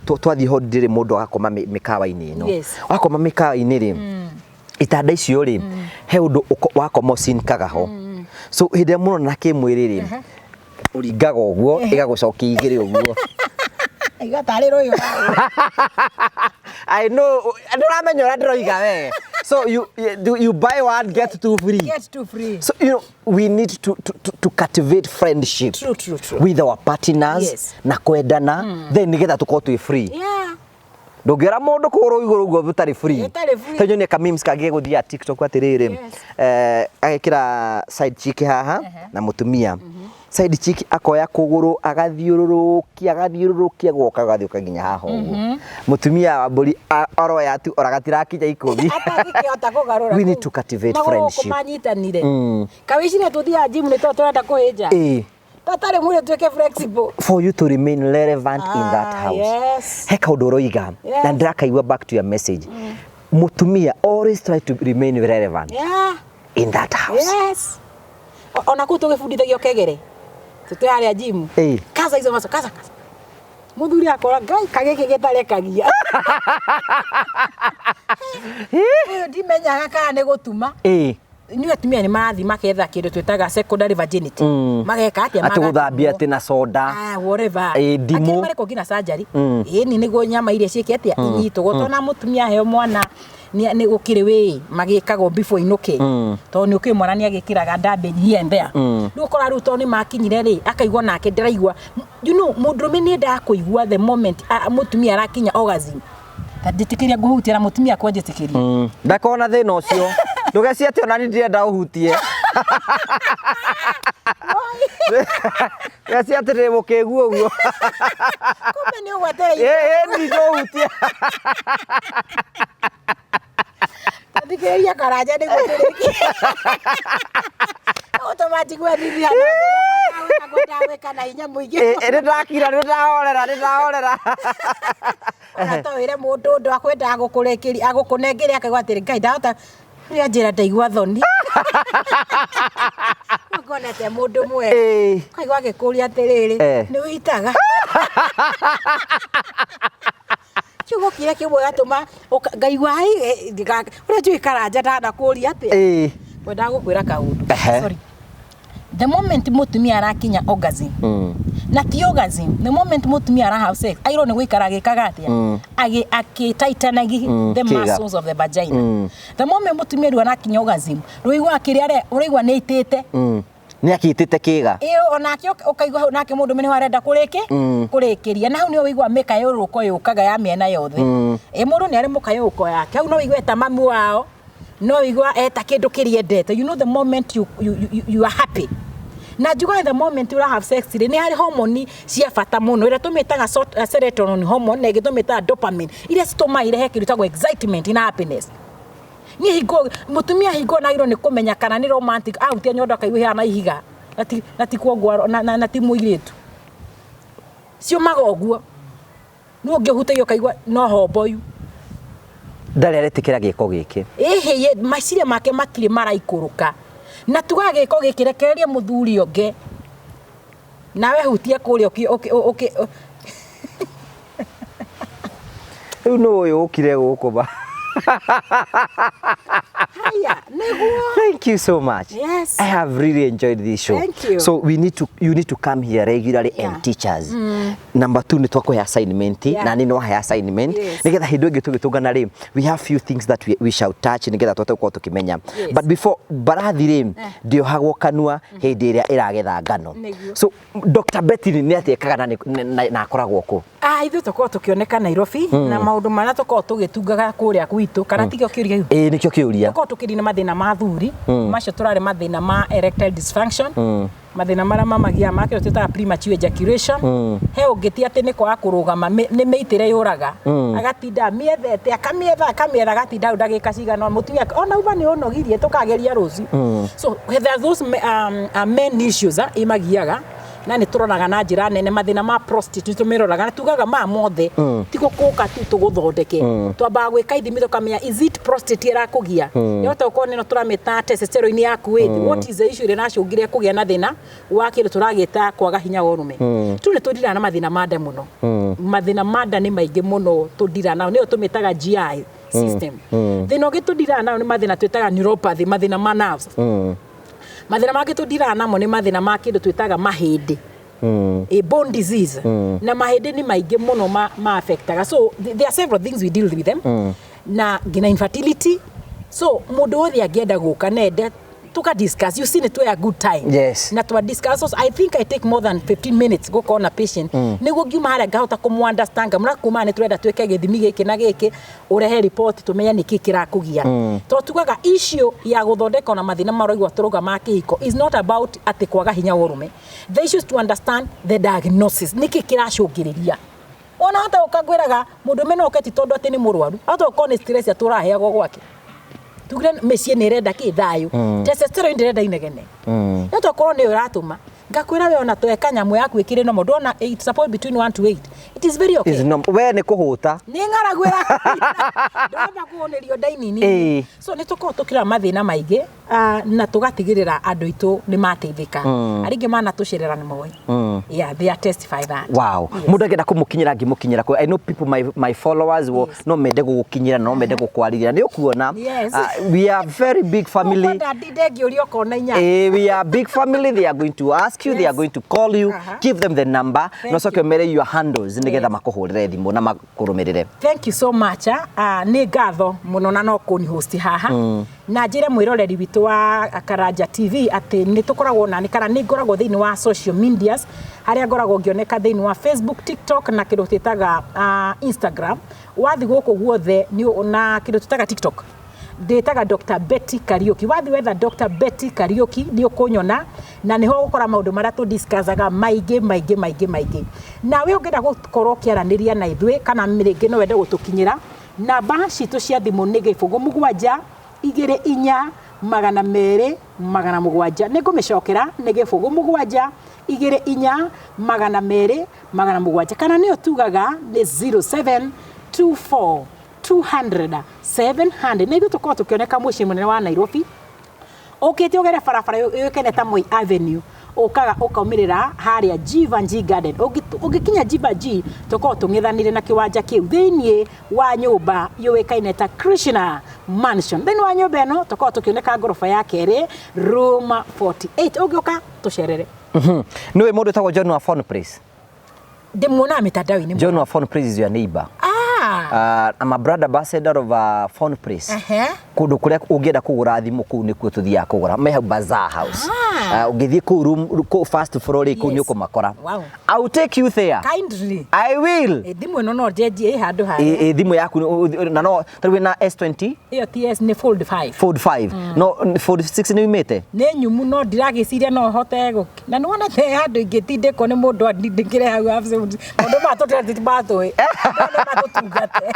[SPEAKER 2] twathiĩ holiday rĩ, mũndũ agakoma mĩkawa-inĩ ĩno.
[SPEAKER 1] Yes.
[SPEAKER 2] Wakoma mĩkawa-inĩ rĩ, itanda icio rĩ, he ũndũ wakoma ũcinkaga ho. So hĩndĩ ĩrĩa mũronana kĩmwĩrĩ rĩ, ũringaga ũguo, ĩgagũcokia igĩrĩ ũguo.
[SPEAKER 1] Igatarĩ rũĩ.
[SPEAKER 2] I know, ndũramenya ũrĩa ndĩroiga we. So you buy one, get two free.
[SPEAKER 1] Get two free.
[SPEAKER 2] So you know, we need to cultivate friendship.
[SPEAKER 1] True, true, true.
[SPEAKER 2] With our partners.
[SPEAKER 1] Yes.
[SPEAKER 2] Na kwendana, then nĩgetha tũkorwo twĩ free.
[SPEAKER 1] Yeah.
[SPEAKER 2] Ndũngĩra mũndũ kũgũrũ igũrũ ũguo ũtarĩ free.
[SPEAKER 1] Ũtarĩ free.
[SPEAKER 2] Ta nyonie ka memes kangĩ gũthiaga TikTok atĩrĩrĩ.
[SPEAKER 1] Yes.
[SPEAKER 2] Agekĩra side chick haha na mũtumia. Side chick akoya kũgũrũ agathiũrũrũkia agathiũrũrũkia guoka agathiũka nginya haha ũguo. Mũtumia wa mbũri aroya tu ora gatirakinya ikũmi.
[SPEAKER 1] Atangĩkĩhota kũgarũra.
[SPEAKER 2] We need to cultivate
[SPEAKER 1] Magũrũ
[SPEAKER 2] friendship.
[SPEAKER 1] manyitanire. Kawĩciria tũthiaga gym nĩ tondũ tũrenda kũhĩnja. Tatarĩ mwĩrĩ tuĩke flexible.
[SPEAKER 2] For you to remain relevant in that house.
[SPEAKER 1] Yes.
[SPEAKER 2] He kaũndũ ũroiga
[SPEAKER 1] Yes.
[SPEAKER 2] na ndĩrakaigua back to your message. Mũtumia always try to remain relevant
[SPEAKER 1] Yeah.
[SPEAKER 2] in that house.
[SPEAKER 1] Yes. Ona kũu tũgĩbundithagio kegere. Tũtĩ harĩa gym. Kaza hizo maso, kaza kaza. Mũthuri akora ngai kagĩkĩ gĩtarekagia. Ũyũ ndimenyaga kana nĩ gũtuma. Inyuĩ atumia nĩ marathiĩ maketha kĩndũ twĩtaga secondary virginity. Mageka atĩa?
[SPEAKER 2] Atĩ gũthambia atĩ na soda.
[SPEAKER 1] Whatever.
[SPEAKER 2] Ndimũ.
[SPEAKER 1] Akĩrĩ marekwo nginya surgery. Ĩni nĩguo nyama iria ciĩke atĩa inyitwo. Tondũ mũtumia aheo mwana nĩ gũkĩrĩ wĩ magĩkagwo before inũke. Tondũ nĩ ũkĩũĩ mwana nĩ agĩkĩraga damage here and there. Rĩu ũkora rĩu tondũ nĩ makinyire rĩ, akaigua nake ndĩraigua. You know, mũndũrũme nĩ endaga kũigua the moment mũtumia arakinya orgasm. Ta njĩtĩkĩria ngũhutia na mũtumia akwa njĩtĩkĩria.
[SPEAKER 2] Ndakorwo na thĩna ũcio. Ndũgecirie atĩ ona niĩ ndirenda ũhutie. Ndũgecirie atĩ ndĩ mũkĩgu ũguo.
[SPEAKER 1] Kumbe nĩ ũgwetereire.
[SPEAKER 2] Ĩ, ndingũhutia.
[SPEAKER 1] Thikĩrĩria Karanja nĩguo tũrĩkie. Ũtũma Ũratũma njigue thithia. Ngwendaga na hinya mũingĩ.
[SPEAKER 2] Nĩ ndakira, nĩ ndahorera, nĩ ndahorera.
[SPEAKER 1] Ona to wĩre mũndũ ũndũ akwendaga gũkũrĩkĩria agũkũnengere akaigua atĩrĩ, Ngai, ndahota rĩrĩa njĩra ndaigua thoni. Ngonete mũndũ mwega. Kaigua agĩkũria atĩrĩrĩ, nĩ wĩitaga? Kiugo kĩrĩa kĩmwe gatũma ngaigua ai, ũrĩa njũĩ Karanja ndanakũria atĩa. Ngwendaga gũkwĩra kaũndũ. Sorry. The moment mũtumia arakinya orgasm, na ti orgasm, the moment mũtumia ara have sex, agĩrĩirwo nĩ gũikara agĩkaga atĩa? Akĩ-tightenagia the
[SPEAKER 2] Kĩga.
[SPEAKER 1] muscles of the vagina. The moment mũtumia rĩu arakinya orgasm, rũigua kĩrĩa ũraigua nĩ aitĩte.
[SPEAKER 2] Nĩ akĩtĩte kĩga.
[SPEAKER 1] Ĩĩ, onake ũkaigua hau nake mũndũ nĩwe arenda kũrĩkĩria. Na hau nĩho ũigua mĩkayũrũrũko yũkaga ya mĩena yothe. Ĩ, mũndũ nĩ arĩ mũkayũrũrũko yake. Hau no ũigue eta mamu wao, no ũigua eta kĩndũ kĩrĩa endete. You know the moment you are happy. Na njugaga the moment you have sex rĩ, nĩ harĩ hormone cia bata mũno ĩrĩa tũmĩtaga serotonin hormone na ĩngĩ tũmĩtaga dopamine, iria citũmaga irehe kĩndũ gĩtagwo excitement na happiness. Niĩ hingo mũtumia hingo nagĩrĩirwo nĩ kũmenya kana nĩ romantic, ahutia nyondo akaigua ihana ihiga, na ti kuongwo, na ti mũirĩtu. Ciũmaga ũguo. Nũ ũngĩhutagia ũkaigua no homboyu.
[SPEAKER 2] Ndarĩ aretĩkĩra gĩko gĩkĩ.
[SPEAKER 1] Ĩhĩ, meciria make matirĩ maraikũrũka. Na tugaga gĩko gĩkĩ rekereria mũthuri ũngĩ. Nawe hutie kũrĩa ũkĩ
[SPEAKER 2] Rĩu nũ ũyũ ũkire gũkũ ba?
[SPEAKER 1] Haya, nĩguo.
[SPEAKER 2] Thank you so much.
[SPEAKER 1] Yes.
[SPEAKER 2] I have really enjoyed this show.
[SPEAKER 1] Thank you.
[SPEAKER 2] So you need to come here regularly and teach us. Number 2, nĩ twakũhe assignment, na nĩ no he assignment. Nĩgetha hĩndĩ ĩngĩ tũgĩtũngana rĩ, we have few things that we shall touch nĩgetha tũhote gũkorwo tũkĩmenya. But before mbarathi rĩ, ndĩohagwo kanua hĩndĩ ĩrĩa ĩragetha ngano. So Dr. Betty nĩ atĩa ekaga na akoragwo kũ?
[SPEAKER 1] Ithuĩ tũkoragwo tũkĩoneka Nairobi, na maũndũ marĩa tũkoragwo tũgĩtungaga kũrĩa gwitũ, kana tikĩo kĩũria kĩu?
[SPEAKER 2] Ĩĩ, nĩkĩo kĩũria.
[SPEAKER 1] Tũkoragwo tũkĩria na mathĩna ma athuri, macio tũrarĩ mathĩna ma erectile dysfunction, mathĩna marĩa mamagia ma kĩrĩa twĩtaga premature ejaculation. He ũngĩ ti atĩ nĩ kwaga kũrũgama, nĩ mĩitĩre yũraga. Agatinda amĩethete, akamĩetha, akamĩetha, agatinda hau ndagĩka cigana ũna. Mũtumia ona uma nĩ ũnogirie, tũkageria rũciũ. So there are those men issues, imagiaga. Na nĩ tũroraga na njĩra nene mathĩna ma prostate, nĩ tũmĩroraga na tugaga maya mothe ti gũkũka tu tũgũthondeke. Twambaga gwĩka ithimi tũkamenya is it prostate ĩrakũgia. Yahota gũkorwo nĩ ĩno tũramĩta testosterone yaku ĩ thĩ. What is the issue ĩrĩa ĩracũngĩrĩria kũgĩa na thĩna wa kĩndũ tũragĩta kwaga hinya wa ũrũme. Tu nĩ tũndiraga na mathĩna ma nda mũno. Mathĩna ma nda nĩ maingĩ mũno tũndiraga nao, nĩyo tũmĩtaga GI system. Thĩna ũngĩ tũndiraga nao nĩ mathĩna twĩtaga neuropathy, mathĩna ma nerves. Mathĩna mangĩ tũndiraga namo nĩ mathĩna ma kĩndũ twĩtaga mahĩndĩ. A bone disease. Na mahĩndĩ nĩ maingĩ mũno ma affectaga. So there are several things we deal with them. Na nginya infertility. So mũndũ wothe angĩenda gũka nende tuka discuss. You see nĩ tuoya good time. Na twa discuss. So I think I take more than 15 minutes gũkorwo na patient. Nĩguo ngiuma harĩa ngahota kũmũ understand. Ngamwĩra kuma nĩ tũrenda twĩke gĩthimi gĩkĩ na gĩkĩ, ũrehe report tũmenye nĩkĩ kĩrakũgia. Tondũ tugaga issue ya gũthondeka ona mathĩna maroigua tũrauga ma kĩhiko is not about atĩ kwaga hinya wa ũrũme. The issue is to understand the diagnosis. Nĩkĩ kĩracũngĩrĩria. Ona hata ũka ngwĩraga mũndũ ũmwe no oke ti tondũ atĩ nĩ mũrwaru, hata ũkorwo nĩ stress atũraheagwo gwake. Tugire mĩciĩ nĩ ĩrenda kĩ thayũ. Testosterone ndĩrenda inegene. No tokorwo nĩyo ĩratũma. Ngakwĩra we ona tweka nyamũ yaku ĩkĩrĩ normal, ndona it's support between 1 to 8. It is very okay.
[SPEAKER 2] Is normal. We nĩ kũhũta.
[SPEAKER 1] Nĩ ng'aragu ĩrakũhũta. Ndĩramba kũhũnĩrio nda inini. So nĩ tũkoragwo tũkĩrora mathĩna maingĩ, na tũgatigĩrĩra andũ aitũ nĩ mateithĩka. Arĩa aingĩ manatũcerera nĩ moĩ. Yeah, they are testify that.
[SPEAKER 2] Wow.
[SPEAKER 1] Yes.
[SPEAKER 2] Mũndũ angĩenda kũmũkinyĩra angĩmũkinyĩra kũ? I know people, my followers will, no mende gũgũkinyĩra, no mende gũkwarĩria. Nĩ ũkuona, we are very big family.
[SPEAKER 1] Ũkwenda ndinde ngĩũria ũkona inya.
[SPEAKER 2] We are big family. They are going to ask you, they are going to call you. Give them the number.
[SPEAKER 1] Thank
[SPEAKER 2] No coke
[SPEAKER 1] you.
[SPEAKER 2] ũmere your handles nĩgetha makũhũrĩre thimũ na makũrũmĩrĩre.
[SPEAKER 1] Thank you so much. Nĩ ngatho mũno na no kũni host haha. Na njĩre mwĩroreri witũ wa Karanja TV atĩ nĩ tũkoragwo na nĩ kana nĩ ngoragwo thĩinĩ wa social medias harĩa ngoragwo ngĩoneka thĩinĩ wa Facebook, TikTok na kĩndũ twĩtaga Instagram. Wathiĩ gũkũ guothe nĩ na kĩndũ twĩtaga TikTok. Ndĩtaga Dr. Betty Kariuki. Wathiĩ wetha Dr. Betty Kariuki nĩ ũkũnyona na nĩho ũgũkora maũndũ marĩa tũ discussaga maingĩ maingĩ maingĩ maingĩ. Nawe ũngĩenda gũkorwo ũkĩaranĩria na ithuĩ kana rĩngĩ no wende gũtũkinyĩra, namba citũ cia thimũ nĩ gĩbũgũ mũgwanja igĩrĩ inya 200 700. Nĩ ngũmĩcokera, nĩ 0 7 2 4 200 700, kana nĩyo tugaga nĩ 0724 200 700. Na ithuĩ tũkorwo tũkĩoneka mũciĩ mũnene wa Nairobi, ũkĩte ũgere barabara yũĩkaine ta Moi Avenue, ũkaga ũkaumĩrĩra harĩa Jivanjee Garden. Ũngĩkinya Jivanjee, tũkorwo tũng'ethanĩire na kĩwanja kĩu thĩiniĩ wa nyũmba yũĩkaine ta Krishna Mansion. Thĩinĩ wa nyũmba ĩno tũkorwo tũkĩoneka ngoroba ya kerĩ, room 48. Ũngĩũka tũcerere.
[SPEAKER 2] Nĩũĩ mũndũ wĩtagwo John wa Phone Place?
[SPEAKER 1] Ndĩmuonaga mitandao-inĩ.
[SPEAKER 2] John wa Phone Place is your neighbor. I'm a brand ambassador of Phone Place. Kũndũ kũrĩa ũngĩenda kũgũra thimũ, kũu nĩkuo tũthiaga kũgũra, me hau Bazaar House. Ũngĩthiĩ kũu room kũu first floor rĩ, kũu nĩ ũkũmakora. I will take you there.
[SPEAKER 1] Kindly.
[SPEAKER 2] I will.
[SPEAKER 1] Thimũ ĩno no njenjie ĩ handũ harĩa.
[SPEAKER 2] Ĩ thimũ yaku na no tarĩu wĩna S20.
[SPEAKER 1] Ĩyo TS nĩ Fold 5.
[SPEAKER 2] Fold 5, no Fold 6 nĩ umĩte.
[SPEAKER 1] Nĩ nyumu, no ndiragĩciria no hote gũki na nĩ wona te handũ ingĩtindĩkwo nĩ mũndũ andindĩkĩre hau maũndũ maya tũtĩra matũĩ matũtungate.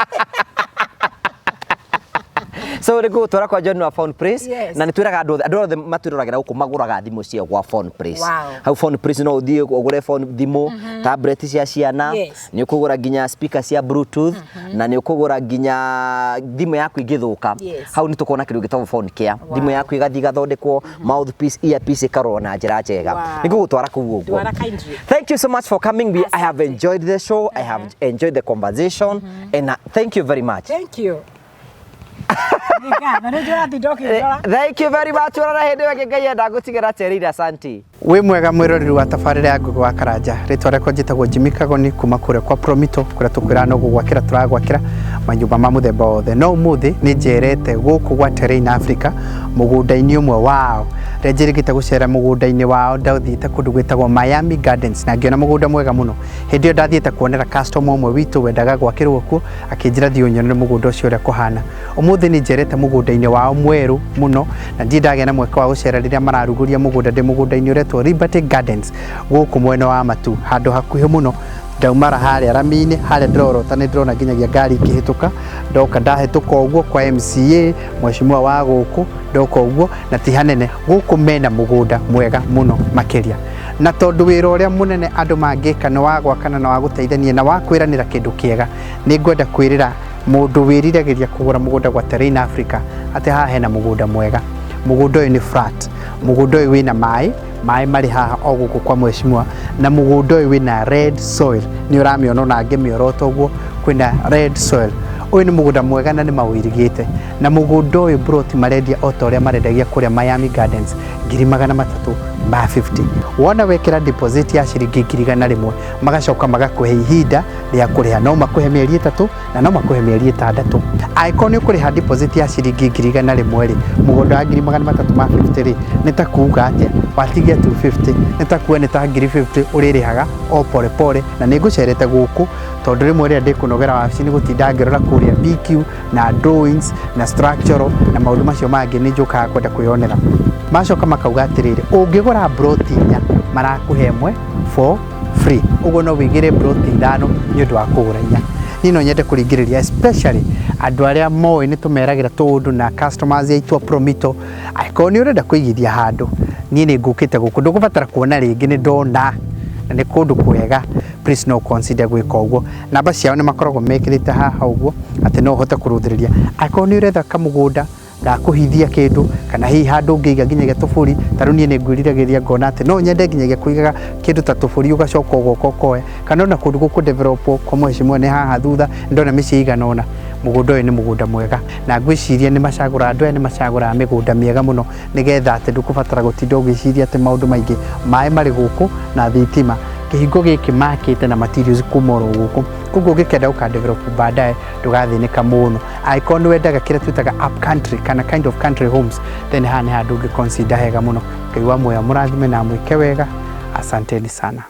[SPEAKER 2] So nĩ ngũgũtwara kwa John wa Phone Place. Na nĩ twĩraga andũ othe, andũ othe matwĩroragĩra gũkũ magũraga thimũ ciao gwa Phone Place. Hau Phone Place no ũthiĩ ũgũre phone, thimũ, tablet cia ciana, nĩ ũkũgũra nginya speaker cia Bluetooth, na nĩ ũkũgũra nginya thimũ yaku ĩngĩthũka. Hau nĩ tũkona kĩndũ gĩtagwo phone care. Thimũ yaku ĩgathiĩ ĩgathondekwo, mouthpiece, earpiece ĩkarorwo na njĩra njega. Nĩ ngũgũtwara kũu ũguo.
[SPEAKER 1] Ndwara kindly.
[SPEAKER 2] Thank you so much for coming. I have
[SPEAKER 1] Asante.
[SPEAKER 2] enjoyed the show. I have enjoyed the conversation. And thank you very much.
[SPEAKER 1] Thank you. Nĩ ngatho, nĩ njũratinda ũkĩndora.
[SPEAKER 2] Thank you very much. Ũrora hĩndĩ ĩyo ĩngĩ Ngai enda ngũtigĩra terĩire. Asante.
[SPEAKER 3] Wĩ mwega mwĩroreri wa tabarĩra ya Ngũgĩ wa Karanja. Rĩtwa rĩakwa njĩtagwo Jimmy Kagoni kuma kũrĩa kwa Promito, kũrĩa tũkwĩraga no gũgwakĩra tũragwakĩra manyũmba ma mũthemba wothe. No ũmũthĩ nĩ njerete gũkũ gwa Terrain Africa, mũgũnda-inĩ ũmwe wao. Rĩrĩa njĩrĩgĩte gũcera mũgũnda-inĩ wao, ndathiĩte kũndũ gwĩtagwo Miami Gardens na ngĩona mũgũnda mwega mũno. Hĩndĩ ĩyo ndathiĩte kuonera customer ũmwe witũ wendaga gwakĩrwo kuo, akĩnjĩra thiĩ ũnyonere mũgũnda ũcio ũrĩa kũhana. Ũmũthĩ nĩ njerete mũgũnda-inĩ wao mwerũ mũno, na ndirĩ ndagĩa na mweke wa gũcera rĩrĩa mararugũria mũgũnda. Ndĩ mũgũnda-inĩ ũretwo Liberty Gardens gũkũ mwena wa Matu, handũ hakuhĩ mũno. Ndaumara harĩa rami-inĩ harĩa ndĩrorota, nĩ ndĩrona nginyagia ngari ikĩhĩtũka. Ndoka ndahĩtũka ũguo kwa MCA, mheshimiwa wa gũkũ, ndoka ũguo na ti hanene. Gũkũ mena mũgũnda mwega mũno makĩria, na tondũ wĩra ũrĩa mũnene andũ mangĩka nĩ wa gwakana na wa gũteithania na wa kwĩranĩra kĩndũ kĩega, nĩ ngwenda kwĩrĩra mũndũ wĩriragĩria kũgũra mũgũnda gwa Terrain Africa atĩ haha hena mũgũnda mwega. Mũgũnda ũyũ nĩ flat, mũgũnda ũyũ wĩna maĩ, maĩ marĩ haha o gũkũ kwa mheshimiwa, na mũgũnda ũyũ wĩna red soil. Nĩ ũramĩona ona ngĩmĩorota ũguo, kwĩna red soil. Ũyũ nĩ mũgũnda mwega na nĩ mawĩirigĩte, na mũgũnda ũyũ broti marendia o ta ũrĩa marendagia kũrĩa Miami Gardens, 350,000. Wona wekĩra deposit ya ciringi 100,000, magacoka magakũhe ihinda rĩa kũrĩha. No makũhe mĩeri 3 na no makũhe mĩeri 6. Angĩkorwo nĩ ũkũrĩha deposit ya ciringi 100,000 rĩ, mũgũnda wa 350,000 rĩ, nĩ ta kuga atĩa? Watigia 250, nĩ ta kuga nĩ ta 50,000 ũrĩrĩhaga o pole pole. Na nĩ ngũcerete gũkũ tondũ rĩmwe rĩrĩa ndĩkũnogera wabici nĩ gũtinda ngĩrora kũrĩa BQ na drawings na structural na maũndũ macio mangĩ, nĩ njũkaga kwenda kwĩyonera. Macoka makauga atĩrĩrĩ, ũngĩgũra broti 4 marakũhe ĩmwe for free. Ũguo no wĩigĩre broti 5 nĩ ũndũ wa kũgũra 4. Niĩ no nyende kũringĩrĩria especially andũ arĩa moĩ nĩ tũmeragĩra tũũndũ na customers aitũ a Promito, angĩkorwo nĩ ũrenda kũigithia handũ, niĩ nĩ ngũkĩte gũkũ, ndũgũbatara kuona rĩngĩ, nĩ ndona na nĩ kũndũ kwega. Please no consider gwĩka ũguo. Namba ciao nĩ makoragwo mekĩrĩte haha ũguo atĩ no ũhote kũrũthĩrĩria angĩkorwo nĩ ũretha kamũgũnda ga kũhithia kĩndũ, kana hihi handũ ũngĩiga nginyagia tũbũri. Ta rĩu niĩ nĩ ngwĩriragĩria ngona atĩ no nyende nginyagia kũigaga kĩndũ ta tũbũri, ũgacoka ũgoka ũkoya, kana ona kũndũ gũkũ develop kwa mheshimiwa nĩ haha thutha ndona mĩciĩ igana ũna. Mũgũnda ũyũ nĩ mũgũnda mwega na ngwĩciria nĩ macagũraga, andũ aya nĩ macagũraga mĩgũnda mĩega mũno, nĩgetha atĩ ndũkũbatara gũtinda ũgĩciria atĩ maũndũ maingĩ. Maĩ marĩ gũkũ na thitima, kĩhingo gĩkĩ makĩte na materials kuma oro gũkũ, koguo ũngĩkenda gũka develop baadaye ndũgathĩnĩka mũno. Angĩkorwo nĩ wendaga kĩrĩa twĩtaga up country kana kind of country homes, then haha nĩ handũ ũngĩ consider hega mũno. Ngai wa muoyo amũrathime na amwĩke wega. Asanteni sana.